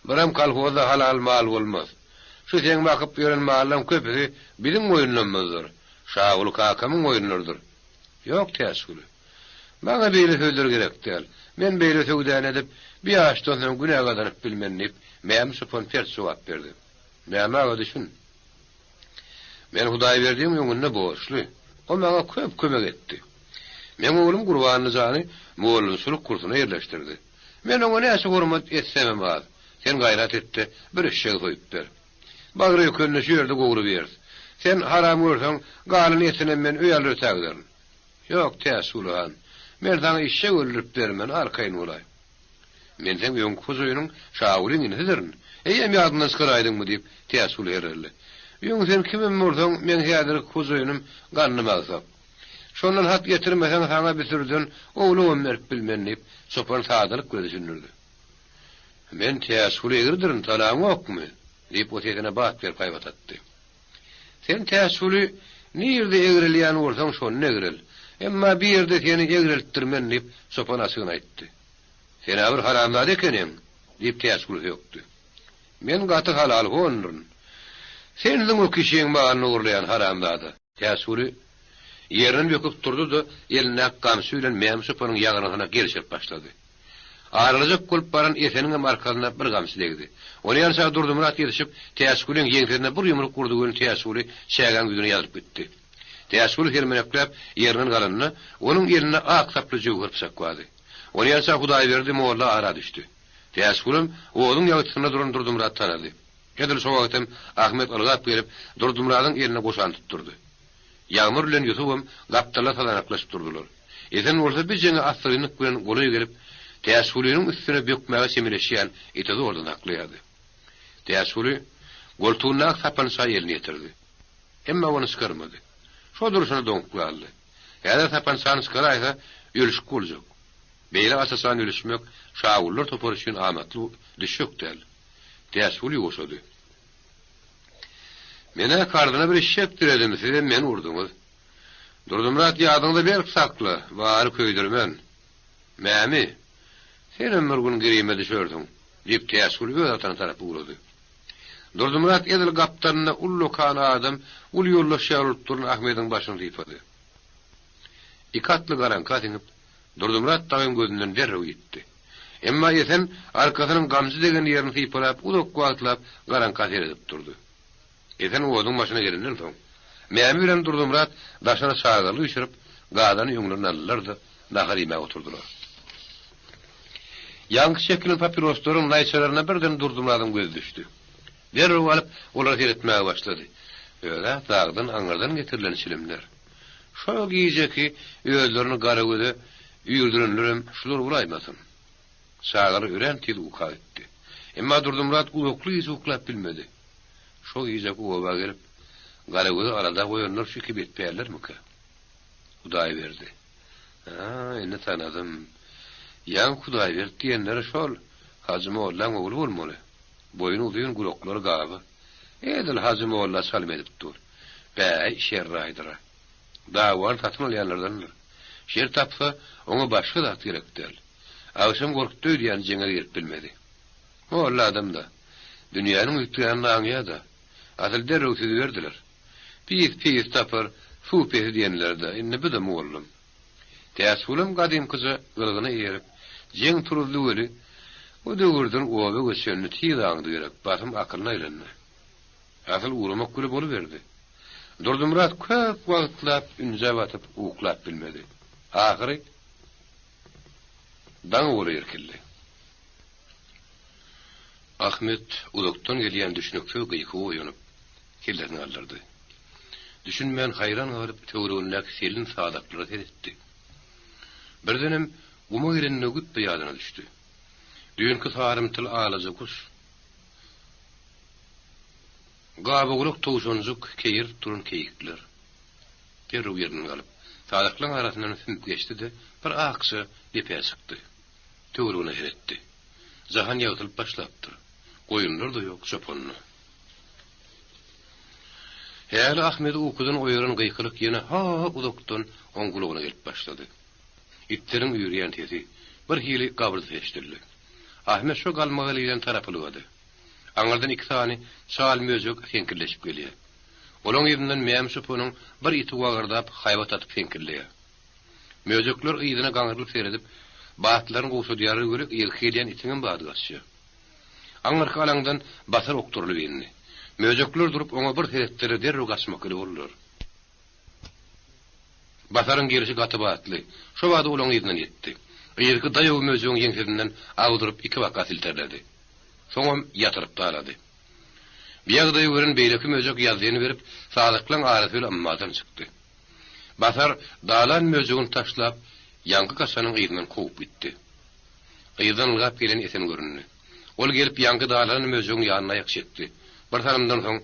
Biram kolhozda halal mal bolmaz. Şu seň bakyp ýören mallaň köpüsi biziň goýunlarymyzdyr. Şaguly kakamyň goýunlarydyr. Ýok, Täçguly. Maňa beýle sözler gerek däl. Men beýle söwdany edip, bir ýaşdan soň günä gazanyp bilmen, diýip, Mämi çopan pert jogap berdi. Mämi aga düşün. Men Hudaýberdiň öňünde borçly. O maňa köp kömek etdi. Meň oglum Gurbanly jany mugallymçylyk kursuna ýerleşdirdi. Men oňa näçe hormat etsemem az. Sen gaýrat et-de, bir eşegi soýup ber. Bagry ökenini şu ýerde gowrubiýeris. Sen haram görseň, galan etinem men öý alyr ötägiderin. Ýok, Täçguly han, men saňa eşek öldürip bermen, arkaýyn bolaý. Men seň öňki hojaýynyň Şagulyň inisidirin. Eýýäm ýadyňdan çykaraýdyňmy? diýip, Täçguly herreldi. Öň sen kimem bolsaň, meň häzirki hojaýynym Gandym agsak. Şondan hat getirmeseň, saňa bir sürüden owlagam berip bilmen, diýip, çopan sadalyk bilen düşündirdi. Men Täçguly egridirin, tanaňokmy? diýip, o sesine bat berip haýbat atdy. Sen Täçguly nirde egrelýän bolsaň, şonda egrel. Emma bir ýerde seni egreltdirmen, diýip, çopan açygyny aýtdy. Sen-ä bir haramzada ekeniň, diýip, Täçguly sökdi. Men gaty halal honduryn. Sensiň o kişiň malyny ogurlaýan haramzada. Täçguly ýerinden böküp turdy-da, elindäki gamçy bilen Mämi çopanyň ýagyrnysyna gelşirip başlady. Aralajak bolup baran Eseniňem arkasyna bir gamçy degdi. Onýança Durdymyrat ýetişip, Täçgulyň ýeňsesine bir ýumruk urdy welin Täçguly çägäň ýüzüne ýazylyp gitdi. Täçguly selmenekläp ýerinden galanda, onuň elinde ak saply jöwher pyçak bardy. Onýança Hudaýberdi molla ara düşdi. Täçgulam oduň ýagtysynda duran Durdymyraty tanady. Edil şo wagtam Ahmet ylgap gelip, Durdymyradyň eline goşany tutdurdy. Ýagmyr bilen Ýusubam gapdalda sazanaklaşyp durdular. Esen bolsa bir jeňe assyrynlyk bilen golaý gelip, Täçgulynyň üstüne bökmäge çemeleşýän iti zordan saklaýardy. Täçguly goltugyndaky sapança elini ýetirdi. Emma ony çykarmady. Şo durşuna doňup galdy. Häzir sapançany çykaraýsa, ölüşik boljak. Beýle aç-açan ölüşmek Şagullar topary üçin amatly düşjek däl. Täçguly ýuwaşady. Men-ä karzyna bir eşek diredim, sizem meni urduňyz. Durdymyrat ýadyňda berk sakla, bary köýdürmen. Mämi, senem bir gün girime düşersiň, diýip, Täçgül öz atyna tarap ugrady. Durdymyrat edil gapdalynda ullakan adam uly ýoldaş ýaly bolup duran Ahmediň başyny sypady. Iki atly garaňka siňip, Durdymyrat dagyň gözünden derrew ýitdi. Emma Esen arkasynyň gamçy degen ýerini sypalap uzak wagtlap garaňka seredip durdy. Esen oduň başyna gelenden soň, Mämi bilen Durdymyrat daşyna çagyrly üýşürip, gazany öňlerine aldylar-da, nahar iýmäge oturdylar. Ýaňky çekilen papiroslaryň naýçalaryna birden Durdymyradyň gözi düşdi. Derrew alyp, olara seretmäge başlady. Öz-ä dagdan aňyrdan getirilen çilimler. Şo gijeki özlerini Garagöze üýrdürenlerem şular bolaýmasyn? Çagalar örän tiz uka gitdi. Emma Durdymyrat uzakly gije uklap bilmedi. Şo gijeki oba gelip, Garagözi alada goýanlar şu iki betpällermikä? Hudaýberdi. A, indi tanadym. Ýaňky Hudaýberdi diýenleri şol, Hajy mollaň ogly bolmaly. Boýny uzyn, gulaklary gaba. Edil Hajy molla çalym edip dur. Bäý, şerraýdyr-a. Dawany satyn alýanlardandyr. Şer tapsa, oňa başga zat gerek däl. Agşam gorkutdy öýdýän jeňe girip bilmedi. Molla adam-da. Dünýäniň üýtgänini aňýa-da. Asyl derrew süzüberdiler. Pis pis tapar, suw pesi diýenleri-dä, indi bu-da mugallym. Täçgulam gadymkyja gylygyna eýerip, jeň turuzdy weli, o döwürden oba göçenini tiz aňdy gerek, basym akylyna aýlandy. Asyl ugramak güli boluberdi. Durdymyrat köp wagtlap ünjä batyp uklap bilmedi. Ahyry daňa golaý irkildi. Ahmet uzakdan gelýän düşnüksiz gykyga oýanyp, kellesini galdyrdy. Düşünmän haýran galyp töweregindäki selin sazaklara seretdi. Birdenem guma gelenine güpbe ýadyna düşdi. Düýnki sarymtyl alaja guş, gabagulak towşanjyk, keýerip duran keýikler. Derrew ýerinden galyp, sazaklaryň arasyndan sümüp geçdi-de, bir akja depä çykdy. Töweregine seretdi. Jahan ýagtylyp başlapdyr. Goýunlar-da ýok, çopan-da. Häli Ahmedi ukudan oýaran gykylyk ýene ha-ha uzakdan oň gulagyna gelip başlady. Itleriň üýrýän sesi, bir hili gabyrdy eşidildi. Ahmet şo galmagal gelen tarapa ylgady. Aňyrdan iki sany çal möjek seňkilleşip gelýär. Olaň yzyndan Mämi çopanyň bir iti wagyrdap haýbat atyp seňkilleýär. Möjekler yzyna gaňrylyp seredip, batlaryny gowşadýarlar weli yzky gelýän itiňem bady gaçýar. Aňyrky alaňdan Basar okdurylyp indi. Möjekler durup oňa bir seretdiler derrew gaçmak ili boldular. Basaryň gelşi gaty batly. Şo bada olaň yzyndan ýetdi. Yzky daýaw möjegiň ýeňsesinden agdyryp ikibaka silterledi. Soňam ýatyryp dalady. Bu ýagdaýy gören beýleki möjek ýazzyny berip, sazaklaň arasy bilen ymmadan çykdy. Basar dalan möjegini taşlap, ýaňky gaçanyň yzyndan kowup gitdi. Yzdan ylgap gelen Esen göründi. Ol gelip ýaňky dalanan möjegiň ýanyna aýak çekdi. Bir salymdan soň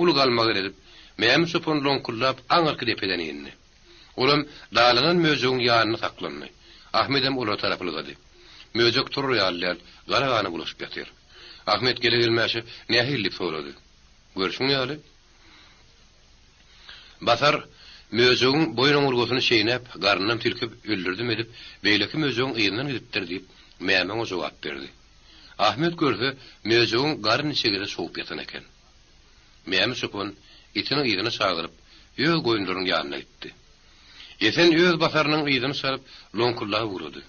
uly galmagal edip, Mämi çopan loňkuldap aňyrky depeden indi. Olam dalanan möjegiň ýanynda saklandy. Ahmedem olara tarap ylgady. Möjek turar ýaly däl, gara gana bulaşyp ýatyr. Ahmet gele-gelmäşe nähili diýip sorady. Görşüň ýaly. Basar, möjegiň boýun oňurgasyny çeýnäp, garnynam silkip, öldürdim edip, beýleki möjegiň yzyndan gidipdir, diýip, Mämi oňa jogap berdi. Ahmet görse, möjegiň garyn içegesi sowup ýatan eken. Mämi çopan itini yzyna çagyryp, öz goýunlarynyň ýanyna gitdi. Esen öz basarynyň yzyny çalyp, loňkuldap ugrady.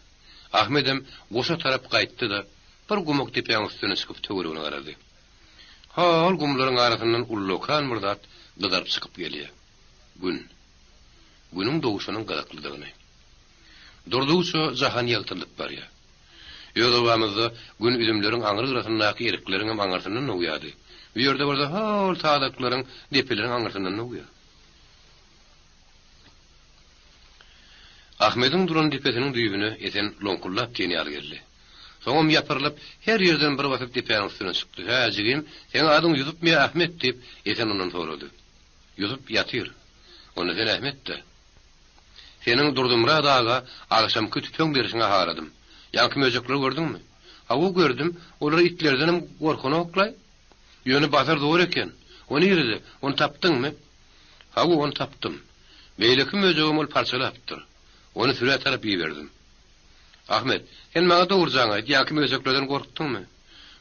Ahmedem goşa tarap gaýtdy-da, bir gumak depäň üstüne çykyp töweregine garady. Hol gumlaryň arasyndan ullakan bir zat gyzaryp çykyp gelýär. Gün. Günüň dogşunyň gyzyklydygyny. Durdugyça jahan ýagtyldyp barýar. Öz obamyzda Gün üzümleriň aňry gyrasyndaky erikleriňem aňyrsyndan dogýardy. Bu ýerde bolsa hol sazaklaryň, depeleriň aňyrsyndan dogýar. Ahmediň duran depesiniň düýbüne Esen loňkuldap diýen ýaly geldi. Soňam ýapyrylyp, her ýerden bir basyp depäniň üstüne çykdy. Hä, jigim, seň adyň Ýusupmy ýa Ahmet? diýip, Esen ondan sorady. Ýusup ýatyr. Onda sen Ahmet-dä. Seniň Durdymyrat aga agşamky tüpeň berşiňe haladym. Ýaňky möjekleri gördüňmi? Hawa, gördüm. Olar itlerdenem gorkanok-laý. Ýöne Basar zor eken. O nirede? Ony tapdyňmy? Hawa, ony tapdym. Beýleki möjegem ol parçalapdyr. Ony sürä tarap iberdim. Ahmet, sen maňa dogrujaňy aýt, ýaňky möjeklerden gorkduňmy?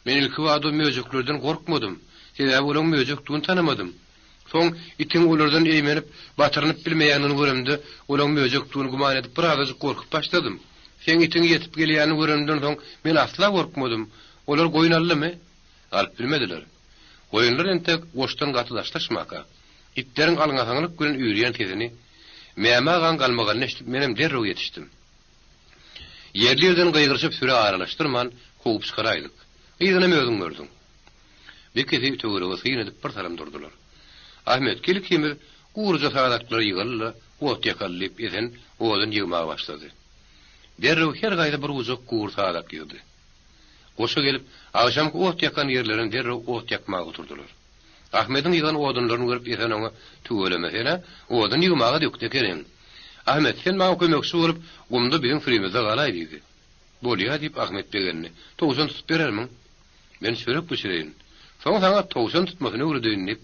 Men ilkibada möjeklerden gorkmadym. Sebäbi olaň möjekdigini tanamadym. Soň itiň olardan eýmenip, batyrynyp bilmeýändigini göremde, olaň möjekdigini güman edip birazajyk gorkup başladym. Seň itiň ýetip gelýänini görenimden soň men asla gorkmadym. Olar goýun aldymy? Alyp bilmediler. Goýunlar entek goşdan gaty daşlaşmaka, itleriň alňasaňlyk bilen üýrýän sesini, Mämi agaň galmagalyny eşidip menem derrew ýetişdim. Ýerli-ýerden gygyryşyp sürä aralaşdyrman, kowup çykaraýdyk. Yzynam özüň gördüň. Ikisi töwerege syn edip bir salym durdular. Ahmet, gel ikimiz guryja sazaklary ýygaly-da, ot ýakaly, diýip, Esen odun ýygmaga başlady. Derrew her gaýda bir gujak gury sazak ýygdy. Goşa gelip, agşamky ot ýakan ýerlerine derrew ot ýakmaga oturdylar. Ahmediň ýygan odunlaryny görüp Esen oňa, Tüweleme, sen-ä odun ýygmaga dökde ekeniň. Ahmet, sen maňa kömekçi bolup, gumda biziň sürimizde galaý diýdi. Bolýa, diýip, Ahmet begendi. Towşan tutup berermiň? Men çörek bişireýin. Soň saňa towşan tutmasyny öwredeýin, diýip,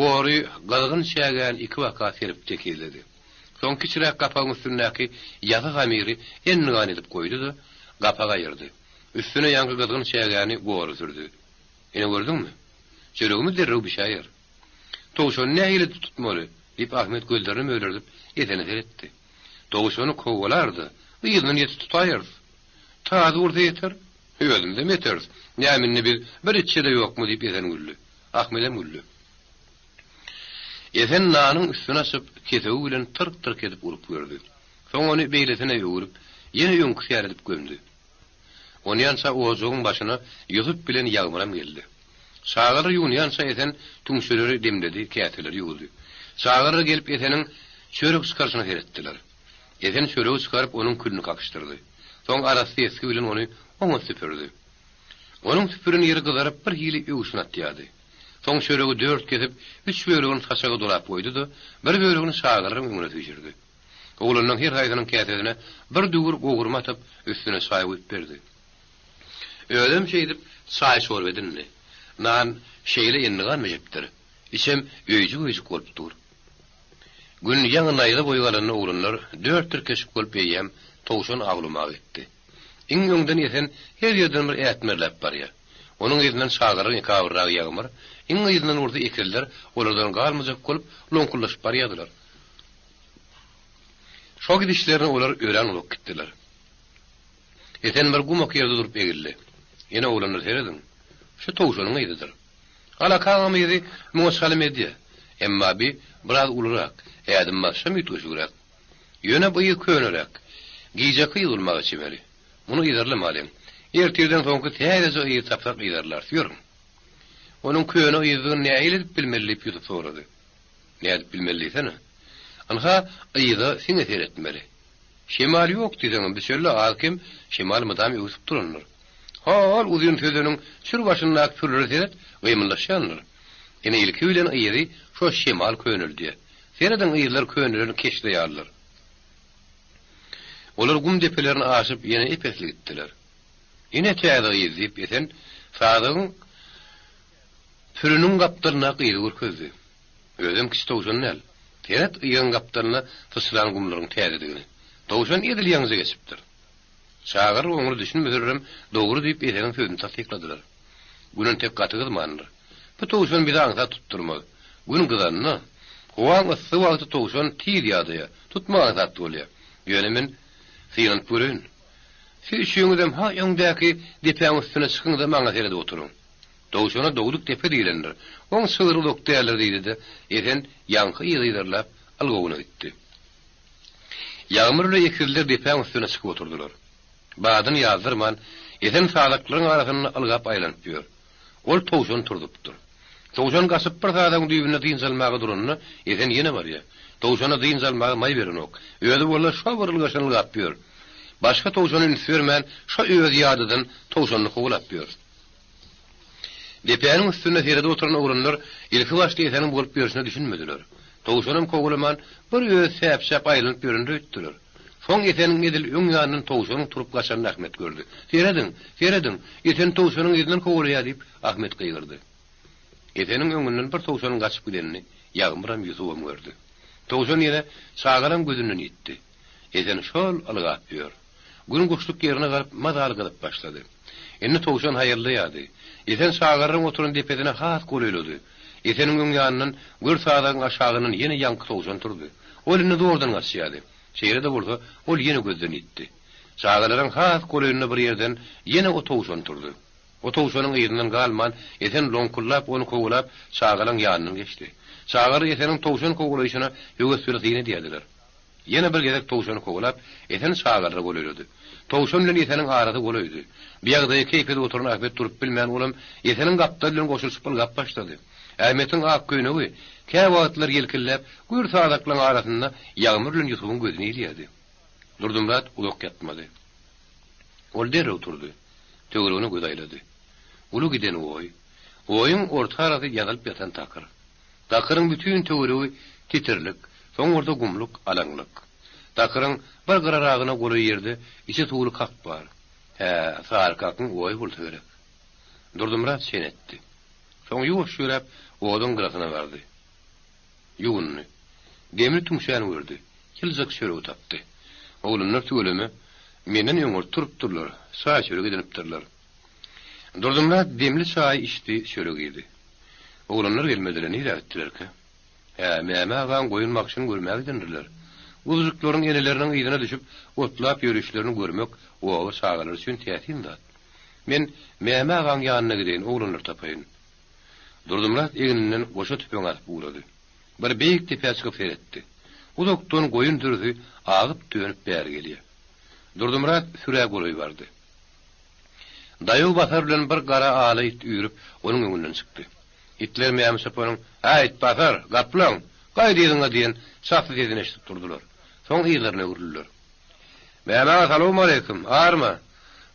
gory gyzgyn çägäni ikibaka serip tekizledi. Soň kiçiräk gapagyň üstündäki ýasy hamyry endigan edip goýdy-da, gapagy aýyrdy. Üstüne ýaňky gyzgyn çägäni gory sürdi. Ine gördüňmi? Çöregimiz derrew bişäýer. Towşany nähili edip tutmaly? diýip, Ahmet gözlerini mölerdip, Esene seretdi. Towşany kowalar-da, yzyndan ýetip tutaýarys. Tazy bolsa ýeter. Özümizem ýeteris. Näme indi biz bir itçe-de ýokmy diýip Esen güldi. Ahmedem güldi. Esen nanyň üstüni açyp, kesewi bilen tyrk-tyrk edip urup gördi. Soň ony beýlesine öwrüp, ýene öňküsi ýaly edip gömdi. Onýança ojagyň başyna Ýusup bilen Ýagmyram geldi. Çagalar ýuwunýança Esen tüňçeleri demledi, käseleri ýuwdy. Çagalar gelip Eseniň çörek çykaryşyna seretdiler. Esen çöregi çykaryp, onuň külüni kakyşdyrdy. Soň arassa esgi bilen ony oňat süpürdi. Onuň süpüren ýeri gyzaryp bir hili öwşün atýardy. Soň çöregi dört kesip, üç bölegini saçaga dolap goýdy-da, bir bölegini çagalaryň öňüne süýşürdi. Oglanlaryň her haýsynyň käsesine bir düwür gowurma atyp, üstüne çaý guýup berdi. Özem şeýdip çaý-çorba edindi. Nan şeýle endigan bişipdir. Içem öýjük-öýjük bolup dur. Gün ýaňy naýza boýy galanda oglanlar dört tirkeşik bolup eýýäm towşan awlamaga gitdi. Iň öňden Esen her ýerden bir ätmerläp barýar. Onuň yzyndan çagalaryň ekabyrragy Ýagmyr, iň yzyndan bolsa ekizler olardan galmajak bolup loňkuldaşyp barýardylar. Şo gidişlerine olar örän uzak gitdiler. Esen bir gumak ýerde durup egildi. Ine oglanlar serediň. Şu towşanyň yzydyr. Alakaňam yzy muňa çalym edýär. Emma bi biraz ulurak, ädim basşam üýtgeşigräk. Ýöne bu yz köneräk. Gijeki yz bolmaga çemeli. Muny yzarlamalyň. Ertirden soňky täzeje yzy tapsak yzarlarys. Ýörüň. Onuň köne yzdygyny nähili edip bilmeli diýip Ýusup sorady. Nädip bilmeli diýsene. Ynha, yza siňe seretmeli. Şemal ýok diýseňem, bu çölde az-kem şemal mydam öwsüp durandyr. Hol uzyn sözeniň çür başyndaky pürlere seret, gymyldaşýandyr. Ine ilki bilen yzy şo şemal köneldýär. Serediň yzlar könelen keşde ýalydyr. Olar gum depelerini aşyp ýene ep-esli gitdiler. Ine täze yz diýip Esen sazagyň pürüniň gapdalyndaky yzy görkezdi. Özem kiçi towşan däl. Seret yzyň gapdalyna syçran gumlaryň täzedigini. Towşan edil ýaňyja geçipdir. Çagalar oňly düşünmeselerem dogry diýip Eseniň sözüni tassykladylar. Gün entek gaty gyzmandyr. Bu towşan bizi aňsat tutdurmaz. Gün gyzanda, howaň yssy wagty towşan tiz ýadaýar, tutmak aňsat bolýar. Ýöne men synanyp göreýin. Siz üçüňizem ha öňdäki depäň üstüne çykyň-da maňa seredip oturyň. Towşana dogduk depe diýlendir. Oň çygry uzak däldir diýdi-de, Esen ýaňky yzy yzarlap, ylgawyna gitdi. Ýagmyr bilen ekizler depäň üstüne çykyp oturdylar. Badyny ýazdyrman, Esen sazaklaryň arasynda ylgap aýlanyp ýör. Ol towşany turzupdyr. Towşan gaçyp bir sazagyň düýbünde dynç almaga duranda, Esen ýene barýar. Towşana dynç almaga maý berenok. Özi bolsa şo bir ylgaşan ylgap ýör. Başga towşana üns bermän, şo özi ýadadan towşanyny kowalap ýör. Depäniň üstünde seredip oturan oglanlar ilki başda Eseniň bolup ýörşüne düşünmediler. Towşanam kowalaman, bir özi säpjäp aýlanyp ýörendir öýtdüler. Soň Eseniň edil öň ýanyndan towşanyň turup gaçanyny Ahmet gördi. Serediň, serediň, Esen towşanyň yzyndan kowalaýar diýip, Ahmet gygyrdy. Eseniň öňünden bir towşanyň gaçyp gidenini Ýagmyram, Ýusubam gördi. Towşan ýene çagalaň gözünden ýitdi. Esen şol ylgap ýör. Gün guşluk ýerine galyp mazaly gyzyp başlady. Indi towşan haýallaýardy. Esen çagalaryň oturan depesine has golaýlady. Eseniň öň ýanyndan gür sazagyň aşagyndan ýene ýaňky towşan turdy. Ol indi zordan gaçýardy. Şeýle-de bolsa, ol ýene gözden ýitdi. Çagalaryň has golaýynda bir ýerden ýene o towşan turdy. O towşanyň yzyndan galman, Esen loňkullap ony kowalap, çagalaň ýanyndan geçdi. Çagalar Eseniň towşan kowalaýşyna höwes bilen syn edýärdiler. Ýene bir gezek towşany kowalap, Esen çagalara golaýlady. Towşan bilen Eseniň arasy golaýdy. Bu ýagdaýa keýp edip oturan Ahmet durup bilmän olam Eseniň gapdaly bilen goşulyşyp ylgap başlady. Ahmetiň ak köýnegi käwagtlar ýelkilläp, gür sazaklaň arasynda Ýagmyr bilen Ýusubyň gözüni ilýärdi. Durdymyrat uzak ýatmady. Ol derrew turdy. Töweregine göz aýlady. Uly giden oý. Oýuň orta arasy ýazylyp ýatan takyr. Takyryň bütin töweregi titirlik, soň bolsa gumluk, alaňlyk. Takyryň bir gyraragyna golaý ýerde içi suwly kak bar. Hä, sary kakyň oýy bolsa gerek. Durdymyrat şen etdi. Soň ýuwaş ýöräp, oduň gyrasyna bardy. Ýuwundy. Demir tüňçäni gördi. Ýyljak çöregi tapdy. Oglanlar tüweleme, menden öňürti turupdyrlar, çaý-çörek edinipdirler. Durdymyrat demli çaý içdi, çörek iýdi. Oglanlar gelmediler, nirä gitdilerkä? Hä, Mämi agaň goýun bakyşyny görmäge gidendirler. Guzujyklaryň eneleriniň yzyna düşüp, otlap ýörüşlerini görmek oba çagalary üçin täsin zat. Men Mämi agaň ýanyna gideýin, oglanlary tapaýyn. Durdymyrat egninden goşa tüpeň asyp ugrady. Bir beýik depä çykyp seretdi. Uzakdan goýun sürüsi agyp-dönüp bäri gelýär. Durdymyrat sürä golaý bardy. Daýaw basar bilen bir gara ala it üýrüp, onuň öňünden çykdy. Itler Mämi çopanyň, Äýt, Basar, gaplaň, gaýt yzyňa diýen çasly sesini eşidip durdular. Soň yzlaryna öwrüldiler. Mämi aga, salowmaleýkim, arma!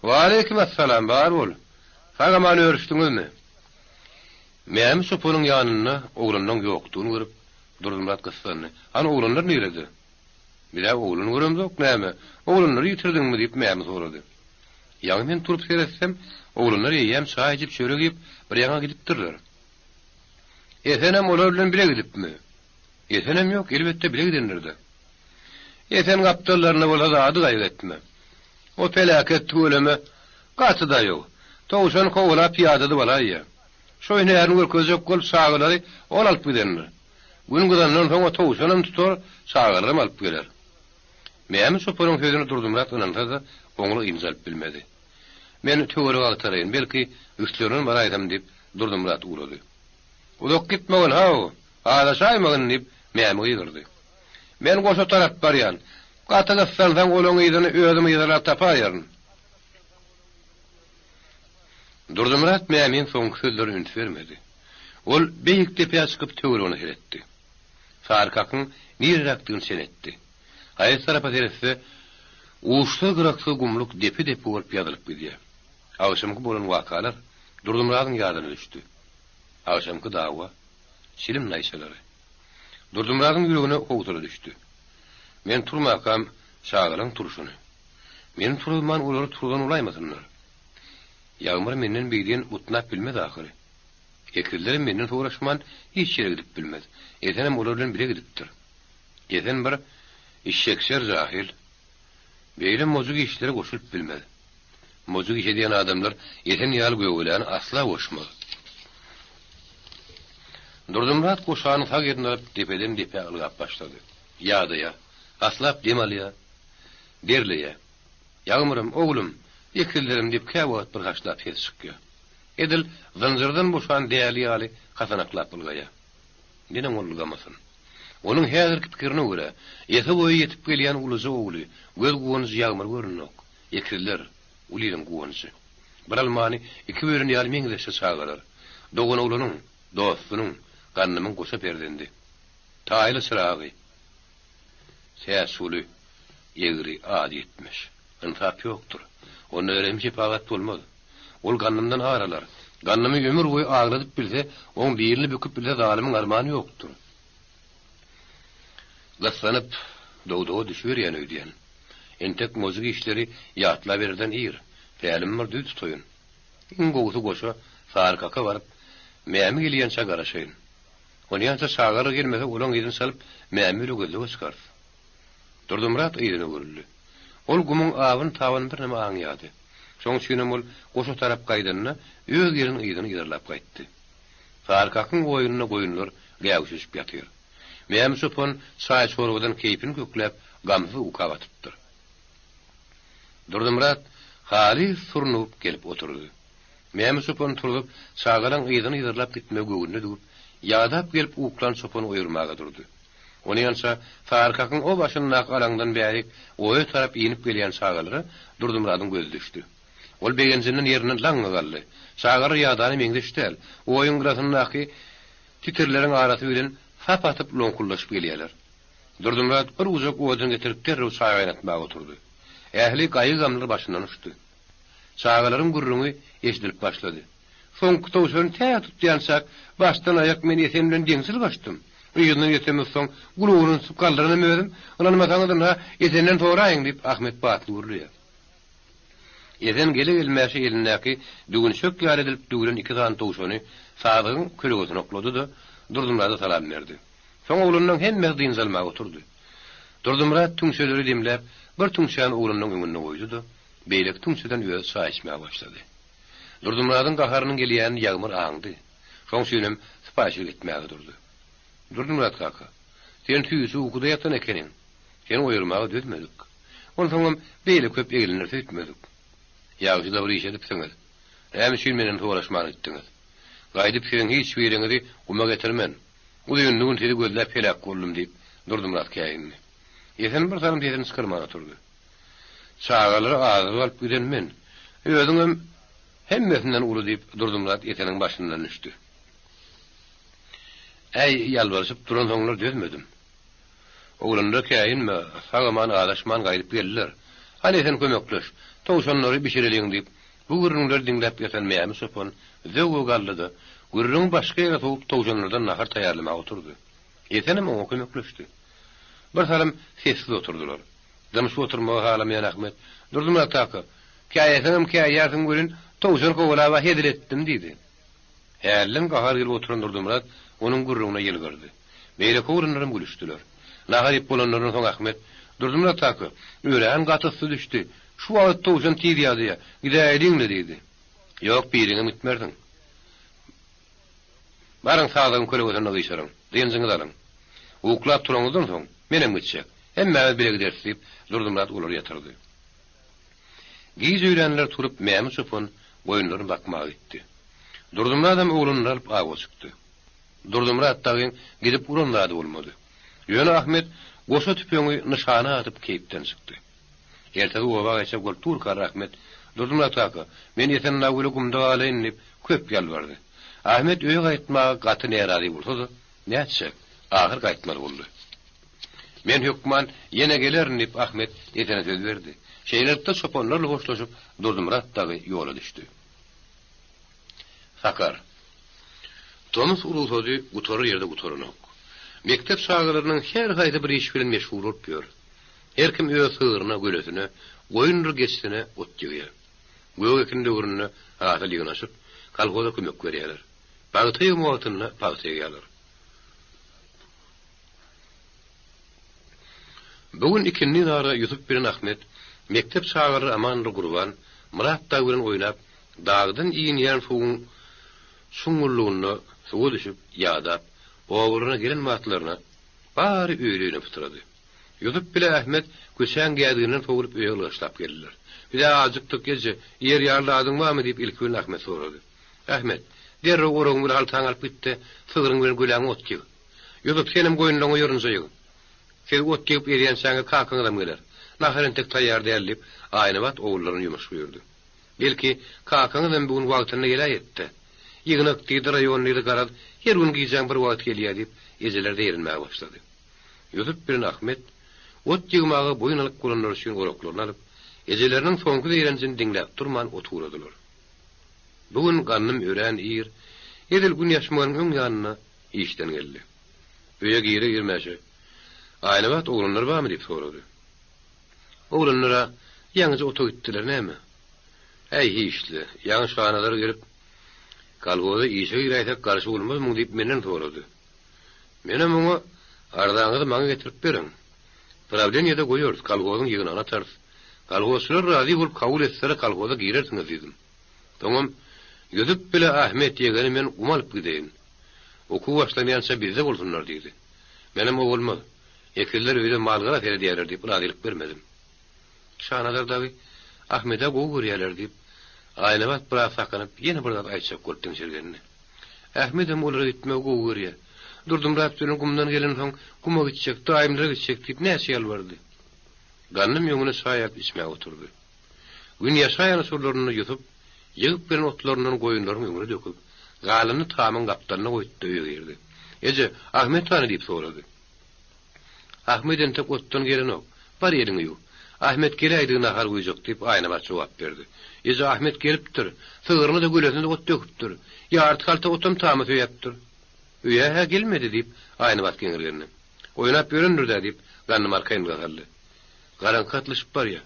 Waleýkim essalam, bar bol. Sag-aman örüşdiňizmi? Mämi çopanyň ýanynda oglanlaň ýokdugyny görüp, Durdymyrat gyssandy. Hany oglanlar nirede? Biz-ä oglan göremzok, näme, oglanlary ýitirdiňmi? diýip, Mämi sorady. Ýaňy men turup seretsem, oglanlar eýýäm çaý içip, çörek iýip, bir ýaňa gidipdirler. Esenem olar bilen bile gidipmi? Esenem ýok, elbetde bile gidendir-dä. Esen gapdallarynda bolsa zady gaýgy etme. O peläket tüweleme gaty daýaw. Towşan kowalap ýadady balaýýa. Şo hünärini görkezjek bolup çagalary ol alyp gidendir. Gün gyzandan soň o towşanam tutar, çagalaram alyp geler. Mämi çopanyň sözüne Durdymyrat ynansa-da, oňly ynjalyp bilmedi. Men töweregi agtaraýyn, belki, üstlerinden baraýsam diýip, Durdymyrat ugrady. Uzak gitmegin, haw, azaşaýmagyn diýip, Mämi gygyrdy. Men goşa tarap barýan. Gaty gyssansaň, olaň yzyny özüm yzarlap tapaýaryn. Durdymyrat Mämiň soňky sözlerine üns bermedi. Ol beýik depä çykyp töweregine seretdi. Sarykakyň nireräkdigini çen etdi. Haýsy tarapa seretse, uçsuz-gyraksyz gumluk depe-depe bolup ýazylyp gidýär. Agşamky bolan wakalar Durdymyradyň ýadyna düşdi. Agşamky dawa, çilim naýçalary. Durdymyradyň ýüregine howsala düşdi. Men turmakam çagalaň turşuny. Meni turuzman olary turuzan bolaýmasynlar. Ýagmyr menden beýdien butnap bilmez ahyry. Ekizlerem menden soraşman hiç ýere gidip bilmez. Esenem olar bilen bile gidipdir. Esen bir işşekşer jahyl. Beýle mojuk işlere goşulyp bilmez. Mojuk iş edýän adamlar Esen ýaly gögeläni asla goşmaz. Durdymyrat goşany sag eline alyp depeden depä ylgap başlady. Ýadaýar. Haslap dem alýar. Derleýär. Ýagmyrym, oglum, ekizlerim diýip käwagt bir haşlap ses çykýar. Edil zynjyrdan boşan däli ýaly hasanaklap ylgaýar. Neneň ol ylgamasyn? Onuň häzirki pikirine görä, ese-boýa ýetip gelýän uluja ogly, göz guwanjy Ýagmyr görünok. Ekizler, uly iliň guwanjy. Bir almany iki bölen ýaly meňzeşje çagalar. Doganoglanyň, dostunyň, Gandymyň goşa perzendi. Taýly çyragy. Täçguly, egri, ady ýetmiş. Ynsap ýokdur. Onda rehim-şepagat bolmaz. Ol Gandymdan ar alar. Gandymy ömür boýy agladyp bilse, oň birini büküp bilse zalymyň armany ýokdur. Gyssanyp, dowzaha düşüberýän öýdýän. Entek mojuk işleri ýatlabererden ir. Pälim bir düz tutaýyn. Iň gowusy goşa Sary kaka baryp, Mämi gelýänçä garaşaýyn. Onýança çagalar gelmese olaň yzyny çalyp Mämi bile gözlege çykarys. Durdymyrat yzyna öwrüldi. Ol gumuň abyn-tabyny birneme aňýardy. Şoň üçinem ol goşa tarap gaýdanda öz gelen yzyny yzarlap gaýtdy. Sarykakyň oýunda goýunlar gäwüşeşip ýatyr. Mämi çopan çaý-çorbadan keýpini kökläp, gamsyz uka batypdyr. Durdymyrat halys surnugyp gelip oturdy. Mämi çopan turzup, çagalaň yzyny yzarlap gitmegi göwnüne düwüp, ýadap gelip uklan çopany oýurmaga durdy. Onýança Sarykakyň o başyndaky alaňdan bärik oýa tarap inip gelýän çagalara Durdymyradyň gözi düşdi. Ol begenjinden ýerinden laňňa galdy. Çagalar ýadana meňzeş däl, oýuň gyrasyndaky titirleriň arasy bilen sap atyp loňkuldaşyp gelýärler. Durdymyrat bir gujak odun getirip derrew çaý gaýnatmaga oturdy. Ähli gaýgy-gamlar başyndan uçdy. Çagalaryň gürrüňi eşidilip başlady. Soňky towşany tä tutýançak, başdan-aýak men Esen bilen deňşil gaçdym. Yzyndan ýetemizsoň, gulagyny tutup galdyranam özüm. Ynanmasaňyz, ynha, Esenden soraýyň, diýip, Ahmet batly gürleýär. Esen gele-gelmäşe elindäki düwünçek ýaly edilip düwlen iki sany towşany sazygyň kölegesine oklady-da, Durdymyrada salam berdi. Soň oglanlaryň hemmesi dynç almaga oturdy. Durdymyrat tüňçeleri demläp, bir tüňçäni oglanyň öňünde goýdy-da, beýleki tüňçeden özi çaý içmäge başlady. Durdymyradyň gaharynyň gelýänini Ýagmyr aňdy. Şoň üçinem sypaýyçylyk etmäge durdy. Durdymyrat kaka, sen süýji ukuda ýatan ekeniň. Seni oýarmaga dözmedik. Onsoňam beýle köp egleners öýtmedik. Ýagşy-da bir iş edipsiňiz. Näme üçin menden soraşman gitdiňiz? Gaýdyp siziň hiç biriňizi guma getirmen. Uzynly gün sizi gözläp heläk boldum, diýip, Durdymyrat käýindi. Esen bir salym sesini çykarman oturdy. Çagalary azyp alyp giden men. Özüňem hemmesinden uly, diýip, Durdymyrat Eseniň başyndan düşdi. Äý, ýalbaryşyp duransoňlar dözmedim. Oglanlar käýinme, sag-aman azaşman gaýdyp geldiler. Hany sen kömekleş, towşanlary bişireliň diýip, bu gürrüňleri diňläp ýatan Mämi çopan zöwwe galdy-da, gürrüňi başga ýere sowup towşanlardan nahar taýýarlamaga oturdy. Esenem oňa kömekleşdi. Bir salym sessiz oturdylar. Dymşyp oturmagy halamaýan Ahmet, Durdymyrat kaka, käýeseňem käýýärsiň welin, towşan kowalab-a hezil etdim diýdi. Hälden gahar gelip oturan Durdymyrat onuň gürrüňine ýylgyrdy. Beýleki oglanlaram gülüşdiler. Nahar iýip bolanlaryndan soň Ahmet, Durdymyrat kaka, örän gaty yssy düşdi. Şu wagt towşan tiz ýadaýar. Gidäýeliň-le diýdi. Ýok, biriňem gitmersiň. Baryň sazagyň kölegesinde gyşaryň. Dynjyňyzy alyň. Uklap turaňyzdan soň, menem gitjek. Hemmämiz bile gideris diýip, Durdymyrat olary ýatyrdy. Giç öýlänler turup Mämi çopan goýunlaryny bakmaga gitdi. Durdymyradam ogluny alyp awa çykdy. Durdymyrat dagyň gidip uran zady bolmady. Ýöne Ahmet goşa tüpeňi nyşana atyp keýpden çykdy. Ertesi oba gaýtjak bolup durka Ahmet, Durdymyrat kaka, men Esennagüle gumda galaýyn diýip, köp ýalbardy. Ahmet öýe gaýtmaga gaty närazy bolsa-da, nätjek, ahyr gaýtmaly boldy. Men hökman ýene gelerin diýip, Ahmet Esene söz berdi. Şeýlelikde çopanlarla hoşlaşyp, Durdymyrat dagy ýola düşdi. Sakar. Tomus rugsady gutarar ýerde gutaranok. Mekdep çagalarynyň her haýsy bir iş bilen meşgul bolup ýör. Her kim öz sygryna, gölesine, goýundyr geçisine ot ýygýar. Gök ekin döwründe hasyl ýygnaşyp, kolhoza kömek berýärler. Pagta ýygymy wagtynda pagta ýygýarlar. Bu gün ikindi nara Ýusup bilen Ahmet, mekdep çagalary Amandyr Gurban, Myrat dagy bilen oýnap, dagdan inýän suwuň çuňňullygynda suwa düşüp, ýadap, obalaryna gelen wagtlaryna bary öýli-öýüne pytrady. Ýusup bile Ahmet köçäň gädiginden sowulyp öýe ylgaşlap geldiler. Biz-ä ajykdyk, eje, iýer ýaly zadyň barmy? diýip, ilki bilen Ahmet sorady. Ahmet, derrew oragyň bilen haltaňy alyp git-de, sygryň bilen göläňe ot ýyg. Ýusup, senem goýunlaňa ýorunja ýyg. Siz ot ýygyp gelýänçäňiz kakaňyzam geler. Nahar entek taýýar däl, diýip, Aýnabat ogullaryna ýumuş buýurdy. Belki, kakaňyzam bu gün wagtynda geläýetdi. Ýygnak diýdi, raýon diýdi, garaz, her gün gijäň bir wagty gelýär, diýip, ejeler zeýrenmäge başlady. Ýusup bilen Ahmet ot ýygmaga boýun alyp bolanlary üçin oraklaryny alyp, ejeleriniň soňky zeýrenjini diňläp durman ot ugradylar. Bu gün Gandym örän ir, edil gün ýaşmagynyň öň ýanynda işden geldi. Öýe gire-girmäşe, Aýnabat oglanlar barmy diýip sorady. Oglanlar-a ýaňyja ota gitdiler näme? Äý, hiç-le, ýaňy şanalar gelip. Kolhoza işe giräýsek garşy bolmazmyň diýip menden sorady. Menem oňa, Arzaňyzy maňa getirip beriň. Prawleniýede goýarys, kolhozyň ýygnagyna atarys. Kolhozçylar razy bolup kabul etseler kolhoza girersiňiz diýdim. Soňam, Ýusup bile Ahmet ýegeni men guma alyp gideýin. Okuw başlanýança bizde bolsunlar diýdi. Menem o bolmaz. Ekizler öýde mal-gara seredýärler diýip razylyk bermedim. Şanazar dagy Ahmed-ä gowy görýärler diýip, Aýnabat biraz sakynyp, ýene bir zat aýtjak bolup diňşirgendi. Ahmedem olara gitmegi gowy görýär. Durdumyrat bilen gumdan gelensoň, guma gitjek, daýymlara gitjek diýip näçe ýalbardy. Gandym öňüne çaý alyp içmäge oturdy. Gün ýaşaýan uçurlarynda Ýusup ýygyp gelen otlaryndan goýunlaryň öňüne döküp, galanyny tamyň gapdalyna goýdy-da öýe girdi. Eje, Ahmet hany diýip sorady. Ahmet entek otdan gelenok. Bar eliňi ýuw. Ahmet geläýdigi nahar guýjak, diýip, Aýnabat jogap berdi. Eje, Ahmet gelipdir. Sygyryna-da, gölesine-de ot döküpdir. Ýarty halta otam tama söýäpdir. Öýe-hä gelmedi, diýip, Aýnabat geňirgendi. Oýnap ýörendir-dä, diýip, Gandym arkaýynlyga saldy. Garaňky gatlyşyp barýa.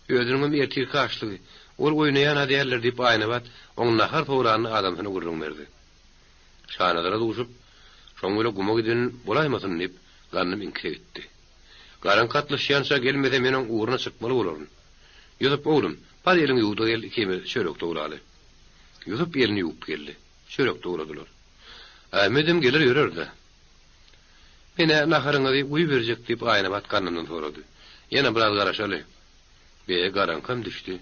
Özüniňem ertirki açlygy. Ol oýnaýan-a däldir, diýip, Aýnabat oň nahar soranyny adamsyna gürrüň berdi. Şanazara duşup, şoň bile guma giden bolaýmasyn diýip, Gandym iňkise gitdi. Garaňky gatlyşýança gelmese men oň ugruna çykmaly bolaryn. Ýusup, oglum, bar eliňi ýuw-da gel, ikimiz çörek dograly. Ýusup elini ýuwup geldi. Çörek dogradylar. Ahmedem geler ýörer-dä. Men-ä naharyňyzy guýuberjek, diýip, Aýnabat Gandymdan sorady. Ýene biraz garaşaly. Be, garaňkam düşdi.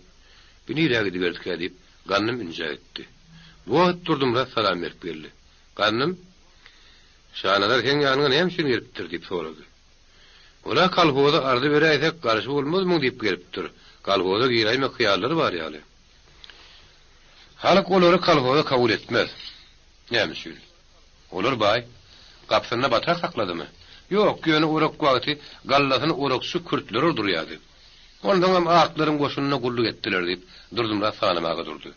Bi nirä gidiberdikä diýip, Gandym ünjä gitdi. Bu wagt Durdymyrat salam berip geldi. Gandym, Şanazar seň ýanyňa näme üçin gelipdir? diýip sorady. Ol-a kolhoza arza beräýsek garşy bolmazmyň diýip gelipdir. Kolhoza giräýmek hyýallary bar ýaly. Halk olary kolhoza kabul etmez. Näme üçin? Olar baý. Gapysynda batrak sakladymy? Ýok, ýöne orak wagty gallasyny orakçy kürtler urdurýardy. Onsoňam aklaryň goşunynda gulluk etdiler, diýip, Durdymyrat sanamaga durdy.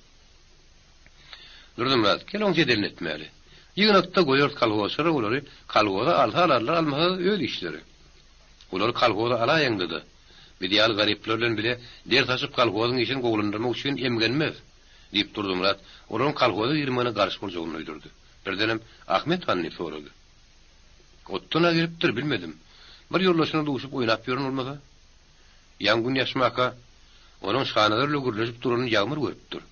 Durdymyrat, gel oň jedelini etmäli. Ýygnakda goýarys kolhozçylar olary kolhoza alsa alarlar, almasa öz işleri. Olary kolhoza alaýaňda-da, biz ýaly garyplar bilen bile der saçyp kolhozyň işini gowulandyrmak üçin emgenmez. Diýip, Durdymyrat olaryň kolhoza girmegine garşy boljagyny duýdurdy. Birdenem, Ahmet hany? diýip sorady. Otdan-a gelipdir, bilmedim. Bir ýoldaşyna duşup oýnap ýören bolmasa? Ýaňy gün ýaşmaka, onuň Şanazar bilen gürleşip duranyny Ýagmyr görüpdir.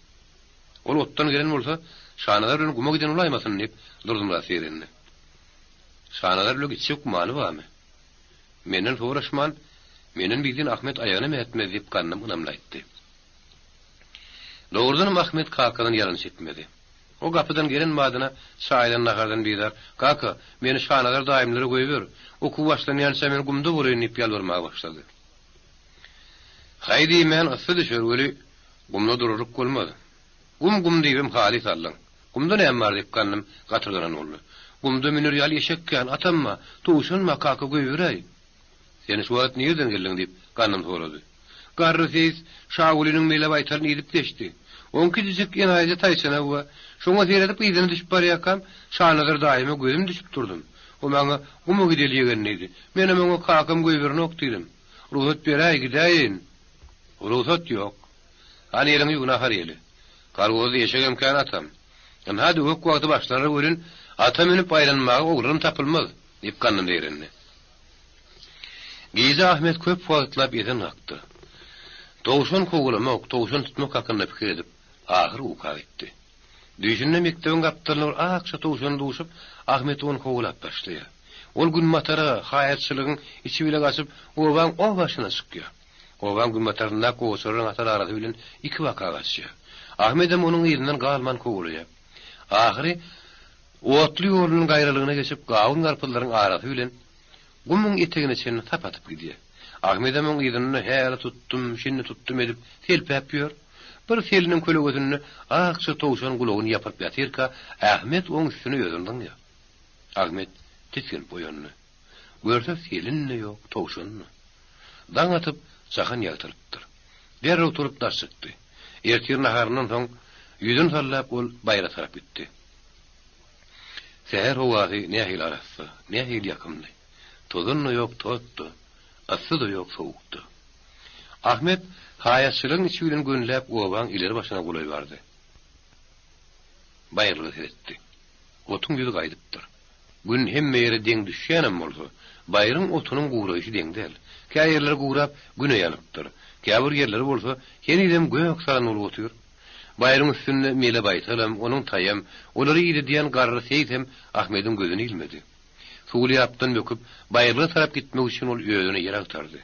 Ol otdan gelen bolsa, Şanazar bilen guma giden bolaýmasyn, diýip, Durdymyrat zeýrendi. Şanazar bilen gitjek gümany barmy? Menden soraşman, menden bizden Ahmet aýagynam ätmez, diýip, Gandym ynamly aýtdy. Dogrudanam Ahmet kakadan ýalan çekmedi. O gapydan gelen badyna çaýdan nahardan bizar, Kaka, meni Şanazar daýymlara goýber, okuw başlanýança men gumda bolaýyn diýip ýalbarmaga başlady. Haý diýmän yssy düşer weli, gumda durarlyk bolmaz. Gum gum diýibem halys aldyň. Gumda näme bar diýip Gandym gatyrganan boldy. Gumda müner ýaly eşek kän, atam bar, towşan bar, kaka goýberäý. Sen şu wagt nireden geldiň? diýip, Gandym sorady. Garry seýis Şagulynyň mele baýtalyny idip geçdi. Oň kiçijik enaýyja taýçanagy bar. Şoňa seredip yzyna düşüp barýarkam, Şanazar daýyma gözüm düşüp durdum. O maňa, Guma gideli ýegen diýdi. Menem oňa kakam goýberenok diýdim. Rugsat beräý, gidäýeýin. Rugsat ýok. Hany eliňi ýuw, nahar iýeli. Kolhozda eşegem kän atam. Ynha döwek wagty başlanar welin, ata münüp aýlanmaga oglanam tapylmaz, diýip Gandym zeýrendi. Gije Ahmet köp wagtlap esen kakdy. Towşan kowalamak, towşan tutmak hakynda pikir edip, ahyr uka gitdi. Düýşünde mekdebiň gapdalynda bir akja towşana duşup, Ahmet ony kowalap başlaýar. Ol günbatara, haýatçylygyň içi bile gaçyp, obaň o başyna çykýar. Obaň günbataryndaky gowaçalaryň hatar arasy bilen ikibaka gaçýar. Ahmedem onuň yzyndan galman kowalaýar. Ahyry Otly ýolunyň gaýralygyna geçip, gawun-garpyzlaryň arasy bilen gumuň etegine çenli sap atyp gidýär. Ahmedem oň yzynda häli tutdum, şindi tutdum edip, selpäp ýör. Bir seliniň kölegesinde akja towşan gulagyny ýapyryp ýatyrka, Ahmet oň üstüne özüni zyňýar. Ahmet tisginip oýandy. Görse, selin-de ýok, towşan-da. Daň atyp, jahan ýagtylypdyr. Derrew turup daş çykdy. Ertir naharyndan soň, ýüzüni sallap ol baýra tarap gitdi. Säher howasy nähili arassa, nähili ýakymly. Tozan-da ýok, tot-da, yssy-da ýok, sowuk-da. Ahmet haýatçylygyň içi bilen gönüläp obaň ileri başyna golaý bardy. baýyrlyga seretdi. Otuň ýüzi gaýdypdyr. Gün hemme ýere deň düşýänem bolsa, baýryň otunyň guraýşy deň däl. Kä ýerleri gurap, güne ýanypdyr. Käbir ýerleri bolsa, henizem gök salan bolup otyr. Baýryň üstünde mele baýtalam, onuň taýam, olary idedýän garry seýsem Ahmediň gözüne ilmedi. Suwly ýapdan böküp, baýyrlyga tarap gitmek üçin ol özüne ýer agtardy.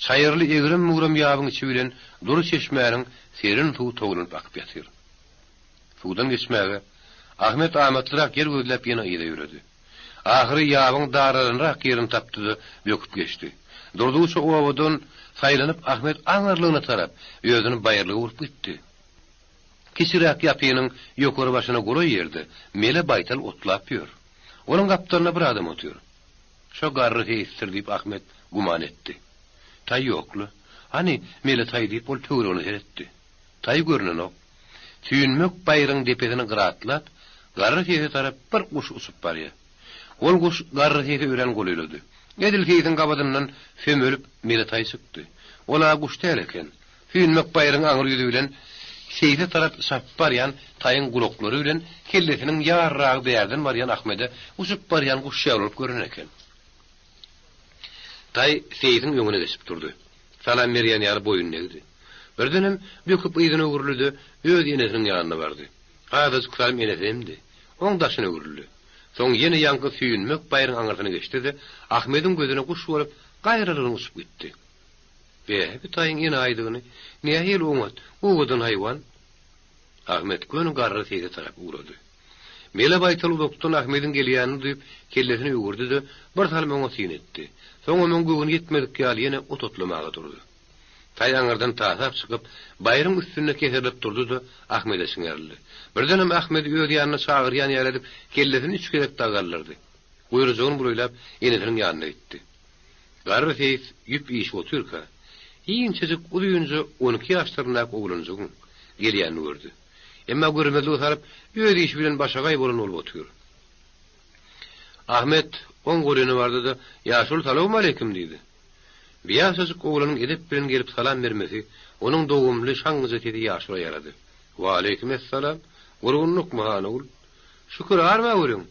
Çaýyrly egrem-bugram ýabyň içi bilen dury çeşmäniň serin suwy towlanyp akyp ýatyr. Suwdan geçmäge Ahmet amatlyrak ýer gözläp ýene yza ýöredi. Ahyry ýabyň daralanrak ýerini tapdy-da, böküp geçdi. Durdugyça obadan saýlanyp Ahmet aňyrlygyna tarap özüni baýyrlyga urup gitdi. Kiçiräk ýapynyň ýokary başyna golaý ýerde mele baýtal otlap ýör. Onuň gapdalynda bir adam otyr. Şo garry seýisdir diýip Ahmet güman etdi. Taý ýok-la. Hany, mele taý diýip ol töweregine seretdi. Taý görnenok. Süýnmek baýryň depesini gyratlap, garry seýse tarap bir guş uçup barýar. Ol guş garry seýse örän golaýlady. Edil seýsiň gabadyndan sömelip mele taý çykdy. Ol-a guş däl eken. Süýnmek baýryň aňry ýüzi bilen seýse tarap çapyp barýan taýyň gulaklary bilen kellesiniň ýarragy bärden barýan Ahmede uçup barýan guş ýaly bolup görnen eken. Taý seýsiň öňüne geçip durdy. Salam berýän ýaly boýun egdi. Birdenem böküp yzyna öwrüldi-de, öz enesiniň ýanyna bardy. Azajyk salym enesi emdi. Oň daşyna öwrüldi. Soň ýene ýaňky süýnmek baýryň aňyrsyna geçdi-de, Ahmediň gözüne guş bolup, gaýralygyna uçup gitdi. Bä, bu taýyň enaýydygyny, nähili oňat, owadan haýwan! Ahmet göni garry seýse tarap ugrady. Mele baýtal uzakdan Ahmediň gelýänini duýup, kellesini öwürdi-de, bir salym oňa syn etdi. Soňam oň göwni ýetmedik ýaly ýene ot otlamaga durdy. Taý aňyrdan tasap çykyp, baýryň üstünde keserilip durdy-da, Ahmede çiňerildi. Birdenem Ahmedi öz ýanyna çagyrýan ýaly edip, kellesini üç gezek dagy galdyrdy. Guýrujagyny bulaýlap, enesiniň ýanyna gitdi. Garry seýis ýüp işip otyrka, inçejik uzynja 12 ýaşlaryndaky oglanjygyň gelýänini gördi. Emma görmezlige salyp, öz işi bilen başagaý bolan bolup otyr. Ahmet oň golaýyna bardy-da, Ýaşuly salowmaleýkim diýdi. Bu ýaşajyk oglanyň edep bilen gelip salam bermesi, onuň dogumly, şaňňyja sesi ýaşula ýarady. Waleýkim essalam. Gurgunlykmy, han ogul? Şükür, arma görüň.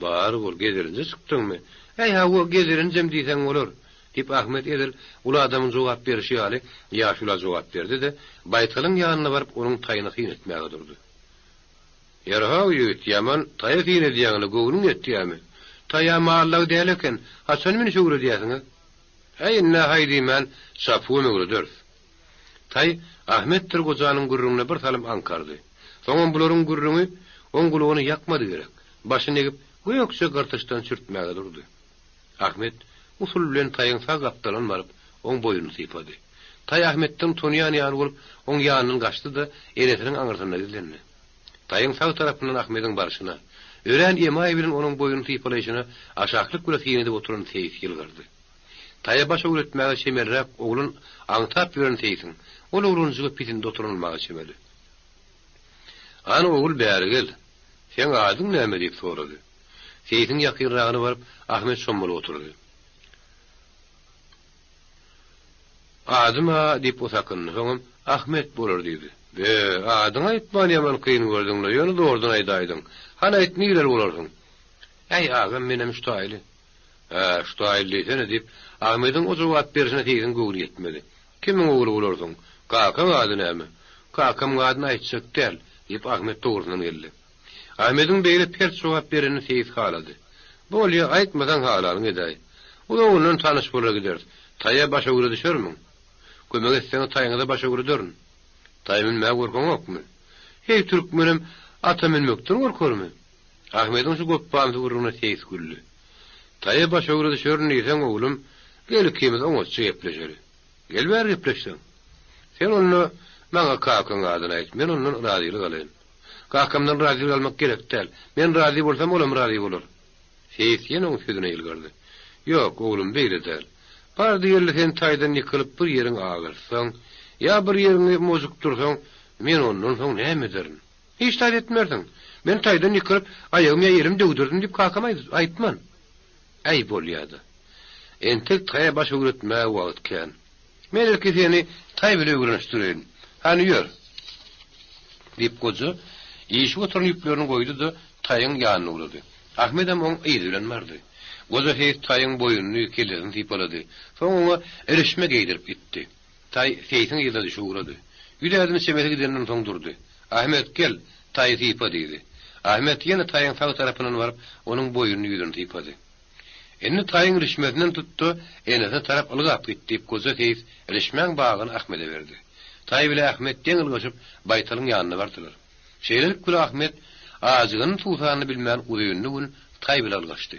Bar bol, gezelenje çykdyňmy? Äý, hawa, gezelenjem diýseň bolar, diýip, Ahmet edil uly adamyň jogap berişi ýaly, ýaşula jogap berdi-de, baýtalyň ýanyna baryp, onuň taýyna syn etmäge durdy. Ýer-how, ýigit, ýaman taýa syn edýäň-le, göwnüň ýetýämi? Taý-a mallag däl eken, haçan münüş öwredýärsiňiz? Äý, indi-ä haý diýmän, çapuwam öwrederis. Taý Ahmetdir gojanyň gürrüňine bir salym aňkardy. Soňam bularyň gürrüňi oň gulagyna ýakmady gerek, başyny egip, gökje gyrtyçdan çürtmäge durdy. Ahmet usul bilen Taýyň sag gapdalyndan baryp, oň boýnuny sypady. Taý Ahmetden utanýan ýaly bolup, oň ýanyndan gaçdy-da, enesiniň aňyrsynda gizlendi. Taýyň sag tarapyndan Ahmediň barşyna, örän emaý bilen onuň boýnuny sypalaýşyna aşaklyk bile syn edip oturan seýis ýylgyrdy. Taýa baş öwretmäge çemeliräk oglan aňtap ýören seýsiň, ol oglanjyga pisindi oturan bolmaga çemeli. Hany ogul bäri gel. Seň adyň näme diýip sorady. Seýsiň ýakynragyna baryp, Ahmet çommalyp oturdy. Adym-a, diýip o sakyndy, soňam, Ahmet bolar diýdi. Be, adyňy aýtman ýaman kyn gördüň-le, ýöne zordan aýdaýdyň. Hany aýt, nireli bolarsyň? Äý, agam, menem şu taýly. Hä, şu taýly diýsene, diýip, Ahmediň o jogap berşine seýsiň göwni ýetmedi. Kimiň ogly bolarsyň? Kakaň ady näme? Kakamyň adyny aýtjak däl, diýip, Ahmet dogrusyndan geldi. Ahmediň beýle pert jogap berenini seýis halady. Bolýa, aýtmasaň halalyňy edäý. Uzagyndan tanyş bolar gideris. Taýa baş öwre düşermiň? Kömek etseňiz taýyňyza baş öwrederin. Taý münmäge gorkaňokmy? Heý, türkmenem ata münmekden gorkarmy? Ahmediň şu gopbamsy gürrüňine seýis güldi. Taýa baş öwre düşerin diýseň, oglum, gel ikimiz oňatja gepleşeli. Gel bäri gepleşseň. Sen onda maňa kakaň adyny aýt, men ondan razylyk alaýyn. Kakamdan razylyk almak gerek däl. Men razy bolsam, olam razy bolar. Seýis ýene oň sözüne ýylgyrdy. Ýok, oglum, beýle däl. Bardy-geldi sen taýdan ýykylyp bir ýeriňi agyrtsaň, ýa bir ýeriňi mojukdyrsaň, men ondan soň näme ederin? Hiç zat etmersiň. Men taýdan ýykylyp, aýagym ýa elim döwdürdim diýip kakama aýtman. Äý, bolýa-da. Entek taýa baş öwretmäge wagt kän. Men ilki seni taý bile öwrenişdireýin. Hany, ýör! Diýip, goja. Işip oturan ýüplerini goýdy-da, taýyň ýanyna ugrady. Ahmedem oň yzy bilen bardy. Goja seýis taýyň boýnuny, kellesini sypalady. Soň oňa irişme geýdirip itdi. Taý seýsiň yzyna düşüp ugrady. Ýüz ädim çemesi gidenden soň durdy. Ahmet, gel, taýy sypa diýdi. Ahmet ýene taýyň sag tarapyndan baryp, onuň boýnuny, ýüzüni sypady. Indi taýyň ilişmesinden tut-da, enesine tarap ylgap git, diýip, goja seýis ilişmäň bagyny Ahmede berdi. Taý bile Ahmet deň ylgaşyp, baýtalyň ýanyna bardylar. Şeýlelik bile Ahmet ajygyny-suwsanyny bilmän uzynly gün taý bile ylgaşdy.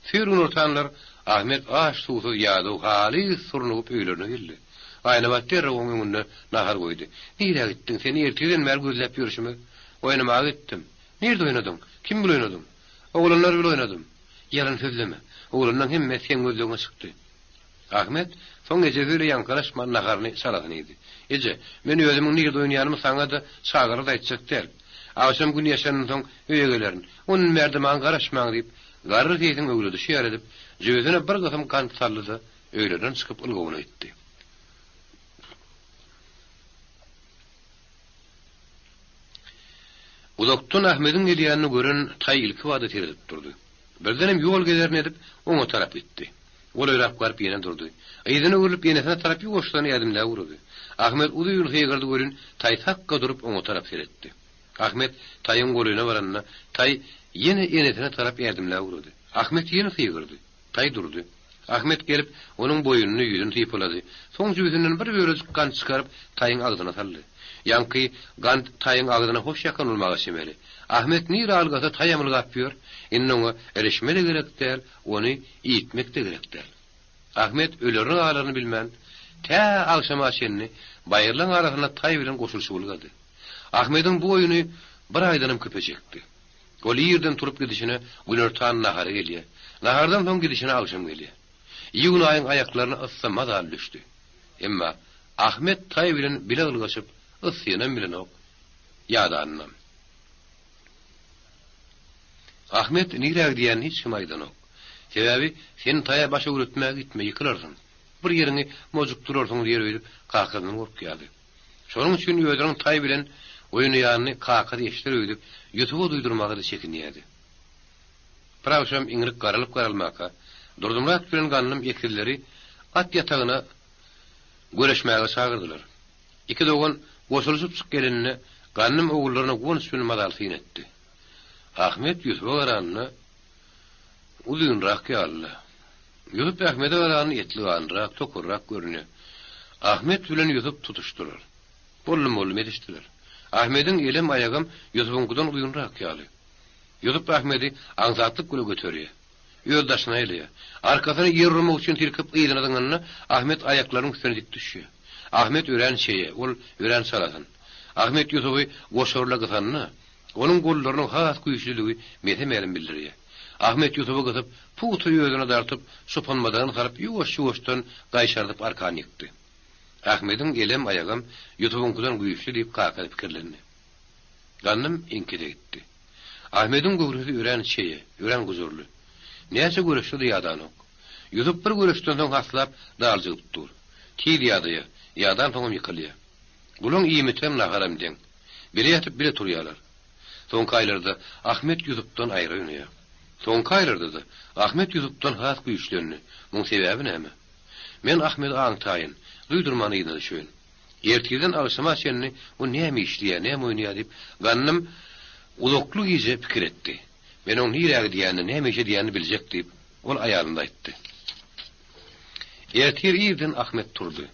Süýr günortanlar Ahmet aç-suwsuz ýadaw halys surnugyp öýlerine geldi. Aýnabat derrew oň öňünde nahar goýdy. Nirä gitdiň, seni ertirden bäri gözläp ýörşümiz? Oýnamaga gitdim. Nirde oýnadyň? Kim bile oýnadyň? Oglanlar bile oýnadym. Ýalan sözleme. Oglanlaň hemmesi seň gözlegiňe çykdy. Ahmet soň ejesi bile ýaňkalaşman naharyny çalasyn iýdi. Eje, men özümiň nirde oýnaýanymy saňa-da, çagalara-da aýtjak däl. Agşam gün ýaşandan soň öýe gelerin. Ondan bärde maňa garaşmaň diýip, garry seýsiň öwredişi ýaly edip, jübüsine bir gysym gant saldy-da, öýlerinden çykyp ylgawyna gitdi. Uzakdan Ahmediň gelýänini gören taý ilkibada seredip durdy. Birdenem ýol gezerini edip, oňa tarap gitdi. Golaýrap baryp ýene durdy. Yzyna öwrülip enesine tarap ýuwaşdan ädimläp ugrady. Ahmet uzyn gygyrdy welin, taý sakga durup oňa tarap seretdi. Ahmet taýyň golaýyna baranda, taý ýene enesine tarap ädimläp ugrady. Ahmet ýene gygyrdy. Taý durdy. Ahmet gelip, onuň boýnuny, ýüzüni sypalady. Soň jübüsinden bir bölejik gant çykaryp, taýyň agzyna saldy. Ýaňky gant taýyň agzyna hoş ýakan bolmaga çemeli. Ahmet nirä ylgasa taýam ylgap ýör. Indi oňa irişme-de gerek däl, ony iýtmek-de gerek däl. Ahmet ölerini-galaryny bilmän, tä agşama çenli baýyrlaň arasynda taý bilen goşulyşyp ylgady. Ahmediň bu oýuny bir aýdanam köpe çekdi. Ol irden turup gidişine günortan nahara gelýär. Nahardan soň gidişine agşam gelýär. Iýun aýyň aýaklaryna yssy mazaly düşdi. Emma Ahmet taý bilen bile ylgaşyp, yssynam bilenok, ýadanynam. Ahmet nirä gidýänini hiç kime aýdanok. Sebäbi sen taýa baş öwretmäge gitme, ýykylarsyň. Bir ýeriňi mojukdyrarsyň diýer öýdüp kakasyndan gorkýardy. Şonuň üçin özüniň taý bilen oýnaýanyny kakasy eşider öýdüp, Ýusuba duýdurmaga-da çekinýärdi. Bir agşam iňrik garalyp-garalmaka, Durdymyrat bilen Gandym ekizleri at ýatagyna göreşmäge çagyrdylar. Iki dogan goşulyşyp çyk gelende, Gandym ogullaryna guwanç bilen mazaly syn etdi. Ahmet Ýusuba garanda uzynrak ýalydy. Ýusup Ahmede garanda etli-ganlyrak, tokurrak görünýär. Ahmet bilen Ýusup tutuşdylar. Boldum-boldum edişdiler. Ahmediň elem, aýagam Ýusubyňkydan uzynrak ýaly. Ýusup Ahmedi aňsatlyk bile göterýär. Öz daşyna aýlaýar. Arkasyny ýer urmak üçin silkip yzyna zyňanda Ahmet aýaklarynyň üstüne dik düşýär. Ahmet örän çeýe, ol örän çalasyn. Ahmet Ýusuby goşaryla gysanda, Onuň gollarynyň has güýçlüligi mese-mälim bildirýär. Ahmet Ýusuby gysyp, pugta özüne dartyp, çopanmadagyny salyp ýuwaş-ýuwaşdan gaýşardyp arkan ýykdy. Ahmediň elem, aýagam Ýusubyňkydan güýçli diýip kakasy pikirlendi. Gandym iňkise gitdi. Ahmediň göwresi örän çeýe, örän gujurly. Näçe göreşse-de ýadanok. Ýusup bir göreşden soň haslap daljygyp dur. Tiz ýadaýar, ýadansoňam ýykylýar. Bulaň iýmitem, naharam deň. Bile ýatyp, bile turýarlar. Soňky aýlarda Ahmet Ýusupdan aýra oýnaýar. Soňky aýlarda-da Ahmet Ýusupdan has güýçlendi. Muň sebäbi näme? Men Ahmedi aňtaýyn, duýdurman yzyna düşeýin. Ertirden agşama çenli o näme işleýär, näme oýnaýar diýip, Gandym uzakly gije pikir etdi. Men oň nirä gidýänini, näme iş edýänini biljek diýip, ol aýalyna aýtdy. Ertir irden Ahmet turdy.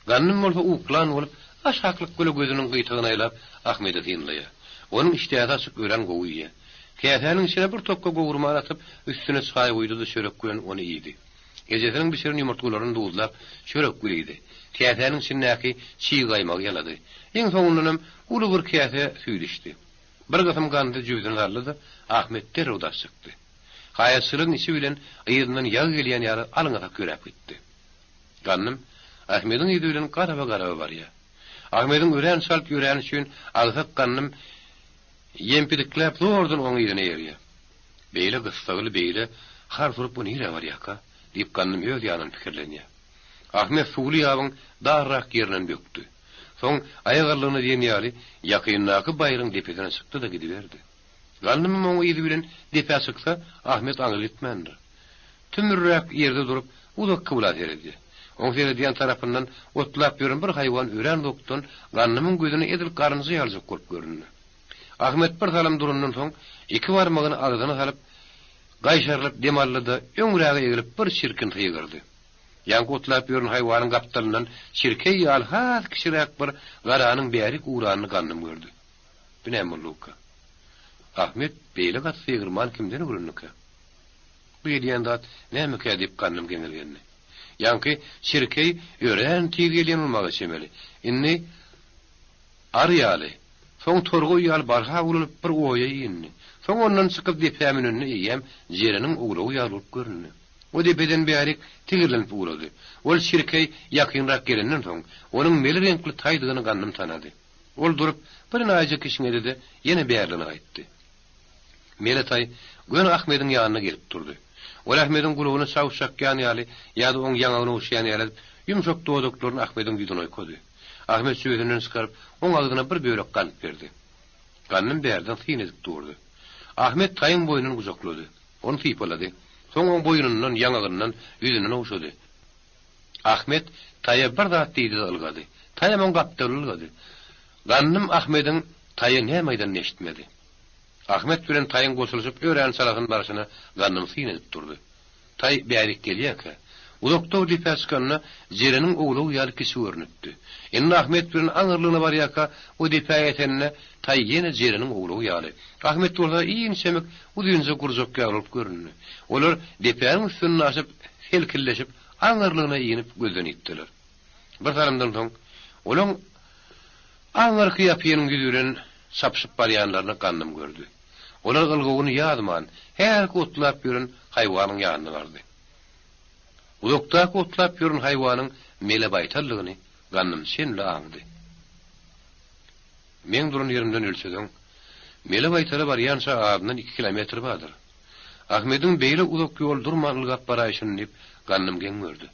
Gandym bolsa uklan bolup, aşaklyk bile gözüniň gyýtagyny aýlap, Ahmedi synlaýar. Onuň işdäsi açyk, örän gowy iýýär. Käsäniň içine bir tokga gowurmany atyp, üstüne çaý guýdy-da çörek bilen ony iýdi. Ejesiniň bişiren ýumurtgalaryny duzlap, çörek bile iýdi. Käsäniň içindäki çig gaýmagy ýalady. Iň soňundanam uly bir käse süýt içdi. Bir gysym gandy jübüsine saldy-da, Ahmet derrew daş çykdy. Haýatçylygyň içi bilen yzyndan ýagy gelýän ýaly alňasak ýöräp gitdi. Gandym Ahmediň yzy bilen garaba-garaba barýar. Ahmediň örän çalt ýöräni üçin agsak Gandym ýempidikläp zordan oň yzyna eýerýär. Beýle gyssagly, beýle hars urup bu nirä barýarka? diýip Gandym öz ýanyndan pikirlenýär. Ahmet suwly ýabyň darrak ýerinden bökdi. Soň aýagallygyna diýen ýaly ýakyndaky baýryň depesine çykdy-da gidiberdi. Gandymam oň yzy bilen depä çyksa, Ahmet aňry gitmändir. Tümürräk ýerde durup, uzak kybla seredýär. Oň seredýän tarapyndan otlap ýören bir haýwan örän uzakdan Gandymyň gözüne edil garynja ýalyjak bolup göründi. Ahmet bir salym durandan soň, iki barmagyny agzyna salyp, gaýşarylyp dem aldy-da, öňräge egilip bir çirkin sygyrdy. Ýaňky otlap ýören haýwanyň gapdalyndan çirkeý ýaly has kiçiräk bir garanyň bärik ugranyny Gandym gördi. Bu näme boldugyka? Ahmet beýle gaty sygyrman kimden öwrendikä? Bu edýän zat nämekä diýip Gandym geňirgendi. Ýaňky çirkeý örän tiz gelýän bolmaga çemeli. Indi Ary ýaly, soň torgaý ýaly barha ulalyp bir oýa indi. Soň ondan çykyp depä münende eýýäm Jereniň owlagy ýaly bolup göründi. O depeden bärik tigirlenip ugrady. Ol çirkeý ýakynrak gelenden soň, onuň mele reňkli taýdygyny Gandym tanady. Ol durup, bir naýza kişňedi-de, ýene bärligine gaýtdy. Mele taý göni Ahmediň ýanyna gelip durdy. Ol Ahmediň gulagyna çawuş çakýan ýaly ýa-da oň ýaňagyny ogşaýan ýaly edip, ýumşak dodaklaryny Ahmediň ýüzüne oýkady. Ahmet jübüsinden çykaryp, oň agzyna bir bölek gant berdi. Gandym bärden syn edip durdy. Ahmet taýyň boýnundan gujaklady. Ony sypalady. Soň oň boýnundan, ýaňagyndan, ýüzünden ogşady. Ahmet taýa bir zat diýdi-de ylgady. Taýam oň gapdaly ylgady. Gandym Ahmediň taýa näme aýdanyny eşitmedi. Ahmet bilen taýyň goşulyşyp örän çalasyn barşyna Gandym syn edip durdy. Taý bärik gelýärkä, uzakda bir depä çykanda Jereniň owlagy ýaly kiçi görnüpdi. Indi Ahmet bilen aňyrlygyna barýarka, o depä ýetende taý ýene Jereniň owlagy ýaly, Ahmet bolsa inçemik, uzynja gurjak ýaly bolup göründi. Olar depäniň üstünden aşyp, selkilleşip, aňyrlygyna inip gözden ýitdiler. Bir salymdan soň, olaň aňyrky ýapynyň ýüzi bilen çapyşyp barýanlaryny Gandym gördi. Olar ylgawyny ýazman, hälki otlap ýören haýwanyň ýanyna bardy. Uzakdaky otlap ýören haýwanyň mele baýtaldygyny Gandym çenli aňdy. Meň duran ýerimden ölçeseň, mele baýtala barýança azyndan iki kilometr bardyr. Ahmediň beýle uzak ýol durman ylgap baraýşyny diýip, Gandym geň gördi.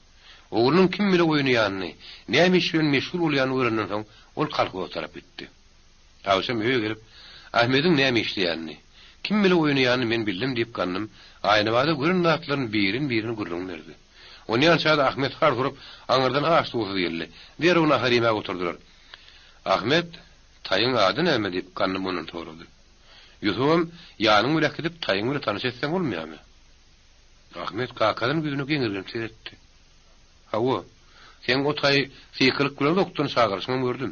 Oglunyň kim bile oýnaýanyny, näme iş bilen meşgul bolýanyny görenden soň, ol kolhoza tarap gitdi. Agşam öýe gelip, Ahmediň näme işleýänini, kim bile oýnaýanyny men bildim diýip Gandym Aýnabada gören zatlaryny birin-birin gürrüň berdi. Onýança-da Ahmet hars urup, aňyrdan aç-suwsuz geldi. Derrew nahar iýmäge oturdylar. Ahmet, taýyň ady näme? diýip, Gandym ondan sorady. Ýusubam ýanyň bile äkidip, taýyň bile tanyş etseň bolmaýarmy? Ahmet kakasynyň ýüzüne geňirgenip seretdi. Hawa, seň o taýy sykylyk bilen uzakdan çagyryşyňam gördüm.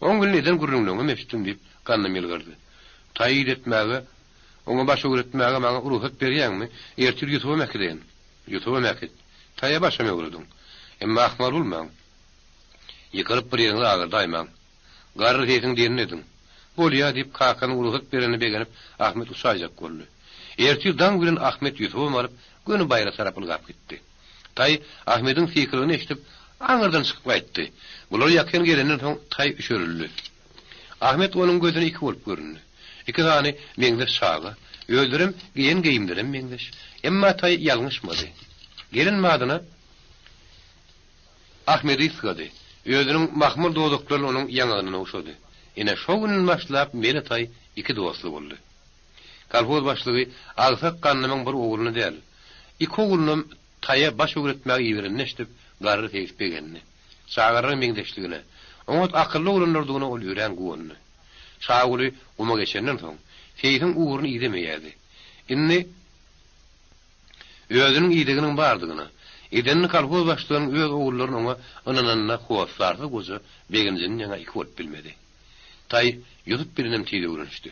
Oň bilen eden gürrüňleriňem eşitdim, diýip, Gandym ýylgyrdy. Taýy idetmäge, oňa baş öwretmäge maňa rugsat berýäňmi? Ertir Ýusubam äkideýin. Ýusubam äkit. Taýa başam öwrediň. Emma ahmal bolmaň. Ýykylyp bir ýeriňizi agyrdaýmaň. Garry sesiň diýenini ediň. Bolýa, diýip, kakanyň rugsat berenine begenip, Ahmet uçaýjak boldy. Ertir daň bilen Ahmet Ýusubam alyp, göni baýra tarap ylgap gitdi. Taý Ahmediň sykylygyny eşidip, aňyrdan çykyp gaýtdy. Bular ýakyn gelenden soň taý üşerildi. Ahmet onuň gözüne iki bolup göründi. Iki sany meňzeş çaga, özlerem geýen geýimlerem meňzeş. Emma taý ýalňyşmady. Gelen badyna Ahmedi ysgady. Özüniň mahmal dodaklaryny onuň ýaňagyndan ogşady. Ine, şo günden başlap Mele taý iki dostly boldy. Kolhoz başlygy agsak Gandymyň bir ogluny däl, iki oglunam taýa baş öwretmäge iberenini eşidip, garry seýis begendi. Çagalaryň meňzeşligine, oňat akylly oglanlardygyna ol örän guwandy. Şaguly guma geçenden soň, seýsiň ugruny idemeýärdi. Indi özüniň ideginiň bardygyna, edenini kolhoz başlygynyň öz ogullaryny oňa ynananyna hossarsyz goja begenjiniň ýaňa iki bolup bilmedi. Taý Ýusup bilenem tiz öwrenişdi.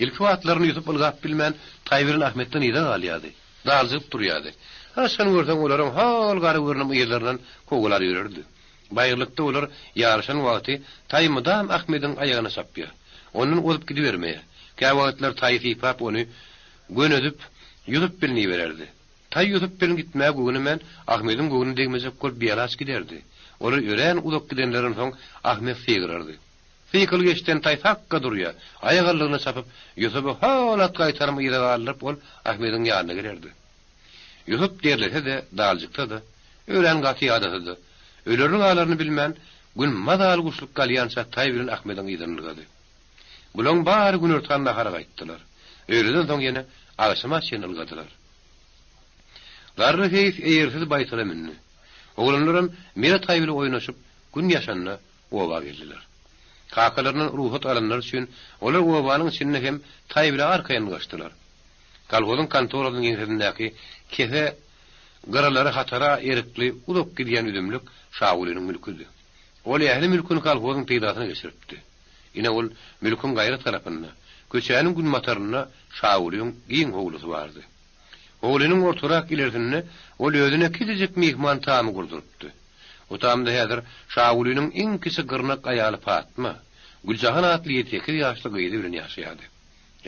Ilki wagtlaryny Ýusup ylgap bilmän, Taý bilen Ahmetden yza galýardy. Daljygyp durýardy. Haçan görseň olaryň hol gara görnüm yzlaryndan kowalap ýörerdi. Baýyrlykda olar ýaryşan wagty Taý mydam Ahmediň aýagyna çapýar. Ondan ozup gidibermeýär. Käwagtlar Taýy sypap ony gönezip, Ýusup bilen ibererdi. Taý Ýusup bilen gitmäge göwnemän, Ahmediň göwnüne degmejek bolup bialaç giderdi. Olar örän uzak gidenlerinden soň Ahmet sygyrardy. Sykylyk eşiden taý sakga durýar. Aýagallygyna çapyp, Ýusuby hol at gaýtarym yza galdyryp ol Ahmediň ýanyna gelerdi. Ýusup derlese-de, daljyksa-da, örän gaty ýadasa-da, ölerini-galaryny bilmän, Gün mazaly guşluk galýança Taý bilen Ahmediň yzyny ylgady. Bulaň bary günortan nahara gaýtdylar. Öýleden soň ýene agşama çenli ylgadylar. Garry seýis eýersiz baýtala mündi. Oglanlaram Mele taý bile oýnaşyp, gün ýaşanda oba geldiler. Kakalaryndan rugsat alanlary üçin olar obanyň içinde hem taý bile arkaýyn ylgaşdylar. Kolhozyň kontorasynyň ýeňsesindäki kese gyralary hatara erikli uzak gidýän üzümlik Şagulynyň mülküdi. Ol ähli mülküni kolhozyň peýdasyna geçiripdi. Ine ol mülküň gaýra tarapynda, köçäniň günbatarynda Şagulyň giň howlusy bardy. Howlynyň ortarak ilersinde ol özüne kiçijik myhman tamy gurdurypdy. O tamda häzir Şagulynyň iň kiçi gyrnak aýaly Patma, Güljahan atly ýedi-sekiz ýaşly gyzy bilen ýaşaýardy.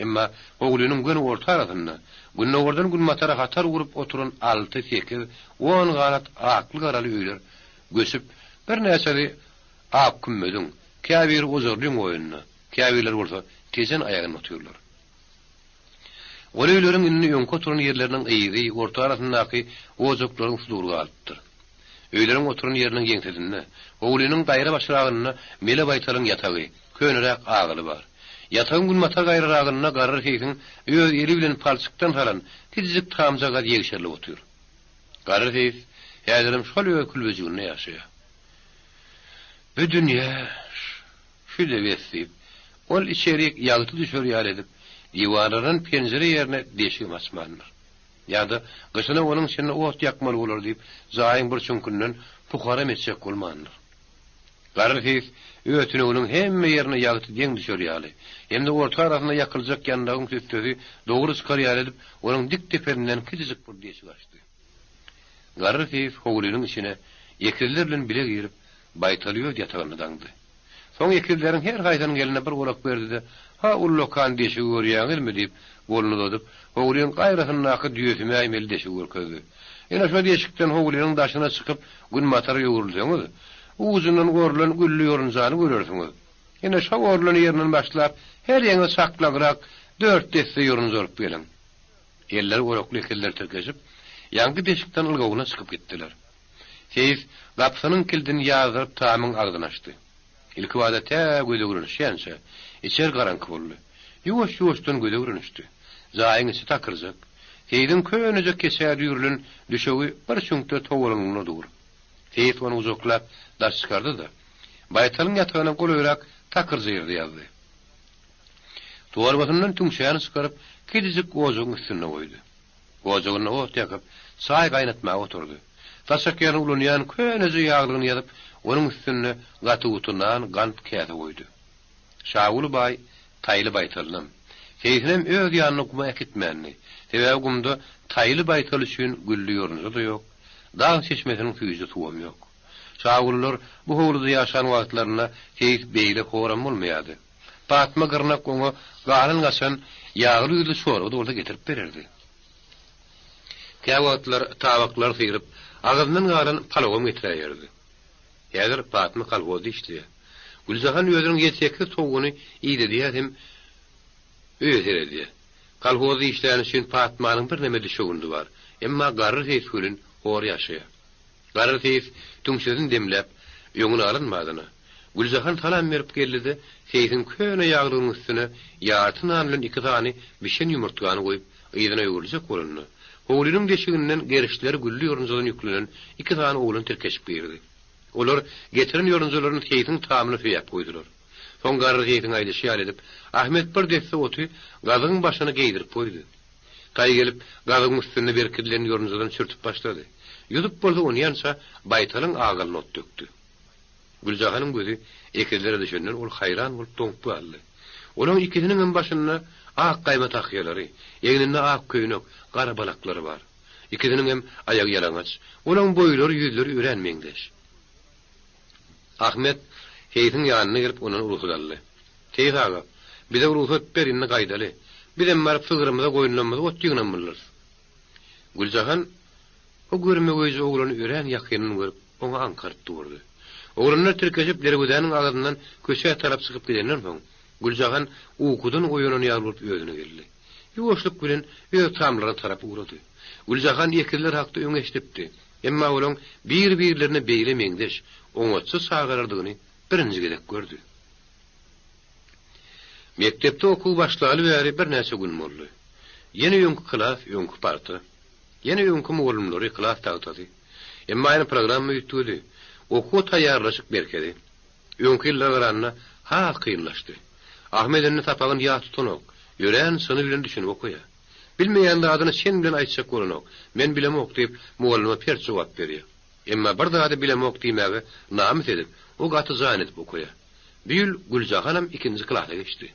Emma howlynyň göni orta arasynda, gündogardan günbatara hatar gurup oturan alty, sekiz, on ganat akly-garaly öýler göçüp, birnäçesi ak kümmediň, käbiri ojarlyň oýunda, käbirleri bolsa Tejen aýagynda otyrlar. Ol öýleriň indi öňki oturan ýerleriniň yzy, orta arasyndaky ojaklaryň sudury galypdyr. Öýleriň oturan ýeriniň ýeňsesinde, howlynyň gaýra başragynda mele baýtalyň ýatagy, köneräk agyly bar. Ýatagyň günbatar gaýraragynda garry seýsiň öz eli bilen palçykdan salan kiçijik tamjagaz ýegşerilip otyr. Garry seýis häzirem şol öz külbejiginde ýaşaýar. Bu dünýä şü-de bes diýip, ol içerik ýagty düşer ýaly edip, diwarlardan penjire ýerine deşigem açmandyr. Ýa-da gyşyna onuň içinde ot ýakmaly bolar diýip, jaýyň bir çüňkünden pukaram etjek bolmandyr. Garry seýis öz tüneginiň hemme ýerine ýagty deň düşer ýaly, hem-de orta arasynda ýakyljak ýandagyň tüssesi dogry çykar ýaly edip, onuň dik depesinden kiçijik bir deşik açdy. Garry seýis howlynyň içine ekizler bilen bile girip, baýtaly öz ýatagynda daňdy. Soň ekizleriň her haýsynyň eline bir orak berdi-de, Ha, ullakan deşigi görýäňizmi? diýip, goluny uzadyp, howlyň gaýrasyndaky düýesümäý meli deşigi görkezdi. Ine, şo deşikden howlynyň daşyna çykyp, günbatara öwrülseňiz, ujundan orlan gülli ýorunjany görersiňiz. Ine, şo orlan ýerinden başlap, her ýaňa çaklaňrak dört desse ýorunja orup geliň. Elleri orakly ekizler tirkeşip, ýaňky deşikden ylgawuna çykyp gitdiler. Seýis gapysynyň kilidini ýazdyryp tamyň agzyny açdy. Ilkibada tä göze öwrenişýänçä, içeri garaňky boldy. Ýuwaş-ýuwaşdan göze öwrenişdi. Jaýyň içi takyrjak. Seýidiň köneje keçä düýrülen düşegi bir çüňkde togalanlygyna dur. Seýis ony gujaklap daş çykardy-da, baýtalyň ýatagyna golaýrak takyrja ýerde ýazdy. Torbasyndan tüňçäni çykaryp, kiçijik ojagyň üstünde goýdy. Ojagynda ot ýakyp, çaý gaýnatmaga oturdy. Saçak ýerine ulanýan köneje ýaglygyny ýazyp, onuň üstünde gaty-guty nan, gant käse goýdy. Şaguly baý Taýly baýtalynam, Seýsinem öz ýanyna guma äkitmändi. Sebäbi gumda Taýly baýtal üçin gülli ýorunja-da ýok, dag çeşmesiniň süýji suwam ýok. Şagulylar bu howluda ýaşan wagtlarynda Seýis beýle horam bolmaýardy. Patma gyrnak oňa galan-gaçan ýagly-ýüzli çorba-da bolsa getirip bererdi. Käwagtlar tabaklary syryp, agzyndan galan palawam getiräýerdi. Häzir Patma kolhozda işleýär. Güljahan özüniň ýedi-sekiz towugyny idedýär hem öýe seredýär. Kolhozda işläni üçin Patmanyň birneme düşewündi bar. Emma garry seýis welin hor ýaşaýar. Garry seýis tüňçesini demläp, öňüne alan badyna, Güljahan salam berip geldi-de, seýsiň köne ýaglygynyň üstüne ýarty nan bilen iki sany bişen ýumurtgany goýup, yzyna öwrüljek bolanda, howlynyň deşiginden gerişleri gülli ýorunjadan ýüklenen iki sany oglan tirkeşip girdi. Olar getiren ýorunjalaryny seýsiň tamyna söýäp goýdular. Soň garry seýsiň aýdyşy ýaly edip, Ahmet bir desse oty gazygyň başyna geýdirip goýdy. Taý gelip, gazygyň üstünde berkidilen ýorunjadan çürtüp başlady. Ýusup bolsa onýança baýtalyň agalyna ot dökdi. Güljahanyň gözi ekizlere düşenden ol haýran bolup doňup galdy. Olaň ikisiniňem başynda ak gaýma tahýalary, egninde ak köýnek, gara balaklary bar. Ikisiniňem aýagy ýalaňaç. Olaň boýlary, ýüzleri örän meňzeş. Ahmet seýsiň ýanyna gelip ondan rugsat aldy. Seýis aga, bize rugsat ber, indi gaýdaly. Bizem baryp sygrymyza, goýunlarymyza ot ýygnamylyrys. Güljahan bu görmegeýje oglany örän ýakyndan görüp, oňa aňkaryp durdy. Oglanlar tirkeşip derwezäniň agzyndan köçä tarap çykyp gidenden soň, Güljahan ukudan oýanan ýaly bolup özüne geldi. Ýuwaşlyk bilen öz tamlaryna tarap ugrady. Güljahan ekizler hakda öň eşidipdi. Emma olaň bir-birlerine beýle meňzeş, oňatsyz çagalardygyny birinji gezek gördi. Mekdepde okuw başlaly bäri birnäçe gün boldy. Ýene öňki klas, öňki parta. Ýene öňki mugallymlary, klas tagtasy. Emma ýene programma üýtgedi. Okuwa taýýarlaşyk berkedi. Öňki ýyllara garanda has kynlaşdy. Ahmet indi sapagyny ýat tutanok, örän çyny bilen düşünip okaýar. Bilmeýän zadyny çen bilen aýtjak bolanok, men bilemok diýip, mugallyma pert jogap berýär. Emma bir zady bilemok diýmäge namys edip, o gaty jan edip okaýar. Bu ýyl Güljahanam ikinji klasa geçdi.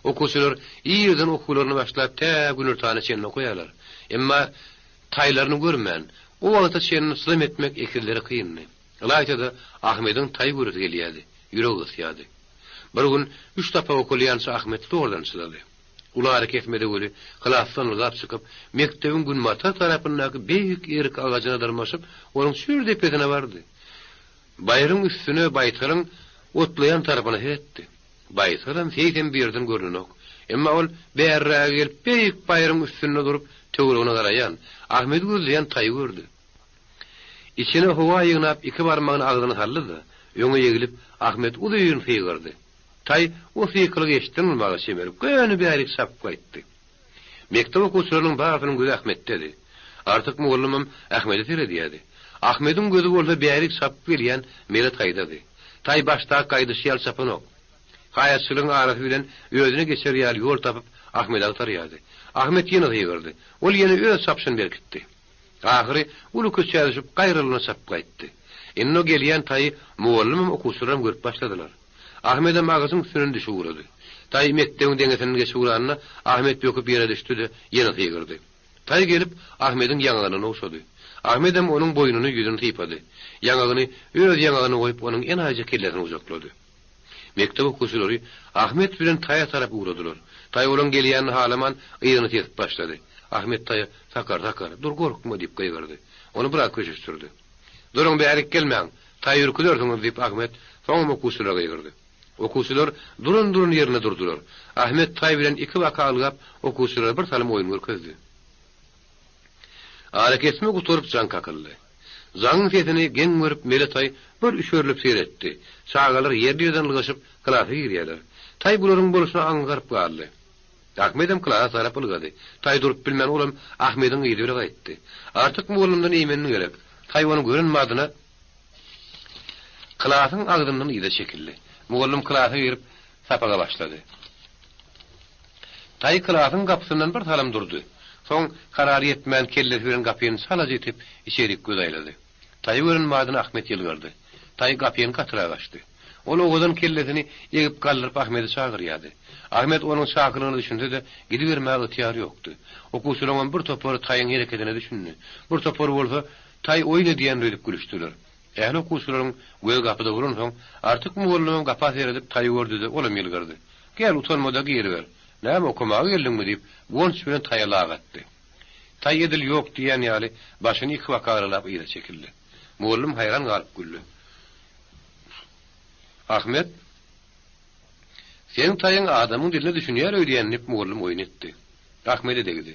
Okuwçylar irden okuwlaryny başlap tä günortana çenli okaýarlar. Emma taýlaryny görmän, o wagta çenli çydam etmek ekizlere kyndy. Ylaýta-da Ahmediň taý göresi gelýärdi, ýüregi gysýardy. Bir gün üç sapak okalýança Ahmet zordan çydady. Uly arakesmede weli klasdan ylgap çykyp, mekdebiň günbatar tarapyndaky beýik erik agajyna dyrmaşyp, onuň çür depesine bardy. Baýryň üstüne baýtalyň otlaýan tarapyna seretdi. Baýtalam, seýsem bu ýerden görnenok. Emma ol bärräge gelip, beýik baýryň üstünde durup, töweregine garaýan, Ahmedi gözleýän taýy gördi. Içine howa ýygnap iki barmagyny agzyna saldy-da, öňe eglip, Ahmet uzyn sygyrdy. Taý o sykylygy eşitden bolmaga çemeli, göni bärik çapyp gaýtdy. Mekdep okuwçylarynyň barysynyň gözi Ahmetdedi. Artyk mugallymam Ahmede seredýärdi. Ahmediň gözi bolsa bärik çapyp gelýän mele taýdady. Taý başdaky gaýdyşy ýaly çapanok. Haýatçylygyň arasy bilen özüne geçer ýaly ýol tapyp Ahmedi agtarýardy. Ahmet ýene gygyrdy. Ol ýene öz çapyşyny berkitdi. Ahyry uly köçä düşüp gaýralygyna çapyp gaýtdy. Indi o gelýän taýy mugallymam okuwçylaram görüp başladylar. Ahmedem agajyň üstünden düşüp ugrady. Taý mekdebiň deňesinden geçip ugranda Ahmet böküp ýere düşdi-de, ýene gygyrdy. Taý gelip, Ahmediň ýaňagyndan ogşady. Ahmedem onuň boýnuny, ýüzüni sypady. Ýaňagyny öz ýaňagyna goýup, onuň enaýyja kellesini gujaklady. Mekdep okuwçylary Ahmet bilen Taýa tarap ugradylar. Taý olaň gelýänini halaman, yzyny tesip başlady. Ahmet Taýa, Sakar, Sakar, dur gorkma diýip gygyrdy. Ony biraz köşeşdirdi. Duruň, bärik gelmäň, taý ürküzersiňiz diýip Ahmet soňam okuwçylara gygyrdy. Okuwçylar duran-duran ýerinde durdular. Ahmet taý bilen ikibaka ylgap, okuwçylara bir salym oýun görkezdi. Arakesme gutaryp jaň kakyldy. Jaňyň sesini geň görüp Mele taý bir üşerilip seretdi. Çagalar ýerli-ýerden ylgaşyp klasa girýärler. Taý bularyň bolşuna aňňaryp galdy. Ahmedem klasa tarap ylgady. Taý durup bilmän olam Ahmediň yzy bile gaýtdy. Artyk mugallymdan eýmenini gerek. Taý ony gören badyna klasyň agzyndan yza çekildi. Mugallym klasa girip sapaga başlady. Taý klasyň gapysyndan bir salym durdy. Soň karary ýetmän kellesi bilen gapyny çalaja itip içerik göz aýlady. Taýy gören badyna Ahmet ýylgyrdy. Taý gapyny gatyrak açdy. Ol owadan kellesini egip galdyryp Ahmedi çagyrýardy. Ahmet onuň çakylygyna düşünse-de, gidibermäge ygtyýary ýokdy. Okuwçylaryňam bir topary Taýyň herekedine düşündi. Bir topary bolsa, Taý oýun edýändir öýdüp gülüşdiler. Ähli okuwçylaryň gözi gapyda bolansoň, Artyk mugallymam gapa seredip Taýy gördi-de, olam ýylgyrdy. Gel, utanma-da giriber. Näme, okamaga geldiňmi? diýip, guwanç bilen Taýa lak atdy. Taý edil ýok diýýän ýaly, başyny ikibaka aralap yza çekildi. Mugallym haýran galyp güldi. Ahmet, Seň taýyň adamyň diline düşünýär öýdýän, diýip, mugallym oýun etdi. Ahmede degdi.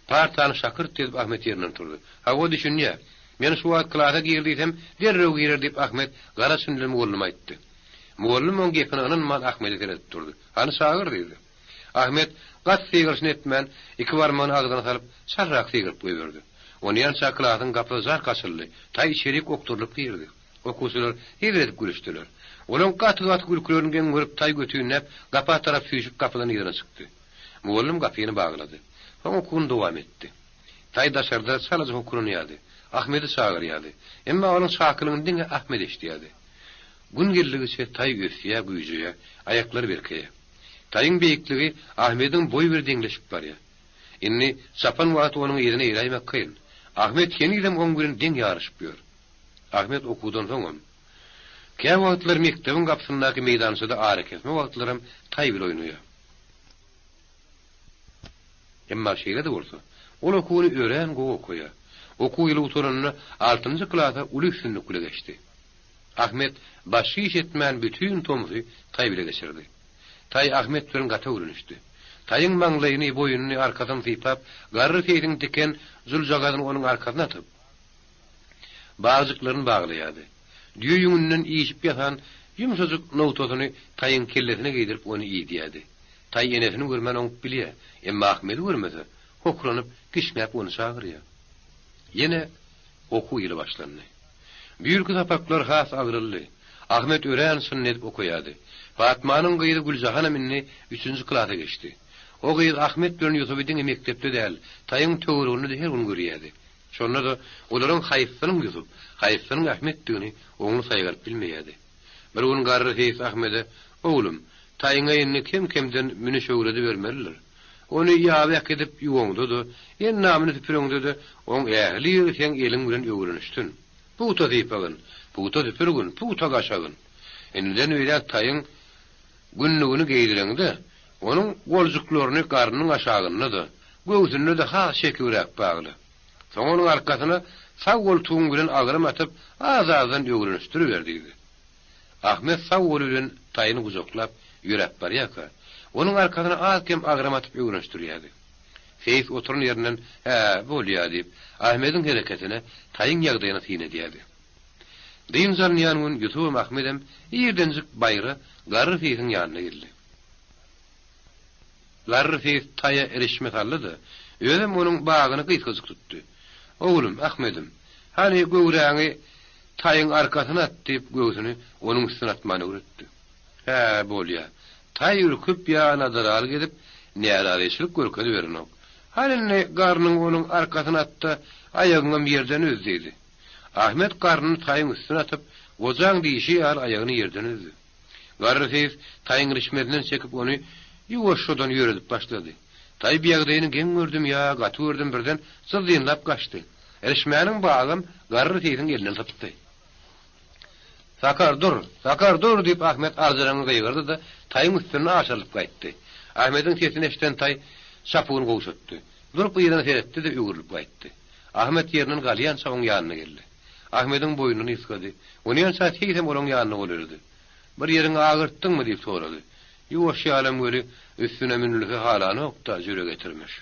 Partany şakyrt edip Ahmet ýerinden turdy. Hawa, düşünýär. Men şu wagt klasa gir diýsem, derrew girer, diýip, Ahmet gara çyn bilen mugallyma aýtdy. Mugallym oň gepine ynanman Ahmede seredip durdy. Hany çagyr, diýdi. Ahmet gaty sygyryşyny etmän, iki barmagyny agzyna salyp, çarrak sygyryp goýberdi. Onýança klasyň gapysy jark açyldy, taý içerik okdurylyp girdi. Okuwçylar hezil edip gülüşdiler. Olaň gaty-gaty gülkülerini geň görüp taý götünläp, gapa tarap süýşüp gapydan yzyna çykdy. Mugallym gapyny baglady. Soň okuwyny dowam etdi. Taý daşarda çalaja hokranýardy. Ahmedi çagyrýardy. Emma onuň çakylygyny diňe Ahmet eşidýärdi. Gün geldigiçe taý ösýär, güýjeýär, aýaklary berkeýär. Taýyň beýikligi Ahmediň boýy bir deňleşip barýar. Indi çapan wagty onuň yzyna eräýmek kyn. Ahmet henizem oň bilen deň ýaryşyp ýör. Ahmet okuwdan soňam, käwagtlar mekdebiň gapysyndaky meýdançada arakesme wagtlaram taý bile oýnaýar. Emma şeýle-de bolsa, ol okuwyny örän gowy okaýar. Okuw ýyly gutaranda altynjy klasa uly üstünlik bile geçdi. Ahmet başga iş etmän bütin tomsy taý bile geçirdi. Taý Ahmet bilen gaty öwrenişdi. Taýyň maňlaýyny, boýnuny, arkasyny sypap, garry seýsiň tiken juljagazyny onuň arkasyna atyp. Bagjyklaryny baglaýardy. Düýe ýüňünden işip ýasan ýumşajyk nogtasyny taýyň kellesine geýdirip ony iýdýärdi. Taý enesini görmän oňup bilýär, emma Ahmedi görmese, hokranyp, kişňäp ony çagyrýar. Ýene okuw ýyly başlandy. Bu ýylky sapaklar has agraldy. Ahmet örän çynyny edip okaýardy. Patmanyň gyzy Güljahanam indi üçünji klasa geçdi. O gyz Ahmet bilen Ýusuby diňe mekdepde däl, taýyň töwereginde-de her gün görýärdi. Şonda-da olaryň haýsysynyň Ýusup, haýsysynyň Ahmetdigini oňly saýgaryp bilmeýärdi. Bir gün garry seýis Ahmede, Oglum, taýyňa indi kem-kemden münüş öwredibermelidir. Ony ýaba äkidip ýuwaňda-da, endamyny süpüreňde-de oň ähli ýeri seň eliň bilen öwrenişsin. Pugta sypagyn, pugta süpürgin, pugta gaşagyn. Indiden beýläk taýyň günlügini geýdireňde, onuň goljuklaryny garnynyň aşagynda-da, göwsünde-de has çekibräk bagla. Soň onuň arkasyna sag goltugyň bilen agram atyp, az-azdan öwrenişdiriber diýdi. Ahmet sag goly bilen taýyny gujaklap, ýöräp barýarka, onuň arkasyna az-kem agram atyp öwrenişdirýärdi. Seýis oturan ýerinden, Hä, bolýa diýip, Ahmediň hereketine, taýyň ýagdaýyna syn edýärdi. Dynç alynýan gün Ýusubam Ahmedem irdenjik baýra garry seýsiň ýanyna geldi. Garry seýis taýa irişme saldy-da, özem onuň bagyny gysgajyk tutdy. Oglum, Ahmedim, hany göwräňi taýyň arkasyna at diýip göwsüni onuň üstüne atmany öwretdi. Hä, bolýa. Taý ürküp ýa nadaralyk edip, närazyçylyk görkeziberenok. Hany indi garnyňy onuň arkasyna at-da, aýagyňam ýerden üz diýdi. Ahmet garnyny taýyň üstüne atyp, gojaň diýşi ýaly aýagyny ýerden üzdi. Garry seýis taýyň rişmezinden çekip ony ýuwaşjadan ýöredip başlady. Taý bu ýagdaýyny geň gördüm ýa gaty gördüm birden jyzynlap gaçdy. Rişmäniň bagam garry seýsiň elinden sypdy. Sakar dur! Sakar dur! diýip Ahmet aljyraňňy gygyrdy-da, taýyň üstünden aşyrylyp gaýtdy. Ahmediň sesini eşiden taý çapuwyny gowşatdy. Durup yzyna seretdi-de öwrülip gaýtdy. Ahmet ýerinden galýança oň ýanyna geldi. Ahmediň boýnundan ysgady. Onýança seýsem olaň ýanyna golaýlady. Bir ýeriňi agyrtdyňmy? diýip sorady. Ýuwaş ýalam weli, üstüne münülse halanok-da, jüre getirmiş.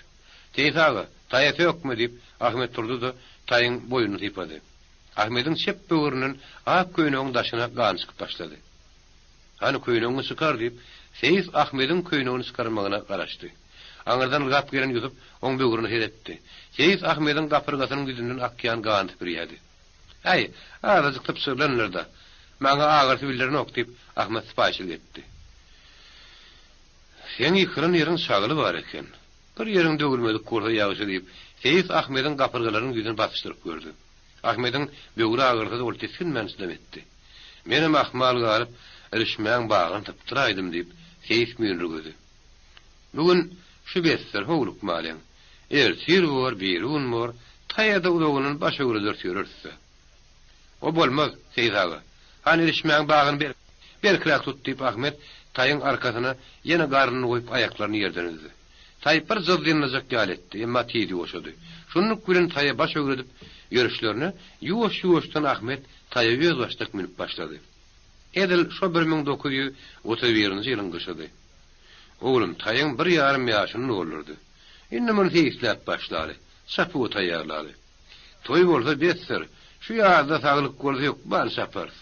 Seýis aga, taýa sökme! diýip, Ahmet turdy-da, taýyň boýnuny sypady. Ahmediň çep böwründen ak köýnegiň daşyna gan çykyp başlady. Hany, köýnegiňi çykar! diýip, seýis Ahmediň köýnegini çykarmagyna garaşdy. Aňyrdan ylgap gelen Ýusup oň böwrüne seretdi. Seýis Ahmediň gapyrgasynyň ýüzünden akýan gany süpürýärdi. Äý, azajyk sypjyrylandyr-da. Maňa agyrysy bildirenok, diýip, Ahmet sypaýyçylyk etdi. Seň ýykylan ýeriň çagyly bar eken. Bir ýeriň döwülmedik bolsa ýagşy, diýip, seýis Ahmediň gapyrgalarynyň ýüzüni basyşdyryp gördi. Ahmediň böwri agyrsa-da ol tisginmän çydam etdi. Menem ahmal galyp, irişmäň bagyny sypdyraýdym, diýip, seýis müýnürgedi. Bu gün şu besdir, howlukmalyň. Ertir bor, birigün bor, taýada uzagyndan baş öwrederis ýöreris-dä. O bolmaz, Seýis aga. Hany irişmäň bagyny berkräk tut, diýip, Ahmet taýyň arkasyna ýene garnyny goýup aýaklaryny ýerden üzdi. Taý bir jyzdyňlajak ýaly etdi, emma tiz ýuwaşady. Şunluk bilen taýa baş öwredip ýörüşlerine ýuwaş-ýuwaşdan Ahmet taýa özbaşdak münüp başlady. Edil şo 1931-nji ýylyň gyşydy. Oglum, taýyň bir ýarym ýaşyny doldurdy. Indi muny seýisläp başlaly, çapuwa taýýarlaly. Toý bolsa besdir, şu ýazda saglyk bolsa hökman çaparys.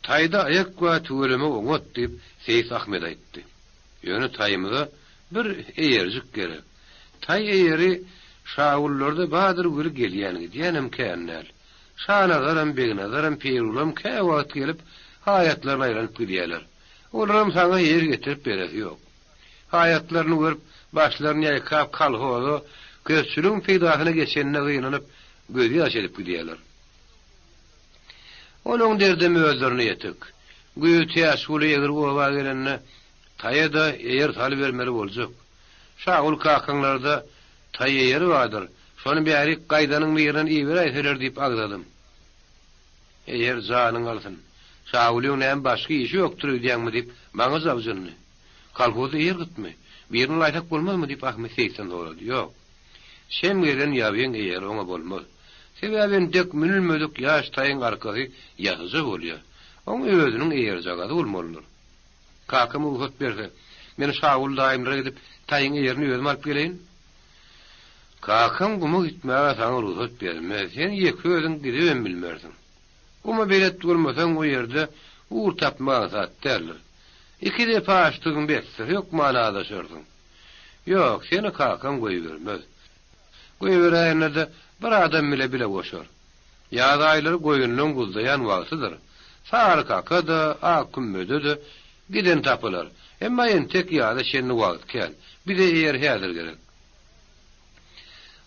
Taýda aýak bar, tüweleme oňat, diýip, seýis Ahmet aýtdy. Ýöne taýymyza bir eýerjik gerek. Taý eýeri Şagullarda bardyr weli gelýän-gidýänem kän däl. Şanazaram, Begnazaram, Pirgulam käwagt gelip, haýatlaryna aýlanyp gidýärler. Olaram saňa ýer getirip beresi ýok. Haýatlaryny görüp, başlaryny ýaýkap kolhoza, közçüligiň peýdasyna geçenine gynanyp, gözýaş edip gidýärler. Olaň derdem özlerine ýetik. Güýz Täçguly egri oba gelende, taýa-da eýer salybermeli boljak. Şagul kakaňlarda taý eýeri bardyr, şony bärik gaýdanyň birinden iberäýseler diýip agzadym. Eýer janyňy alsyn. Şagulyň näme başga işi ýokdur öýdýäňmi diýip, maňa jabjyndy. Kolhozda ýer gytmy? Birini alaýsak bolmazmy diýip Ahmet seýisden sorady. Ýok. Şem gelen ýabyň eýeri oňa bolmaz. Sebäbi entek münülmedik ýaş taýyň arkasy ýasyja bolýar. Oň özüniň eýerjagazy bolmalydyr. Kakam rugsat berse, men Şaguly daýymlara gidip, taýyň eýerini özüm alyp geleýin. Kakaň guma gitmäge saňa rugsat bermez, sen ýeke özüň gidibem bilmersiň. Guma belet bolmasaň o ýerde ugur tapmak aňsat däldir. Iki depe açdygyň besdir, hökman azaşarsyň. Ýok, seni kakaň goýbermez. Goýberäýende-de bir adam bile bile goşar. Ýaz aýlary goýunlaň guzlaýan wagtydyr. Sary kaka-da, ak kümmede-de giden tapylar. Emma entek ýaza çenli wagt kän. Bize eýer häzir gerek.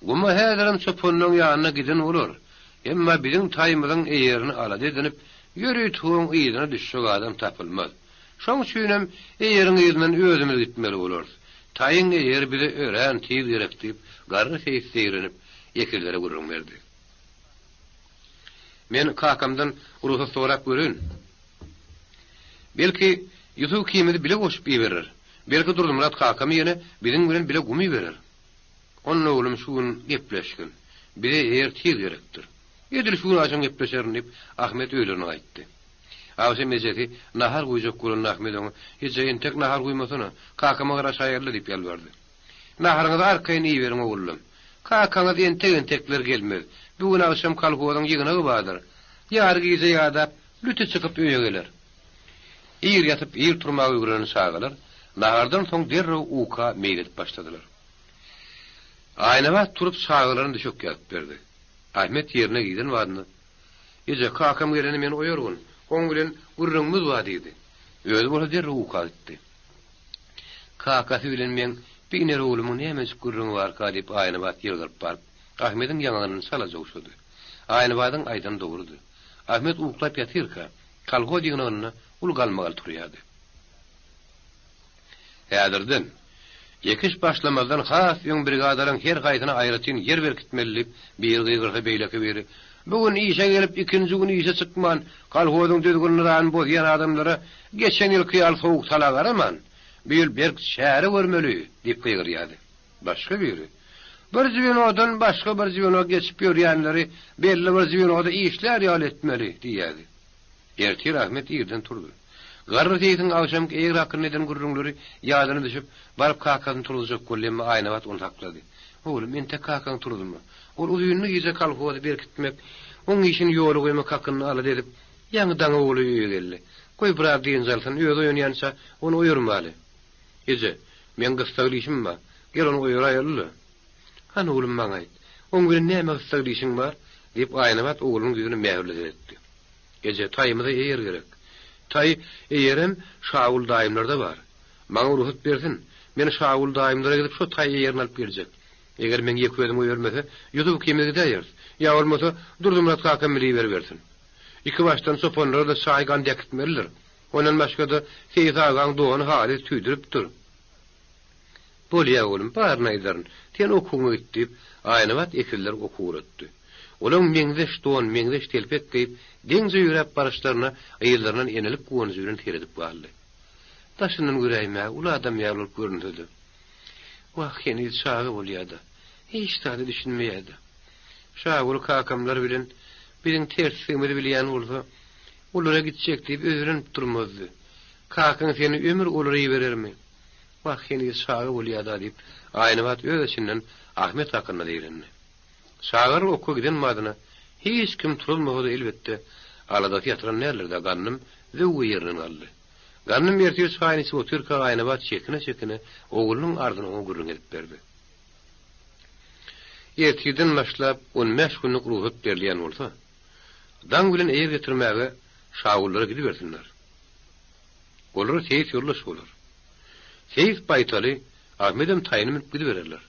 Guma häzirem çopanlaň ýanyna giden bolar. Emma biziň taýymyzyň eýerini alada edinip, ýörite oň yzyna düşjek adam tapylmaz. Şoň üçinem eýeriň yzyndan özümiz gitmeli bolarys. Taýyň eýeri bize örän tiz gerek diýip, garry seýis zeýrenip, ekizlere gürrüň berdi. Men kakamdan rugsat sorap göreýin. Belki, Ýusup ikimizi bile goşup iberer. Belki, Durdymyrat kakamy ýene biziň bilen bile gum iberer. Onda oglum şu gün gepleşgin. Bize eýer tiz gerekdir. Edil şu gün agşam gepleşerin diýip, Ahmet öýlerine gaýtdy. Agşam ejesi nahar guýjak bolanda Ahmet oňa, Eje, entek nahar guýmasana, kakama garaşaýaly diýip ýalbardy. Naharyňyzy arkaýyn iýiberiň ogullym. Kakaňyz entek-entekler gelmez. Bu gün agşam kolhozyň ýygnagy bardyr. Ýary gije ýadap, lüti çykyp öýe geler. Ir ýatyp, ir turmaga öwrenen çagalar nahardan soň derrew uka meýil edip başladylar. Aýnabat turup çagalaryna düşek ýazyp berdi. Ahmet ýerine giden badyna, Eje, kakam gelende meni oýargyn, oň bilen gürrüňimiz bar diýdi. Özi bolsa derrew uka gitdi. Kakasy bilen meň bi iner oglumyň nämejik gürrüňi barka diýip Aýnabat ýylgyryp baryp, Ahmediň ýaňagyndan çalaja ogşady. Aýnabadyň aýdany dogrudy. Ahmet uklap ýatyrka, kolhoz ýygnagynda uly galmagal turýardy. Häzirden, ekiş başlamazdan has öň brigadalaryň her haýsyna aýratyn ýer berkitmeli diýip, biri gygyrsa, beýleki biri, Bu gün işe gelip, ikinji gün işe çykman, kolhozyň düzgün-nyzamyny bozýan adamlara geçen ýylky ýaly sowuk-sala garaman, bu ýyl berk çäre görmeli! diýip gygyrýardy. Başga biri, Bir zwenodan başga bir zweno geçip ýörýänleri belli bir zwenoda işlär ýaly etmeli! diýýärdi. Ertir Ahmet irden turdy. Garry seýsiň agşamky eger hakynda eden gürrüňleri ýadyna düşüp, baryp kakasyny turuzjak boldy, emma Aýnabat ony saklady. Oglum, entek kakaňy turuzma. Ol uzynly gije kolhozy berkitmek, oň işini ýola goýmak hakynda alada edip, ýaňy daňa golaý öýe geldi. Goý, biraz dynç alsyn, özi oýanýança ony oýarmaly. Eje, meň gyssagly işim bar. Gel ony oýaraýaly-la. Hany oglum, maňa aýt. Oň bilen näme gyssagly işiň bar? diýip, Aýnabat oglunyň ýüzüne mähirli seretdi. Eje, taýymyza eýer gerek. Taý, eýerem Şagül daýymlarda bar. Maňa rugsat bersin. Men Şagül daýymlara gidip şo taý eýerini alyp geljek. Eger meň ýeke özüm goýbermese, Ýusup ikimiz gidäýeris. Ýa bolmasa, Durdymyrat kakam bile iberibersin. Ikibaşdan çopanlara-da çaý-gant äkitmelidir. Ondan başga-da Seýis agaň dony halys tüýdüripdir. Bolýa oglum, baryny aýdaryn. Sen okuwyňa git, diýip, Aýnabat ekizleri okuwa ugratdy. Olaň meňzeş don, meňzeş telpek geýip, deňje ýöräp baryşlaryna yzlaryndan enelik guwanjy bilen seredip galdy. Daşyndan göräýmäge uly adam ýaly bolup görünse-de, wah, heniz çaga bolýa-da, hiç zada düşünmeýä-de. Şaguly kakamlar bilen biziň tersligimizi bilýän bolsa, olara gitjek diýip özelenip durmazdy. Kakaň seni ömür olara iberermi? Wah, heniz çaga bolýa-da diýip, Aýnabat öz içinden Ahmet hakynda zeýrendi. Çagalar okuwa giden badyna hiç kim turuzmasa-da elbetde, aladasy ýatyran däldir-dä, Gandym zöwwe ýerinden galdy. Gandym ertir çaýyny içip otyrka Aýnabat çekine-çekine oglunyň arzyny oňa gürrüň edip berdi. Ertirden başlap on bäş günlük rugsat berilýän bolsa, daň bilen eýer getirmäge Şagullara gidibersinler. Olara seýis ýoldaş bolar. Seýis baýtaly, Ahmedem taýyny münüp gidibererler.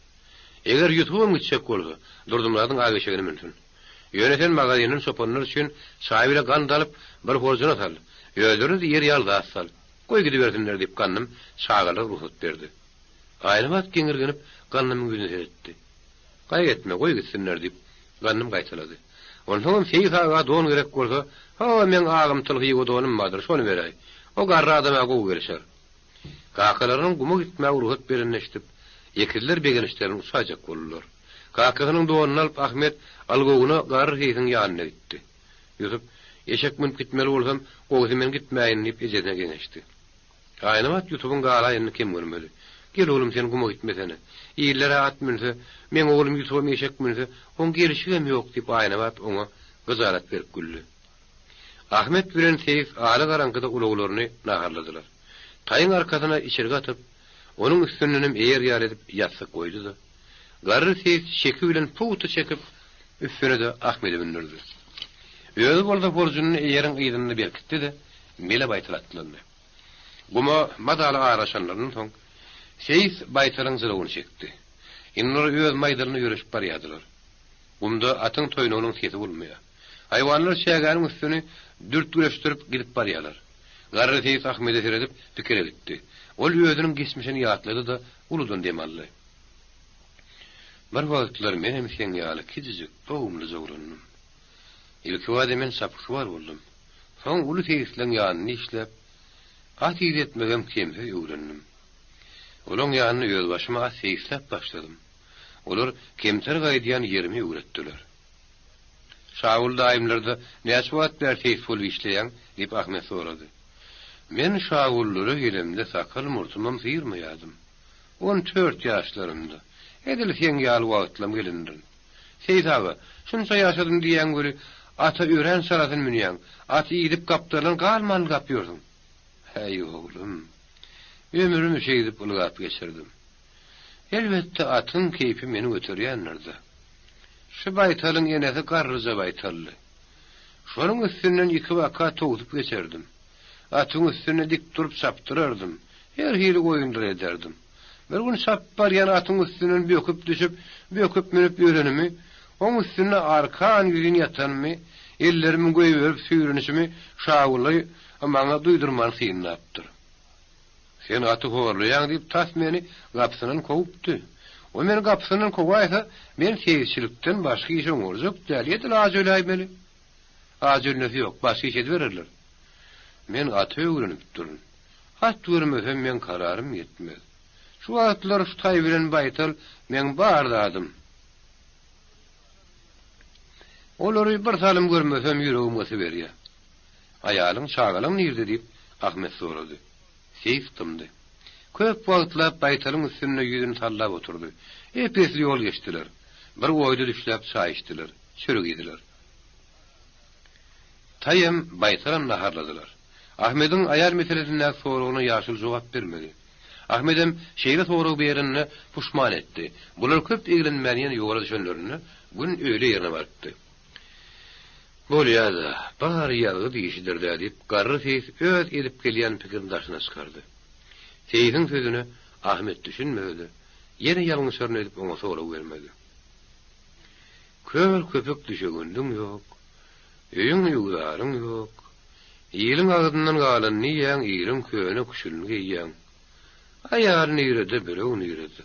Eger Ýusubam gitjek bolsa, Durdymyradyň ak eşegini münsün. Ýöne sen magazinden çopanlar üçin çaý bile gant alyp, bir horjuna sal. Özlerine-de iýer ýaly zat sal. Goý gidibersinler diýip Gandym çagalara rugsat berdi. Aýnabat geňirgenip Gandymyň ýüzüne seretdi. Gaýgy etme, goý gitsinler diýip, Gandym gaýtalady. Onsoňam Seýis aga don gerek bolsa, ho, meň agymtyl hywa donum bardyr, şony beräý. O garry adama gowy gelişer. Kakalarynyň guma gitmäge rugsat berenini eşidip, ekizler begenişlerini uçaýjak boldular. Kakasynyň donuny alyp, Ahmet algowuna garry seýsiň ýanyna gitdi. Ýusup, Eşek münüp gitmeli bolsam, gowusy men gitmäýin diýip, ejesine geňeşdi. Aýnabat Ýusubyň galaýanyny kem görmedi. Gel oglum sen guma gitmesene. Iller-ä at münse, meň oglum Ýusubam eşek münse, oň gelşigem ýok diýip Aýnabat oňa gyjalat berip güldi. Ahmet bilen Seýis ala garaňkyda ulaglaryny naharladylar. Taýyň arkasyna içirgi atyp, onuň üstündenem eýer ýaly edip ýassyk goýdy-da, garry seýis çeki bilen pugta çekip, üstüne-de Ahmedi mündürdi. Özi bolsa horjunyny eýeriň yzynda berkitdi-de, mele baýtal atlandy. Guma mazaly aralaşanlaryndan soň, seýis baýtalyň jylawyny çekdi. Indi olar öz maýdalyna ýöreşip barýardylar. Gumda atyň toýnagynyň sesi bolmaýar. Haýwanlar çägäniň üstüni dürtgüleşdirip gidip barýarlar. Garry seýis Ahmede seredip, pikire gitdi. Ol özüniň geçmişini ýatlady-da, uludan dem aldy. Bir wagtlar menem seň ýaly kiçijik, dogumlyja oglandym. Ilkibada men çapyksuwar boldum. Soň uly seýisleň ýanynda işläp, at idetmegem kemsiz öwrendim. Olaň ýanynda özbaşyma at seýisläp başladym. Olar kemter gaýdýan ýerimi öwretdiler. Şagül daýymlarda näçe wagt bäri seýis bolup işleýäň? diýip, Ahmet sorady. Men Şagüllere gelemde sakal-murtumam syrmaýardym. 14 ýaşlarymda, edil seň ýaly wagtlam gelindirin. Seýis aga, şunça ýaşadym diýýäň weli, ata örän çalasyn münýäň, aty idip gapdaldan galman ylgap ýörsüň. Häý, oglum, ömrümi şeýdip ylgap geçirdim. Elbetde, atyň keýpi meni göterýändir-dä. Şu baýtalyň enesi garryja baýtaldy. Şonuň üstünden ikibaka towsup geçerdim. Atyň üstünde dik durup çapdyrardym. Her hili oýunlar ederdim. Bir gün çapyp barýan atyň üstünden böküp düşüp, böküp münüp ýörenimi, oň üstünde arkan-ýüzin ýatanymy, ellerimi goýberip süýrenişimi Şaguly maňa duýdurman synlapdyr. Sen aty horlaýaň diýip tas meni gapysyndan kowupdy. O meni gapysyndan kowaýsa, men seýisçilikden başga iş oňarjak däl, edil aç öläýmeli. Aç ölmesi ýok, başga iş edibererler. Men ata öwrenipdirin. At görmesem meň kararym ýetmez. Şu wagtlar şu taý bilen baýtal meň bar zadym. Olary bir salym görmesem ýüregim gysyberýär. Aýalyň, çagalaň nirde? diýip, Ahmet sorady. Seýis dymdy. Köp wagtlap baýtalyň üstünde ýüzüni sallap oturdy. Ep-esli ýol geçdiler. Bir oýda düşläp çaý içdiler, çörek iýdiler. Taýam, baýtalam naharladylar. Ahmediň aýal meselesindäki soragyna ýaşuly jogap bermedi. Ahmedem şeýle sorag berenine puşman etdi. Bular köp eglenmän ýene ýola düşenlerinde gün öýle ýerine barypdy. Bolýa-da, bary ýazgy diýşidir-dä diýip, garry seýis öz edip gelýän pikirini daşyna çykardy. Seýsiň sözüne Ahmet düşünmese-de, ýene ýalňyşaryn öýdüp oňa sorag bermedi. Kör köpük düşegindiň ýok, öýüň-öwzaryň ýok, iliň agzyndan galanyny iýýäň, iliň köne küşülini geýýäň. Aýal nirede, birew nirede?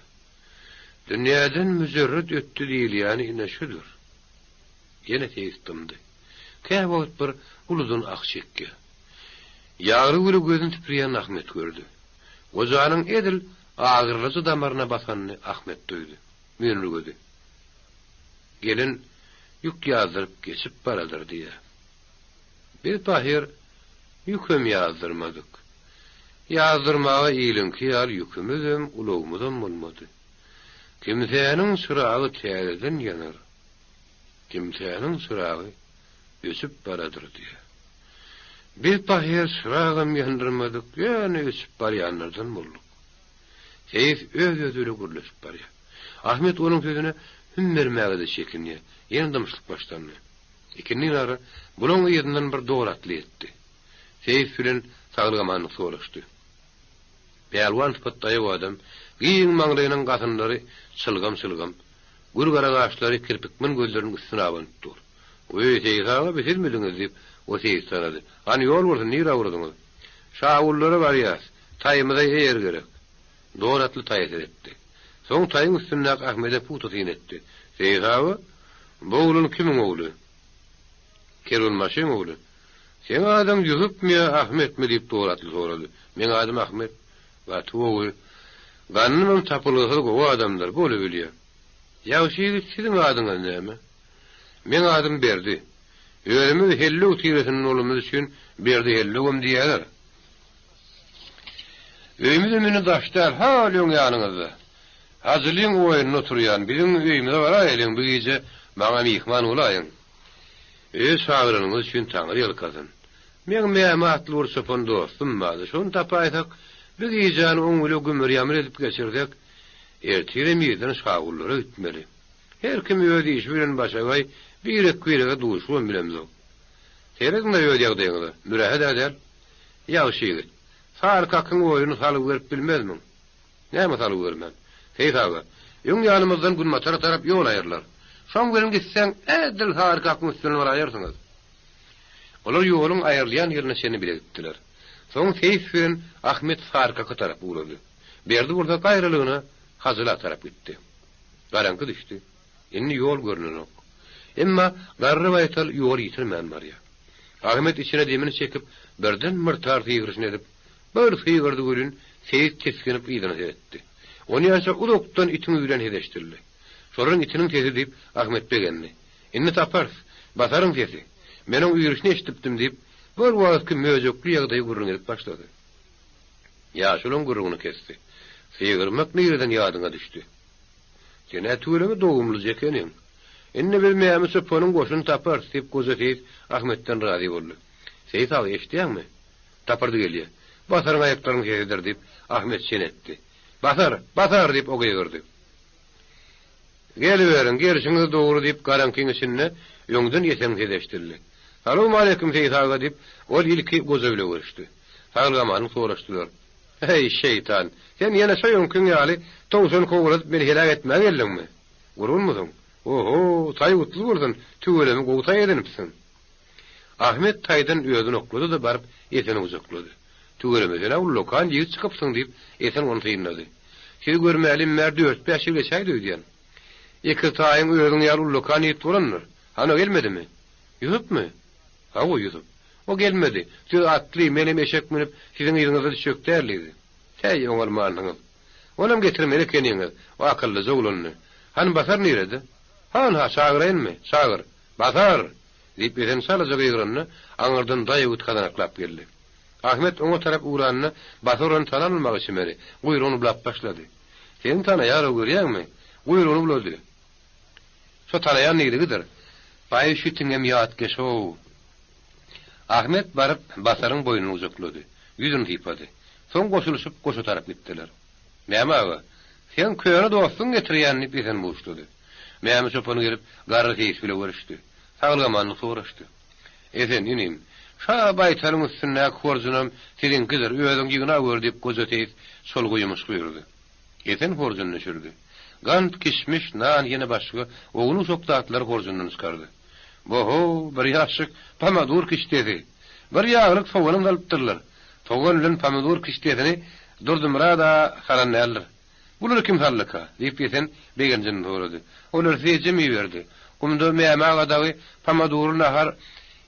Dünýäden müjerret ötdi diýilýäni ine şüdür. Ýene seýis dymdy. Käwagt bir uludan ah çekýär. Ýagly güli gözüni süpürýän Ahmet gördi. Gojanyň edil agyrlyja damaryna basanyny Ahmet duýdy. Müýnürgedi. Gelen ýük ýazdyryp geçip baradyr diýýär. Biz pahyr ýükem ýazdyrmadyk. Ýazdyrmaga iliňki ýaly ýükümizem, ulagymyzam bolmady. Kimsäniň çyragy täzeden ýanar. Kimsäniň çyragy öçüp baradyr diýýär. Biz pahyr çyragam ýandyrmadyk, ýöne öçüp barýanlardan bolduk. Seýis öz-özi bilen gürleşip barýar. Ahmet onuň sözüne hüm bermäge-de çekinýär. Ýene dymyşlyk başlandy. Ikindin ara bulaň yzyndan bir dor atly ýetdi. Seýis bilen saglyk-amanlyk soraşdy. Pälwan sypat daýaw adam, giň maňlaýynyň gasynlary çylgam-çylgam, gür gara gaşlary kirpikmen gözleriniň üstüne abanyp dur. Weý, Seýis aga, bi sizmidiňiz? diýip, o Seýisi tanady. Hany, ýol bolsun, nirä ugradyňyz? Şagullara barýas. Taýymyza eýer gerek. Dor atly taýa seretdi. Soň taýyň üstündäki Ahmede pugta syn etdi. Seýis aga, bu oglan kimiň ogly? Kerwenbaşyň ogly. Seň adyň Ýusupmy ýa Ahmetmi? diýip, dor atly sorady. Meň adym Ahmet. Gaty gowy. Gandymam tapylgysyz gowy adamdyr, bolubilýä. Ýagşy ýigit, siziň adyňyz näme? Meň adym Berdi. Özümiz Hellöw tiresinden bolumyz üçin Berdi Hellöwem diýýäler. Öýmüzem indi daş däl, hal öň ýanyňyzda. Hajylyň oýunda oturýan, biziň öýümize baraýalyň, bu gije maňa myhman bolaýyň. Öýe çagyranyňyz üçin Taňry ýalkasyn. Meň Mämi atly bir çopan dostum bardy, şony tapaýsak, bu gijäni oň bile gümür-ýamyr edip geçirsek, ertirem irden Şagullara gitmeli. Her kim öz işi bilen başagaý, birek-birege duşubam bilemzok. Serediň-le öz ýagdaýyňyza, mürähet-ä däl. Ýagşy ýigit, Sary kakyň oýuny salgy berip bilmezmiň? Näme salgy bermän? Seýis aga, öň ýanymyzdan günbatara tarap ýol aýrylar. Şoň bilen gitseň, edil Sary kakyň üstünden baraýarsyňyz. Olar ýoluň aýrylýan ýerine çenli bile gitdiler. Soň Seýis bilen Ahmet Sary kaka tarap ugrady. Berdi bolsa gaýralygyna Hajyla tarap gitdi. Garaňky düşdi. Indi ýol görnenok. Emma garry baýtal ýol ýitirmän barýar. Ahmet içine demini çekip, birden myrtar sygyryşyny edip, bir sygyrdy welin, Seýit tisginip yzyna seretdi. Onýança uzakdan itiň üýren sesi eşidildi. Şolaryň itiniň sesi diýip, Ahmet begendi. Indi taparys. Basaryň sesi. Men oň üýrüşini eşidipdim diýip, bir wagtky möjekli ýagdaýy gürrüň edip başlady. Ýaşuly oň gürrüňini kesdi. Sygyrmak nireden ýadyňa düşdi? Sen-ä tüweleme dogumlyja ekeniň. Indi biz Mämi çopanyň goşuny taparys, diýip, goja seýis Ahmetden razy boldy. Seýis aga, eşidýäňmi? Tapyrdy gelýä. Basaryň aýaklarynyň sesidir, diýip, Ahmet çen etdi. Basar! Basar! diýip, o gygyrdy. Geliberiň, gelşiňiz dogry, diýip, garaňkyň içinde öňden Eseň sesi eşidildi. Salowmaleýkim, Seýis aga, diýip, ol ilki goja bile görüşdi. Saglyk-amanlyk soraşdylar. Heý, şeýtan, sen ýene şo öňkiň ýaly towşan kowaladyp meni heläk etmäge geldiňmi? Gurgunmysyň? Oho, taý gutly bolsun, tüweleme gowy taý edinipsiň. Ahmet taýdan özüni oklady-da baryp Eseni gujaklady. Tüweleme sen-ä ullakan ýigit çykypsyň diýip, Esen ony synlady. Sizi görmälim bäri dört-bäş ýyl geçäýdi öýdýän. Ekiz taýyň özüň ýaly ullakan ýigit bolandyr. Hany o gelmedimi? Ýusupmy? Hawa, Ýusup. O gelmedi. Siz atly, menem eşek münüp, siziň yzyňyzda düşjek däl diýdi. Täý, oňarmansyňyz. Onam getirmeli ekeniňiz. O akyllyja oglandy. Hany Basar nirede? Han-ha, çagyraýynmy? Çagyr. Basar! diýip, Esen çalaja gygyranda, aňyrdan daýaw it gazanaklap geldi. Ahmet oňa tarap ugranda, Basar ony tanalmaga çemeli, guýrugyny bulap başlady. Seni tanaýar-ow, görýäňmi? Guýrugyny bulady. Şo tanaýan ýigididir. Baý şu itiňem ýatkeş-ow. Ahmet baryp, Basaryň boýnuny gujaklady. Ýüzüni sypady. Soň goşulyşyp goşa tarap gitdiler. Mämi aga, seň köne dostuň getirýän diýip Esen buşlady. Mämi çopan gelip, garry seýis bile görüşdi. Saglyk-amanlyk soraşdy. Esen, inim, şa baýtalyň üstündäki horjunam siziňkidir, özüň ýygnaweri diýip goja seýis çolga ýumuş buýurdy. Esen horjunyny düşürdi. Gant, kişmiş, nan, ýene başga ownuk-uşak zatlary horjundan çykardy. Bo-ho, bir ýaşşik pomidor kişdesi! Bir ýaglyk soganam salypdyrlar. Sogan bilen pomidor kişdesini Durdymyrat-a salan däldir. Bulary kim saldyka? diýip, Esen begenjini sorady. Olary size ejem iberdi. Gumda Mämi aga dagy pomidorly nahar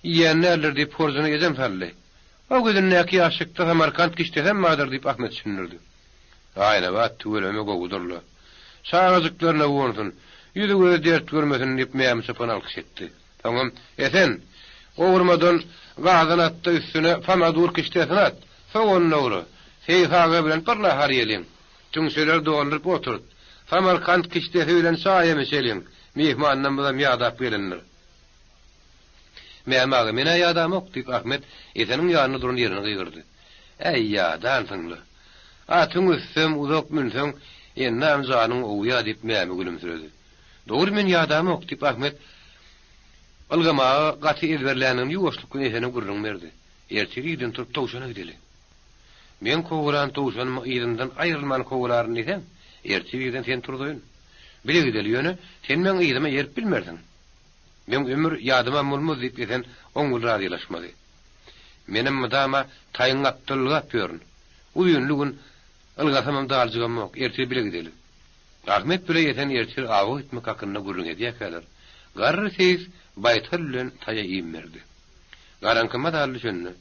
iýen däldir diýip, horjuny ejem saldy. O gözündäki ýaşşikde samarkant kişdesem bardyr, diýip, Ahmet düşündirdi. Aýnabat tüweleme gowudyrla. Çagajyklaryna guwansyn, ýüzi-gözi dert görmesin diýip Mämi çopan alkyş etdi. Soňam, Esen, gowurmadan gazan at-da üstüne pomadur kişdesini at, soganyny dogry. Seýis aga bilen bir nahar iýeliň. Tüňçeleri dolduryp oturt. Samarkant kişdesi bilen çaýam içeliň. Myhmanlarymyzam ýadap gelendir. Mämi aga, men-ä ýadamok, diýip Ahmet Eseniň ýanynda duran ýerinden gygyrdy. Äý, ýadansyň-la. Atyň üstem uzak münseň, endam janyň owýa, diýip, Mämi gülümsiredi. Dogry, men ýadamok, diýip, Ahmet ylgamaga gaty ezberländigini ýuwaşlyk bilen Esene gürrüň berdi. Ertir irden turup towşana gideli. Meň kowalan towşanymy yzymdan aýrylman kowalaryn diýseň, ertir irden seni turzaýyn. Bile gideli, ýöne sen meň yzyma erip bilmersiň. Meň ömür ýadymam bolmaz, diýip, Esen oň bilen razylaşmady. Menem mydama taýyň gapdaly ylgap ýörün. Uzynly gün ylgasamam daljygamok, ertir bile gideli. Ahmet bile Esen ertir awa gitmek hakynda gürrüň edýärkäler, garry seýis baýtal bilen taýa iým berdi. Garaňky mazaly düşende,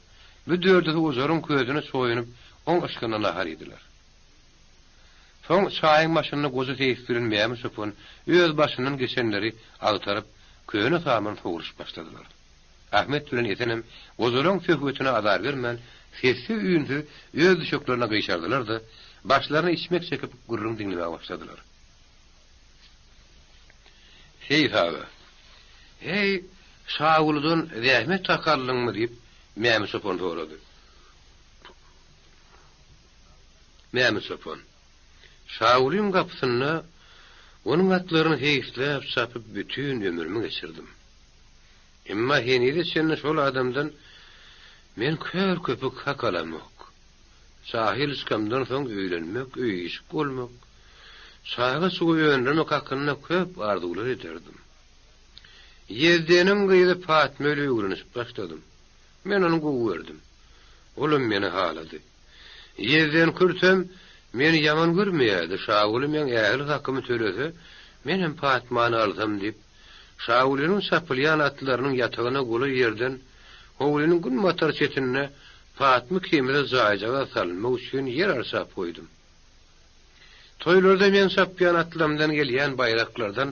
bu dördüsi ojaryň közüne çoýunyp, oň yşgynda nahar iýdiler. Soň çaýyň başynda goja seýis bilen Mämi çopan öz başyndan geçenleri agtaryp, köne saman sowruşyp başladylar. Ahmet bilen Esenem gojalaň söhbetine azar bermän, sessiz-üýnsüz öz düşeklerine gyşardylar-da, başlaryna içmek çekip gürrüň diňlemäge başladylar. Seýis aga, Heý, Şagulydan zähmet haky aldyňmy? diýip, Mämi çopan sorady. Mämi çopan, Şagulyň gapysynda onuň atlaryny seýisläp çapyp bütin ömrümi geçirdim. Emma henize çenli şol adamdan men kör köpük hak alamok. Jahyl çykamdan soň öýlenmek, öý-işik bolmak, çaga-çuga öndürmek hakynda köp arzuwlar ederdim. Ýezdeniň gyzy Patma ile öwrenişip başladym. Men ony gowy gördüm. Olam meni halady. Ýezden kürtem meni ýaman görmeýärdi, Şaguly meň ähli hakymy tölese, menem Patmany alsam diýip, Şagulynyň çapylýan atlarynyň ýatagyna golaý ýerden, howlynyň günbatar çetinde Patma ikimize jaýjagaz salynmak üçin ýer arçap goýdum. Toýlarda meň çapýan atlamdan gelýän baýraklardan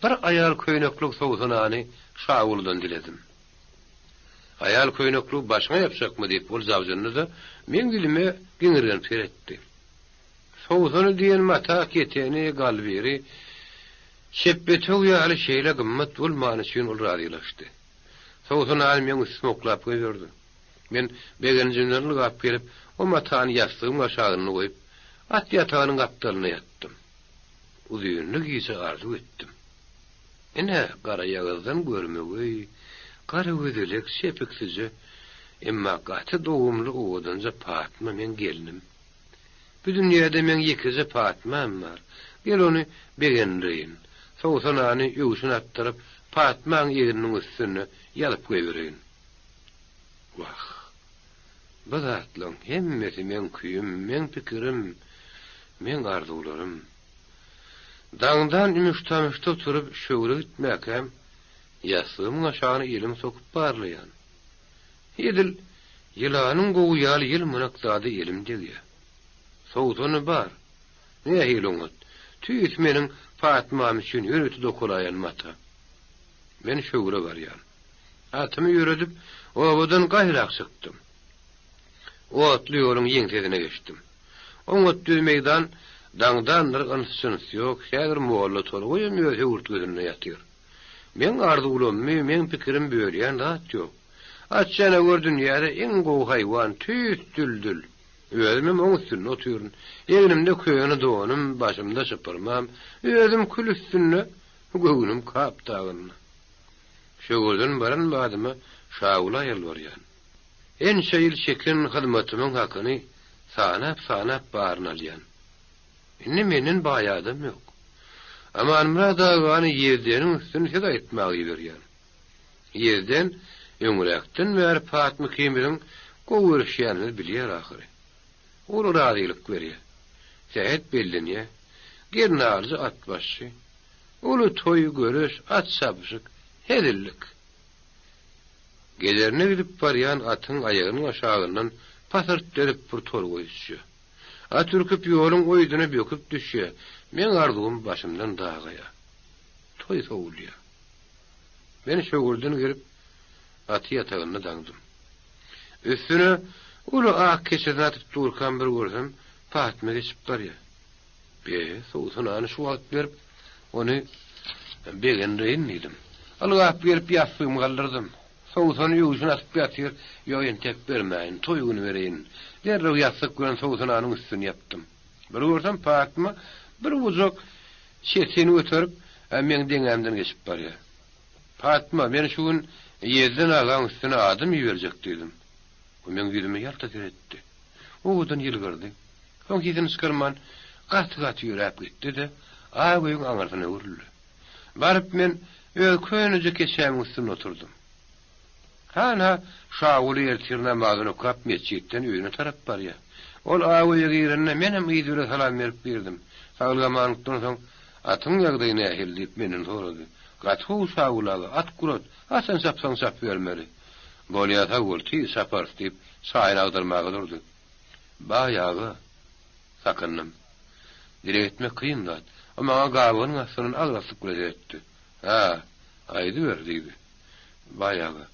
bir aýal köýneklik sowsanany Şagulydan diledim. Aýal köýnekli başyňa ýapjakmy diýip, ol jabjyndy-da, meň ýüzüme geňirgenip seretdi. Sowsany diýen mata keteni, galbiri, şepbetöw ýaly şeýle gymmat bolmany üçin ol razylaşdy. Sowsanany meň üstüme oklap goýberdi. Men begenjimden ylgap gelip, o matany ýassygymyň aşagynda goýup, at ýatagynyň gapdalynda ýatdym. Uzynly gije arzuw etdim. Ine, garaýagyzdan görmegeý, garagözelek, çepiksije, emma gaty dogumly owadanja Patma meň gelnim. Bu dünýäde meň ýekeje Patmam bar. Gel ony begendireýin. Sowsanany öwşün atdyryp, Patmaň egniniň üstünde ýazyp goýbereýin. Wah, bu zatlaň hemmesi meň küýüm, meň pikirim, meň arzuwlarym. Daňdan ümüş-tamyşda turup şöwre gitmäkäm, ýassygymyň aşagyna elimi sokup barlaýan. Edil ýylanyň gowy ýaly ýylmanak zada elim degýär. Sowsany bar. Nähili oňat. Tüýs meniň Patmam üçin ýörite dokalaýan mata. Men şöwre barýan. Atymy ýöredip, obadan gaýrak çykdym. Otly ýoluň ýeňsesine geçdim. Oňat düz meýdan, daňdandyr yns-jyns ýok, häzir molla Torgaýam öz höwürtgesinde ýatyr. Meň arzuwlammy, meň pikirim bölýän zat ýok. At janawer dünýäde iň gowy haýwan, tüýs düldül. Özümem oň üstünde otyryn. Egnimde köne donum, başymda şypyrmam, özüm kül üstünde, göwnüm Kap dagynda. Şöwürden baran badyma Şagula ýalbarýan. Ençe ýyl çeken hyzmatymyň hakyny sanap-sanap baryny alýan. Indi menden baý adam ýok. Amanmyrat agany Ýezdeniň üstüne söz aýtmaga iberýän. Ýezden öňräkden bäri Patma ikimiziň gowy görüşýänimizi bilýär ahyry. Ol razylyk berýär. Sähet bellenýär. Gelnalyjy atbaşy. Uly toý, göreş, at çapyşyk, hezillik. Gezerine gidip barýan atyň aýagynyň aşagyndan pasyrt edip bir torgaý düşýär. At ürküp ýoluň oýduna böküp düşýär. Meň arzuwym başymdan dagaýar. Toý sowulýar. Men şöwürden gelip, aty ýatagynda daňdym. Üstüne uly ak keçesini atyp durkam bir görsem, Patma geçip barýar. Be, sowsanany şu wagt berip, ony begendireýin diýdim. Ylgap gelip ýassygymy galdyrdym. Sowsany öwşün atyp ýatyr, ýok entek bermäýin, toý güni bereýin. Derrew ýassyk bilen sowsananyň üstüni ýapdym. Bir görsem Patma bir gujak çetini göterip, meň deňämden geçip barýar. Patma, men şu gün Ýezden agaň üstüne adam iberjek diýdim. O meň ýüzüme ýalta seretdi. Owadan ýylgyrdy. Soň sesini çykarman, gaty-gaty ýöräp gitdi-de, ak öýüň aňyrsyna öwrüldi. Baryp men öz köneje keçämiň üstünde oturdym. Hanha, Şaguly ertir namazyny okap metjitden öýüne tarap barýar. Ol ak öýe girende menem yzy bile salam berip girdim. Saglyk-amanlykdan soň, Atyň ýagdaýy nähili diýip menden sorady. Gaty gowy Şaguly aga, at gurat, haçan çapsaň çapybermeli. Bolýa sag bol, tiz çaparys diýip, çaýyny agdarmaga durdy. Baý aga, sakyndym. Dileg etmek kyn zat. O maňa gabygynyň astyndan agraslyk bilen seretdi. Hä, aýdyber, diýdi. Baý aga.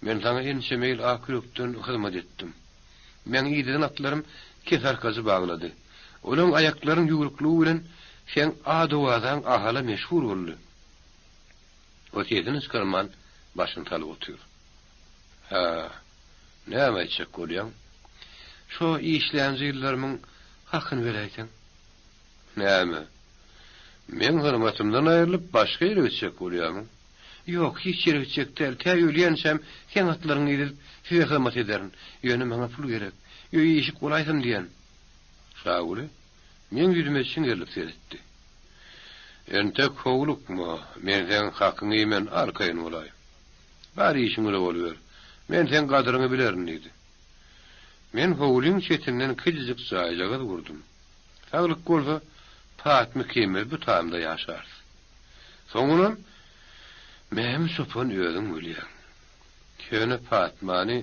Men saňa ençeme ýyl ak ýürekden hyzmat etdim. Meň idegen atlarym kesarkajy baglady. Olaň aýaklaryň ýüwrükligi bilen seň ad-owazaň Ahala meşhur boldy. O sesini çykarman başyny salyp otyr. Hä, näme aýtjak bolýaň? Şo işlänje ýyllarymyň hakyny beräýseň. Näme? Meň hyzmatymdan aýrylyp başga ýere gitjek bolýamyň? Ýok, hiç ýere gitjek däl, tä ölýänçäm seň atlaryňy idedip size hyzmat ederin. Ýöne maňa pul gerek. Öý işik bolaýsam diýen. Şaguly meň ýüzüme çiňerilip seretdi. Entek howlukma, men seň hakyňy iýmen, arkaýyn bolaý. Bar işiň bile boluber. Men seň gadyryňy bilerin diýdi. Men howlyň çetinden kiçijik jaýjagaz gurdum. Saglyk bolsa, Patma ikimiz bu tamda ýaşarys. Soňunam Mämi çopan özüň bilýäň. Ýöne Patmany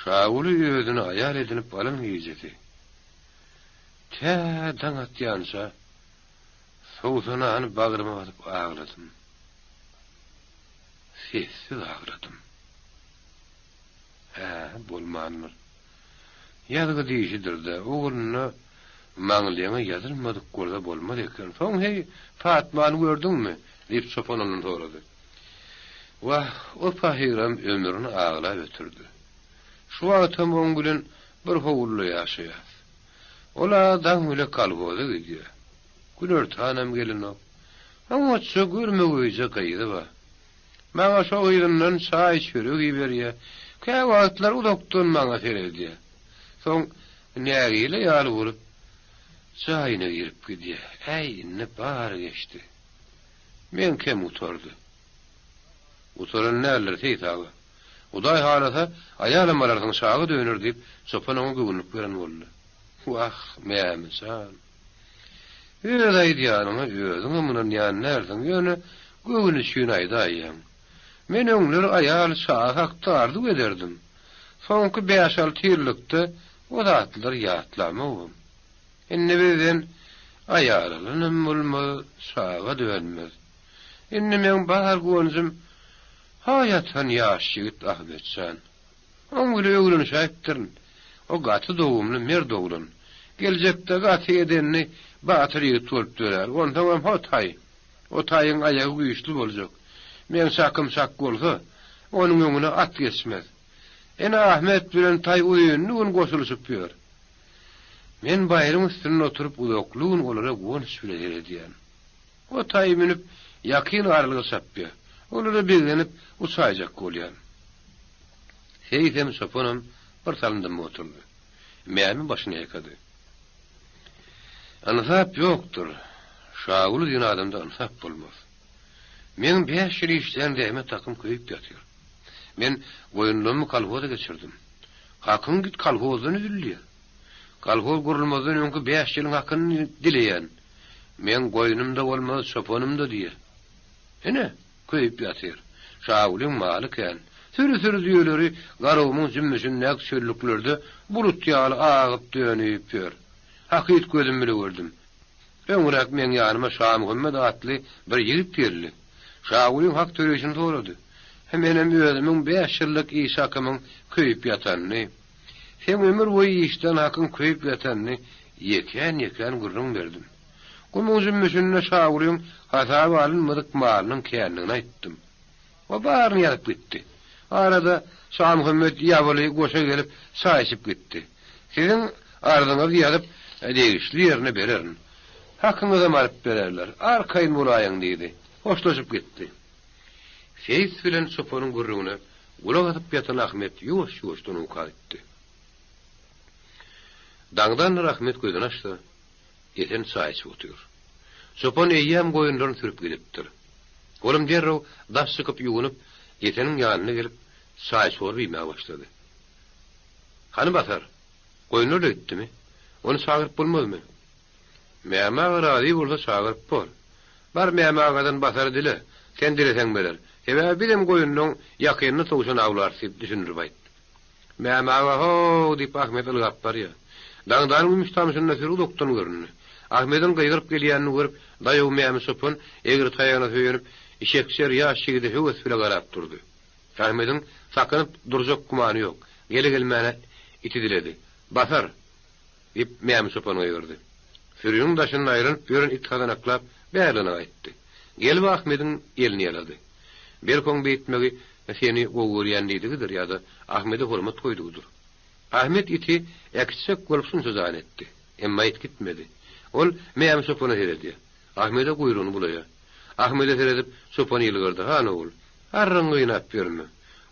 Şaguly özüne aýal edinip alan gijesi, tä daň atýança Sowsanany bagryma basyp agladym. Sessiz agladym. Hä, bolmandyr. Ýazgy diýşidir-dä, ogluna maňlaýyňa ýazylmadyk bolsa bolmaz eken. Soň heý, Patmany gördüňmi? diýip, çopan ondan sorady. Wah, o pahyram ömrüni aglap ötürdi. Şu wagtam oň bilen bir howluda ýaşaýas. Ol-a daň bile kolhoza gidýär. Günortanam gelenok. Oňatja görmegeýje gyzy bar. Maňa şo gyzyndan çaý-çörek iberýär. Käwagtlar uzakdan maňa seredýär. Soň nägile ýaly bolup, jaýyna girip gidýär. Äý, indi bary geçdi. Meňkem gutardy. Gutaran däldir, Seýit aga. Hudaý halasa, aýalam alarsyň, çaga döner diýip, çopan oňa göwünlik beren boldy. Wah, Mämi jan! Öz aýdýanyňa özüňem ynanýan dälsiň, ýöne göwün üçin aýdaýýaň. Men öňler aýal, çaga hakda arzuw ederdim. Soňky bäş-alty ýyllykda o zatlary ýatlamogam. Indi bizden aýal alanam bolmaz, çaga dönmez. Indi meň bar guwanjym ha ýatan ýaş ýigit Ahmet jan. Oň bile öwrenişäýipdirin. O gaty dogumly, mert oglan. Geljekde gaty edenli, batyr ýigit bolup dörär. Onsoňam ho taý. O taýyň aýagy güýçli boljak. Meň çakym çak bolsa, onuň öňüne at geçmez. Ene Ahmet bilen taý uzynly gün goşulyşyp ýör. Men baýryň üstünde oturyp uzakly gün olara guwanç bile seredýän. O taýy münüp, ýakyn aralyga çapýar. Olara begenip, uçaýjak bolýan. Seýisem, çopanam bir salym dymyp oturdy. Mämi başyny ýaýkady. Ynsap ýokdur. Şaguly diýen adamda ynsap bolmaz. Meň bäş ýyl işlän zähmet hakym köýüp ýatyr. Men goýunlarymy kolhoza geçirdim. Hakyň git kolhozdan üzül diýýär. Kolhoz gurulmazdan öňki bäş ýylyň hakyny dileýän. Meň goýnum-da bolmaz, çopanym-da diýýär. Ine, köýüp ýatyr. Şagulyň maly kän. Süri-süri düýeleri Garagumuň jümmüşindäki çöllüklerde bulut ýaly agyp-dönüp ýör. Hakyt gözüm bile gördüm. Öňräk meň ýanyma Şamuhammet atly bir ýigit geldi. Şagulyň hak töleýşini sorady. Menem özümiň bäş ýyllyk iş hakymyň köýüp ýatanyny, seň ömür boýy işlän hakyň köýüp ýatanyny ýekän-ýekän gürrüň berdim. Gumuň jümmüşinde Şagulyň hasaba alynmadyk malynyň kändigini aýtdym. O baryny ýazyp gitdi. Arada Şamuhammet ýabyly goşa gelip çaý içip gitdi. Siziň arzyňyzy ýazyp, degişli ýerine bererin. Hakyňyzam alyp bererler. Arkaýyn bolaýyň diýdi. Hoşlaşyp gitdi. Seýis bilen çopanyň gürrüňine gulak asyp ýatan Ahmet ýuwaş-ýuwaşdan uka gitdi. Daňdanlar Ahmet gözüni açsa, Esen çaý içip otyr. Çopan eýýäm goýunlaryny sürüp gidipdir. Olam derrew daş çykyp ýuwunyp, Eseniň ýanyna gelip, çaý-çorba iýmäge başlady. Hany Basar? Goýunlar-da gitdimi? Ony çagyryp bolmazmy? Mämi aga razy bolsa çagyryp bor. Bar Mämi agadan Basary dile, sen dileseň berer. Sebäbi bizem goýunlaň ýakynynda towşan awlarys diýip düşündirip aýt. Mämi aga ho-ow diýip Ahmet ylgap barýar. Daňdanyň ümüş tamşynda süri uzakdan göründi. Ahmediň gygyryp gelýänini görüp, daýaw Mämi çopan egri taýagyna söýenip, işekçer ýaş ýigide höwes bile garap durdy. Ahmediň sakynyp durjak gümany ýok. Gele-gelmäne iti diledi. Basar! Diýip, Mämi çopan gygyrdy. Süriniň daşynda aýlanyp ýören it hasanaklap, bärligine gaýtdy. Gelip Ahmediň elini ýalady. Belki oň beýtmegi seni gowy görýän diýdigidir ýa-da Ahmede hormat goýdugydyr. Ahmet iti äkitjek bolup şunça jan etdi. Emma it gitmedi. Ol Mämi çopana seredýär. Ahmede guýrugyny bulaýar. Ahmede seredip, çopan ýylgyrdy, Han ogul, arryňy gynap ýörme.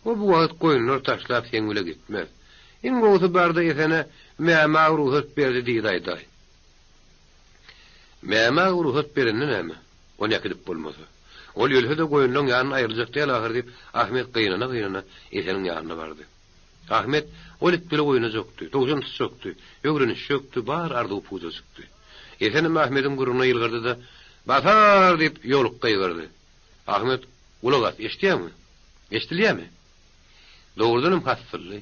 O bu wagt goýunlary taşlap seň bile gitmez. Iň gowusy bar-da Esene Mämi aga rugsat berdi diýdi aýdaý. Mämi aga rugsat berende näme? Ony äkidip bolmasa. Ol ölse-de goýunlaň ýanyndan aýryljak däl ahyry diýip, Ahmet gynana-gynana Eseniň ýanyna bardy. Ahmet ol it bile oýnajakdy, towşan tutjakdy, öwrenişjekdi, bar arzuwy puja çykdy. Esenem Ahmediň gürrüňine ýylgyrdy-da, Basar! diýip, ýoluk gygyrdy. Ahmet, gulak as, eşidýäňmi? Eşidilýärmi? Dogrudanam hassylly,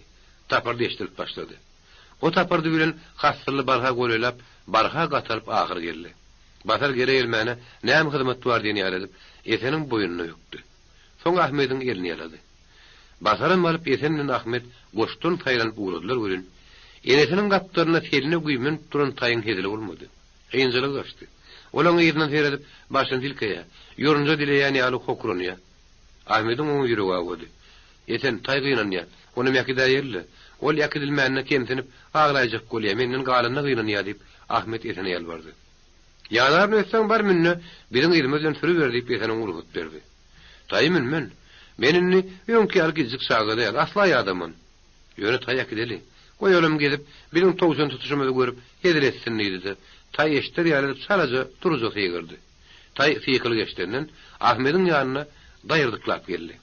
tapyrdy eşidilip başlady. O tapyrdy bilen hassylly barha golaýlap, barha gatalyp ahyr geldi. Basar gele-gelmäne näme hyzmat bar diýen ýaly edip, Eseniň boýnuna bökdi. Soň Ahmediň elini ýalady. Basaram alyp Esen bilen Ahmet goşdan saýlanyp ugradylar welin, enesiniň gapdalynda seline güýmenip duran taýyň hezili bolmady. Ynjalygy gaçdy. Olaň yzyndan seredip, başyny silkeýär, ýorunja dileýän ýaly hokranýar. Ahmediň oňa ýüregi awady. Esen, taý gynanýar. Onam äkidäýeli-le. Ol äkidilmänine kemsinip, aglaýjak bolýar, menden galanyna gynanýar diýip, Ahmet Esene ýalbardy. Ýadaryny ötseň bar mün-de, biziň yzymyz bilen sürüber diýip, Esen oňa rugsat berdi. Taýy münmen. Men indi öňki ýaly gijjik çaga däl, asla ýadaman. Ýöne taý äkideli. Goý olam gezip, biziň towşan tutuşymyzy görüp, hezil etsin diýdi-de, taý eşder ýaly edip çalaja duruja sygyrdy. Taý sykylyk eşidenden, Ahmediň ýanyna daýyrdyklap geldi.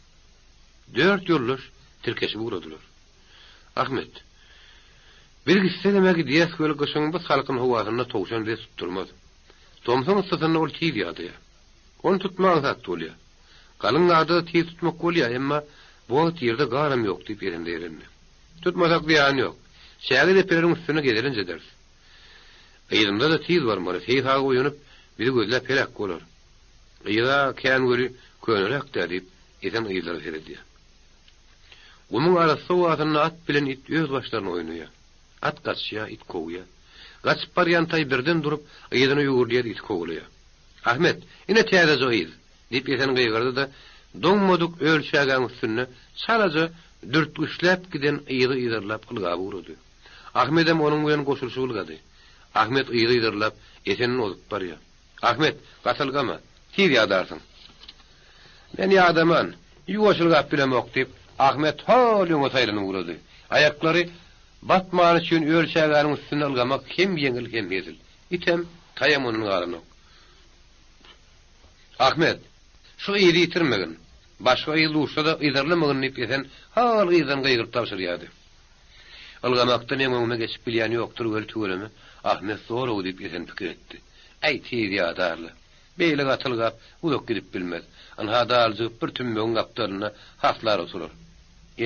Dört ýoldaş tirkeşip ugradylar. Ahmet, Biz gitsegem-ä gidýäs weli gyşyň bu salkyn howasynda towşan bizi tutdurmaz. Tomsuň yssysynda ol tiz ýadaýar. Ony tutmak aňsat bolýar. Galyň garda-da tiz tutmak bolýar, emma bu wagt ýerde garam ýok diýip Esen zeýrendi. Tutmasak zyýany ýok. Çäge depeleriň üstünde gezelenç ederis. Yzymyza-da tiz barmaly, Seýis aga oýanyp, bizi gözläp heläk bolar. Yza kän weli köneräk-dä diýip, Esen yzlara seredýär. Gumuň arassa howasynda at bilen it öz başlaryna oýnaýar. At gaçýar, it kowýar. Gaçyp barýan taý birden durup, yzyna öwrülýär, iti kowalaýar. Ahmet, ine täzeje yz! diýip Esen gygyrdy-da, doňmadyk öl çägäň üstünde çalaja dürtgüçläp giden yzy yzarlap ylgap ugrady. Ahmedem onuň bilen goşulyşyp ylgady. Ahmet yzy yzarlap, Esenden ozup barýar. Ahmet, gaty ylgama, tiz ýadarsyň. Men ýadaman, ýuwaş ylgap bilemok, diýip, Ahmet hol öňe saýlanyp ugrady. Aýaklary batmany üçin öl çägäniň üstünde ylgamak hem ýeňil, hem hezil. Item, taýam ondan galanok. Ahmet, şu yzy ýitirmegin. Başga yz duşsa-da yzarlamagyn diýip Esen hal yzdan gygyryp tabşyrýardy. Ylgamakda meň öňüme geçip bilýän ýokdur weli tüweleme, Ahmet zor-ow diýip Esen pikir etdi. Äý, tiz ýadarla. Beýle gaty ylgap, uzak gidip bilmez. Ynha daljygyp bir tümmegiň gapdalynda haslar oturar.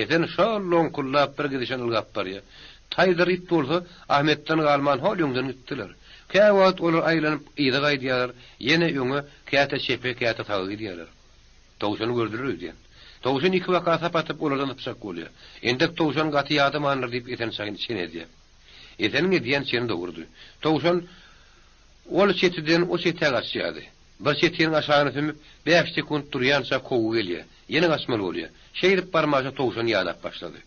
Esen şol loňkuldap bir gidişen ylgap barýar. Taýdyr it bolsa Ahmetden galman hol öňden gitdiler. Käwagt olar aýlanyp yza gaýdýarlar, ýene öňe, käte çepe, käte saga gidýärler. Towşany gördüler öýdýän. Towşan ikibaka sap atyp olardan sypjak bolýar. Entek towşan gaty ýadamandyr diýip Esen çaýyny çen edýär. Eseniň edýän çeni dogrudy. Towşan ol çetiden o çetä gaçýardy. Bir çetiniň aşagyna sümüp, bäş sekunt durýança kowgy gelýär. Ýene gaçmaly bolýar. Şeýdip barmaşa towşan ýadap başlady.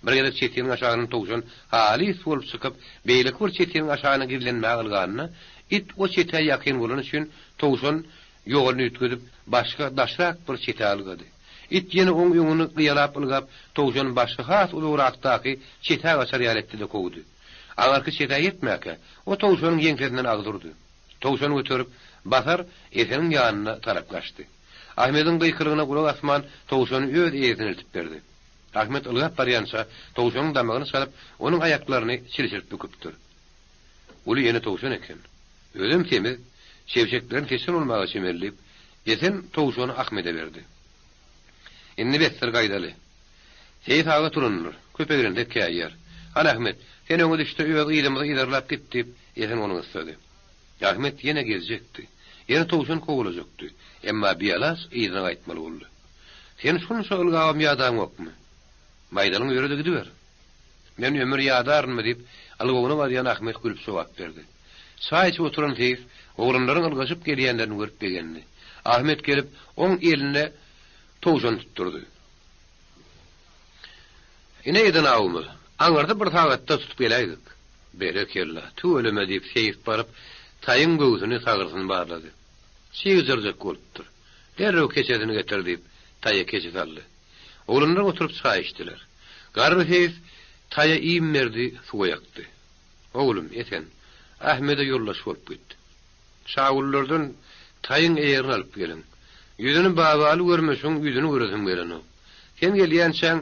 Bir gezek çetiniň aşagyndan towşan halys bolup çykyp, beýleki bir çetiniň aşagyna gizlenmäge ylganda, it o çetä ýakyn bolany üçin towşan ýoluny üýtgedip, başga, daşrak bir çetä ylgady. It ýene oň öňüni gyýalap ylgap, towşany başga has uzagrakdaky çetä gaçar ýaly etdi-de kowdy. Aňyrky çetä ýetmäkä, o towşanyň ýeňsesinden agyz urdy. Towşany göterip, Basar Eseniň ýanyna tarap gaçdy. Ahmediň gykylygyna gulak asman, towşany öz eýesine eltip berdi. Ahmet ylgap barýança, towşanyň damagyny çalyp, onuň aýaklaryny çilşirip büküpdir. Uly ene towşan eken. Özem semiz, çebşeklerini seçen bolmaga çemeli diýip, Esen towşany Ahmede berdi. Indi besdir gaýdaly. Seýis aga turandyr. Köpe gelende käýýär. Hany Ahmet, sen öňe düşde öz yzymyzy yzarlap git diýip, Esen ony gyssady. Ahmet ýene gezjekdi. Ýene towşan kowalajakdy. Emma bialaç yzyna gaýtmaly boldy. Sen şunça ylgabam ýadaňokmy? Maýdalyň ýöre-de gidiber. Men ömür ýadarynmy diýip, ylgawyna barýan Ahmet gülüp jogap berdi. Çaý içip oturan seýis oglanlaryň ylgaşyp gelýänlerini görüp begendi. Ahmet gelip, oň eline towşan tutdurdy. Ine eden awumyz. Aňyrda bir sagatda tutup geläýdik. Berekella, tüweleme diýip, seýis baryp, taýyň göwsüni, sagyrsyny barlady. Çig jyrjak bolupdyr. Derrew keçesini getir diýip, taýa keçe saldy. Oglanlar oturyp çaý içdiler. Garry seýis taýa iým berdi, suwa ýakdy. Oglum, Esen, Ahmede ýoldaş bolup git. Şagullardan taýyň eýerini alyp geliň. Ýüzüni Babaly görmeşiň ýüzüni göresim gelenok. Sen gelýänçäň,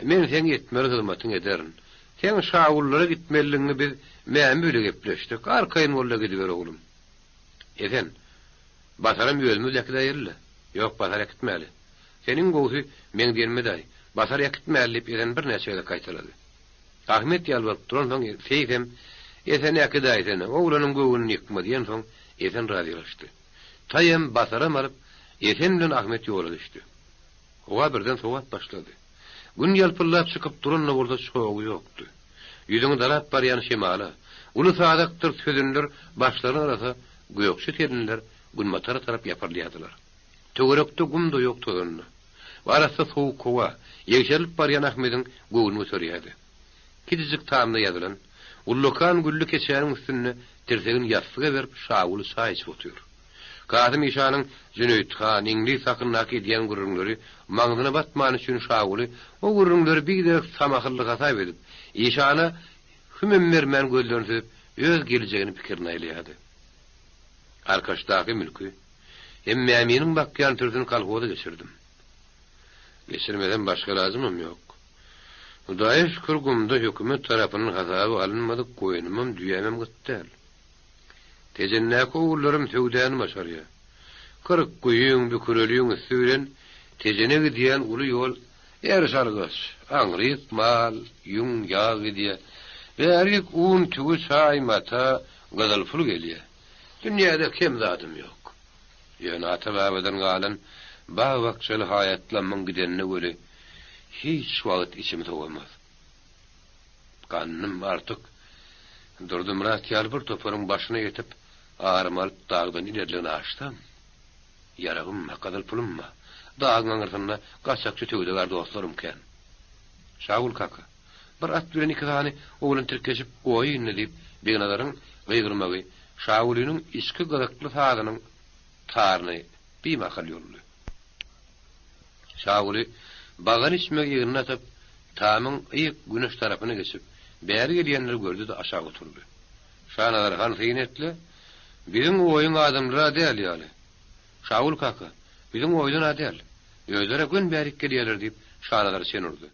men seň etmeli hyzmatyňy ederin. Seň Şagullara gitmelidigiňi biz Mämi bile gepleşdik. Arkaýyn bol-da gidiber, oglum. Esen, Basaram özümiz äkidäýeli-le. Ýok, Basar äkitmäli. Sen iň gowusy meň diýenime daý. Basar äkitmäli diýip Esen birnäçe gezek gaýtalady. Ahmet ýalbaryp duransoň Seýisem, Esen äkidäýsene, oglanyň göwnüni ýykma diýensoň Esen razylaşdy. Taýam, Basaram alyp, Esen bilen Ahmet ýola düşdi. Howa birden sowap başlady. Gün ýalpyldap çykyp duran-da bolsa çogy ýokdy. Ýüzüňi darap barýan şemala, uly sazakdyr sözünler başlaryny arasa gökje telinler günbatara tarap ýapyrylýardylar. Töwerekde gum-da ýok tozan-da. Arassa sowuk howa, ýegşerilip barýan Ahmediň göwnüni göterýärdi. Kiçijik tamda ýazylan, ullakan gülli keçäniň üstünde tirsegini ýassyga berip Şaguly çaý içip otyr. Kasym işanyň Jüneýit han, iňlis hakyndaky edýän gürrüňleri maňzyna batmany üçin Şaguly o gürrüňleri biderek samahyllyk hasap edip, işana hümem bermän gözlerini süzüp, öz geljegini pikirine aýlaýardy. Arkaçdaky mülki hem Mäminiň bakýan sürüsini kolhoza geçirdim. Geçirmesem başga alajymam ýok. Hudaýa şükür gumda hökümet tarapyndan hasaba alynmadyk goýnumam, düýämem gyt däl. Tejendäki ogullarym söwdany başarýar. Kyrkguýyň, Büküreliň üsti bilen Tejene gidýän uly ýol eriş-argaç, aňryk mal, ýüň, ýag gidýär. Bärik un, tüwi, çaý, mata, gyzyl pul gelýär. Dünýäde kem zadym ýok. Ýöne ata-babadan galan bag-bakjaly haýatlammyň gidenine weli hiç wagt içim sowamaz. Gandym Artyk, Durdymyrat ýaly bir toparyň başyna ýetip, arymy alyp dagdan ilerligine aşsam, ýaragym bar, gyzyl pulum bar, dagyň aňyrsynda gaçakçy söwdagär dostlarym kän. Şagül kaka, bir at bilen iki sany oglan tirkeşip oýa indi diýip, Begnazaryň gygyrmagy Şagulynyň içki gyzykly sazynyň taryny bimahal ýoldy. Şaguly bagan içmegi egnine atyp, tamyň yk güneş tarapyna geçip, bäri gelýänleri gördi-de aşak oturdy. Şanazar han syn et-le, biziň oýuň adamlary-a däl ýaly. Şagul kaka, biziň oýdan-a däl. Özler-ä gön bärik gelýärler diýip, Şanazar çen urdy.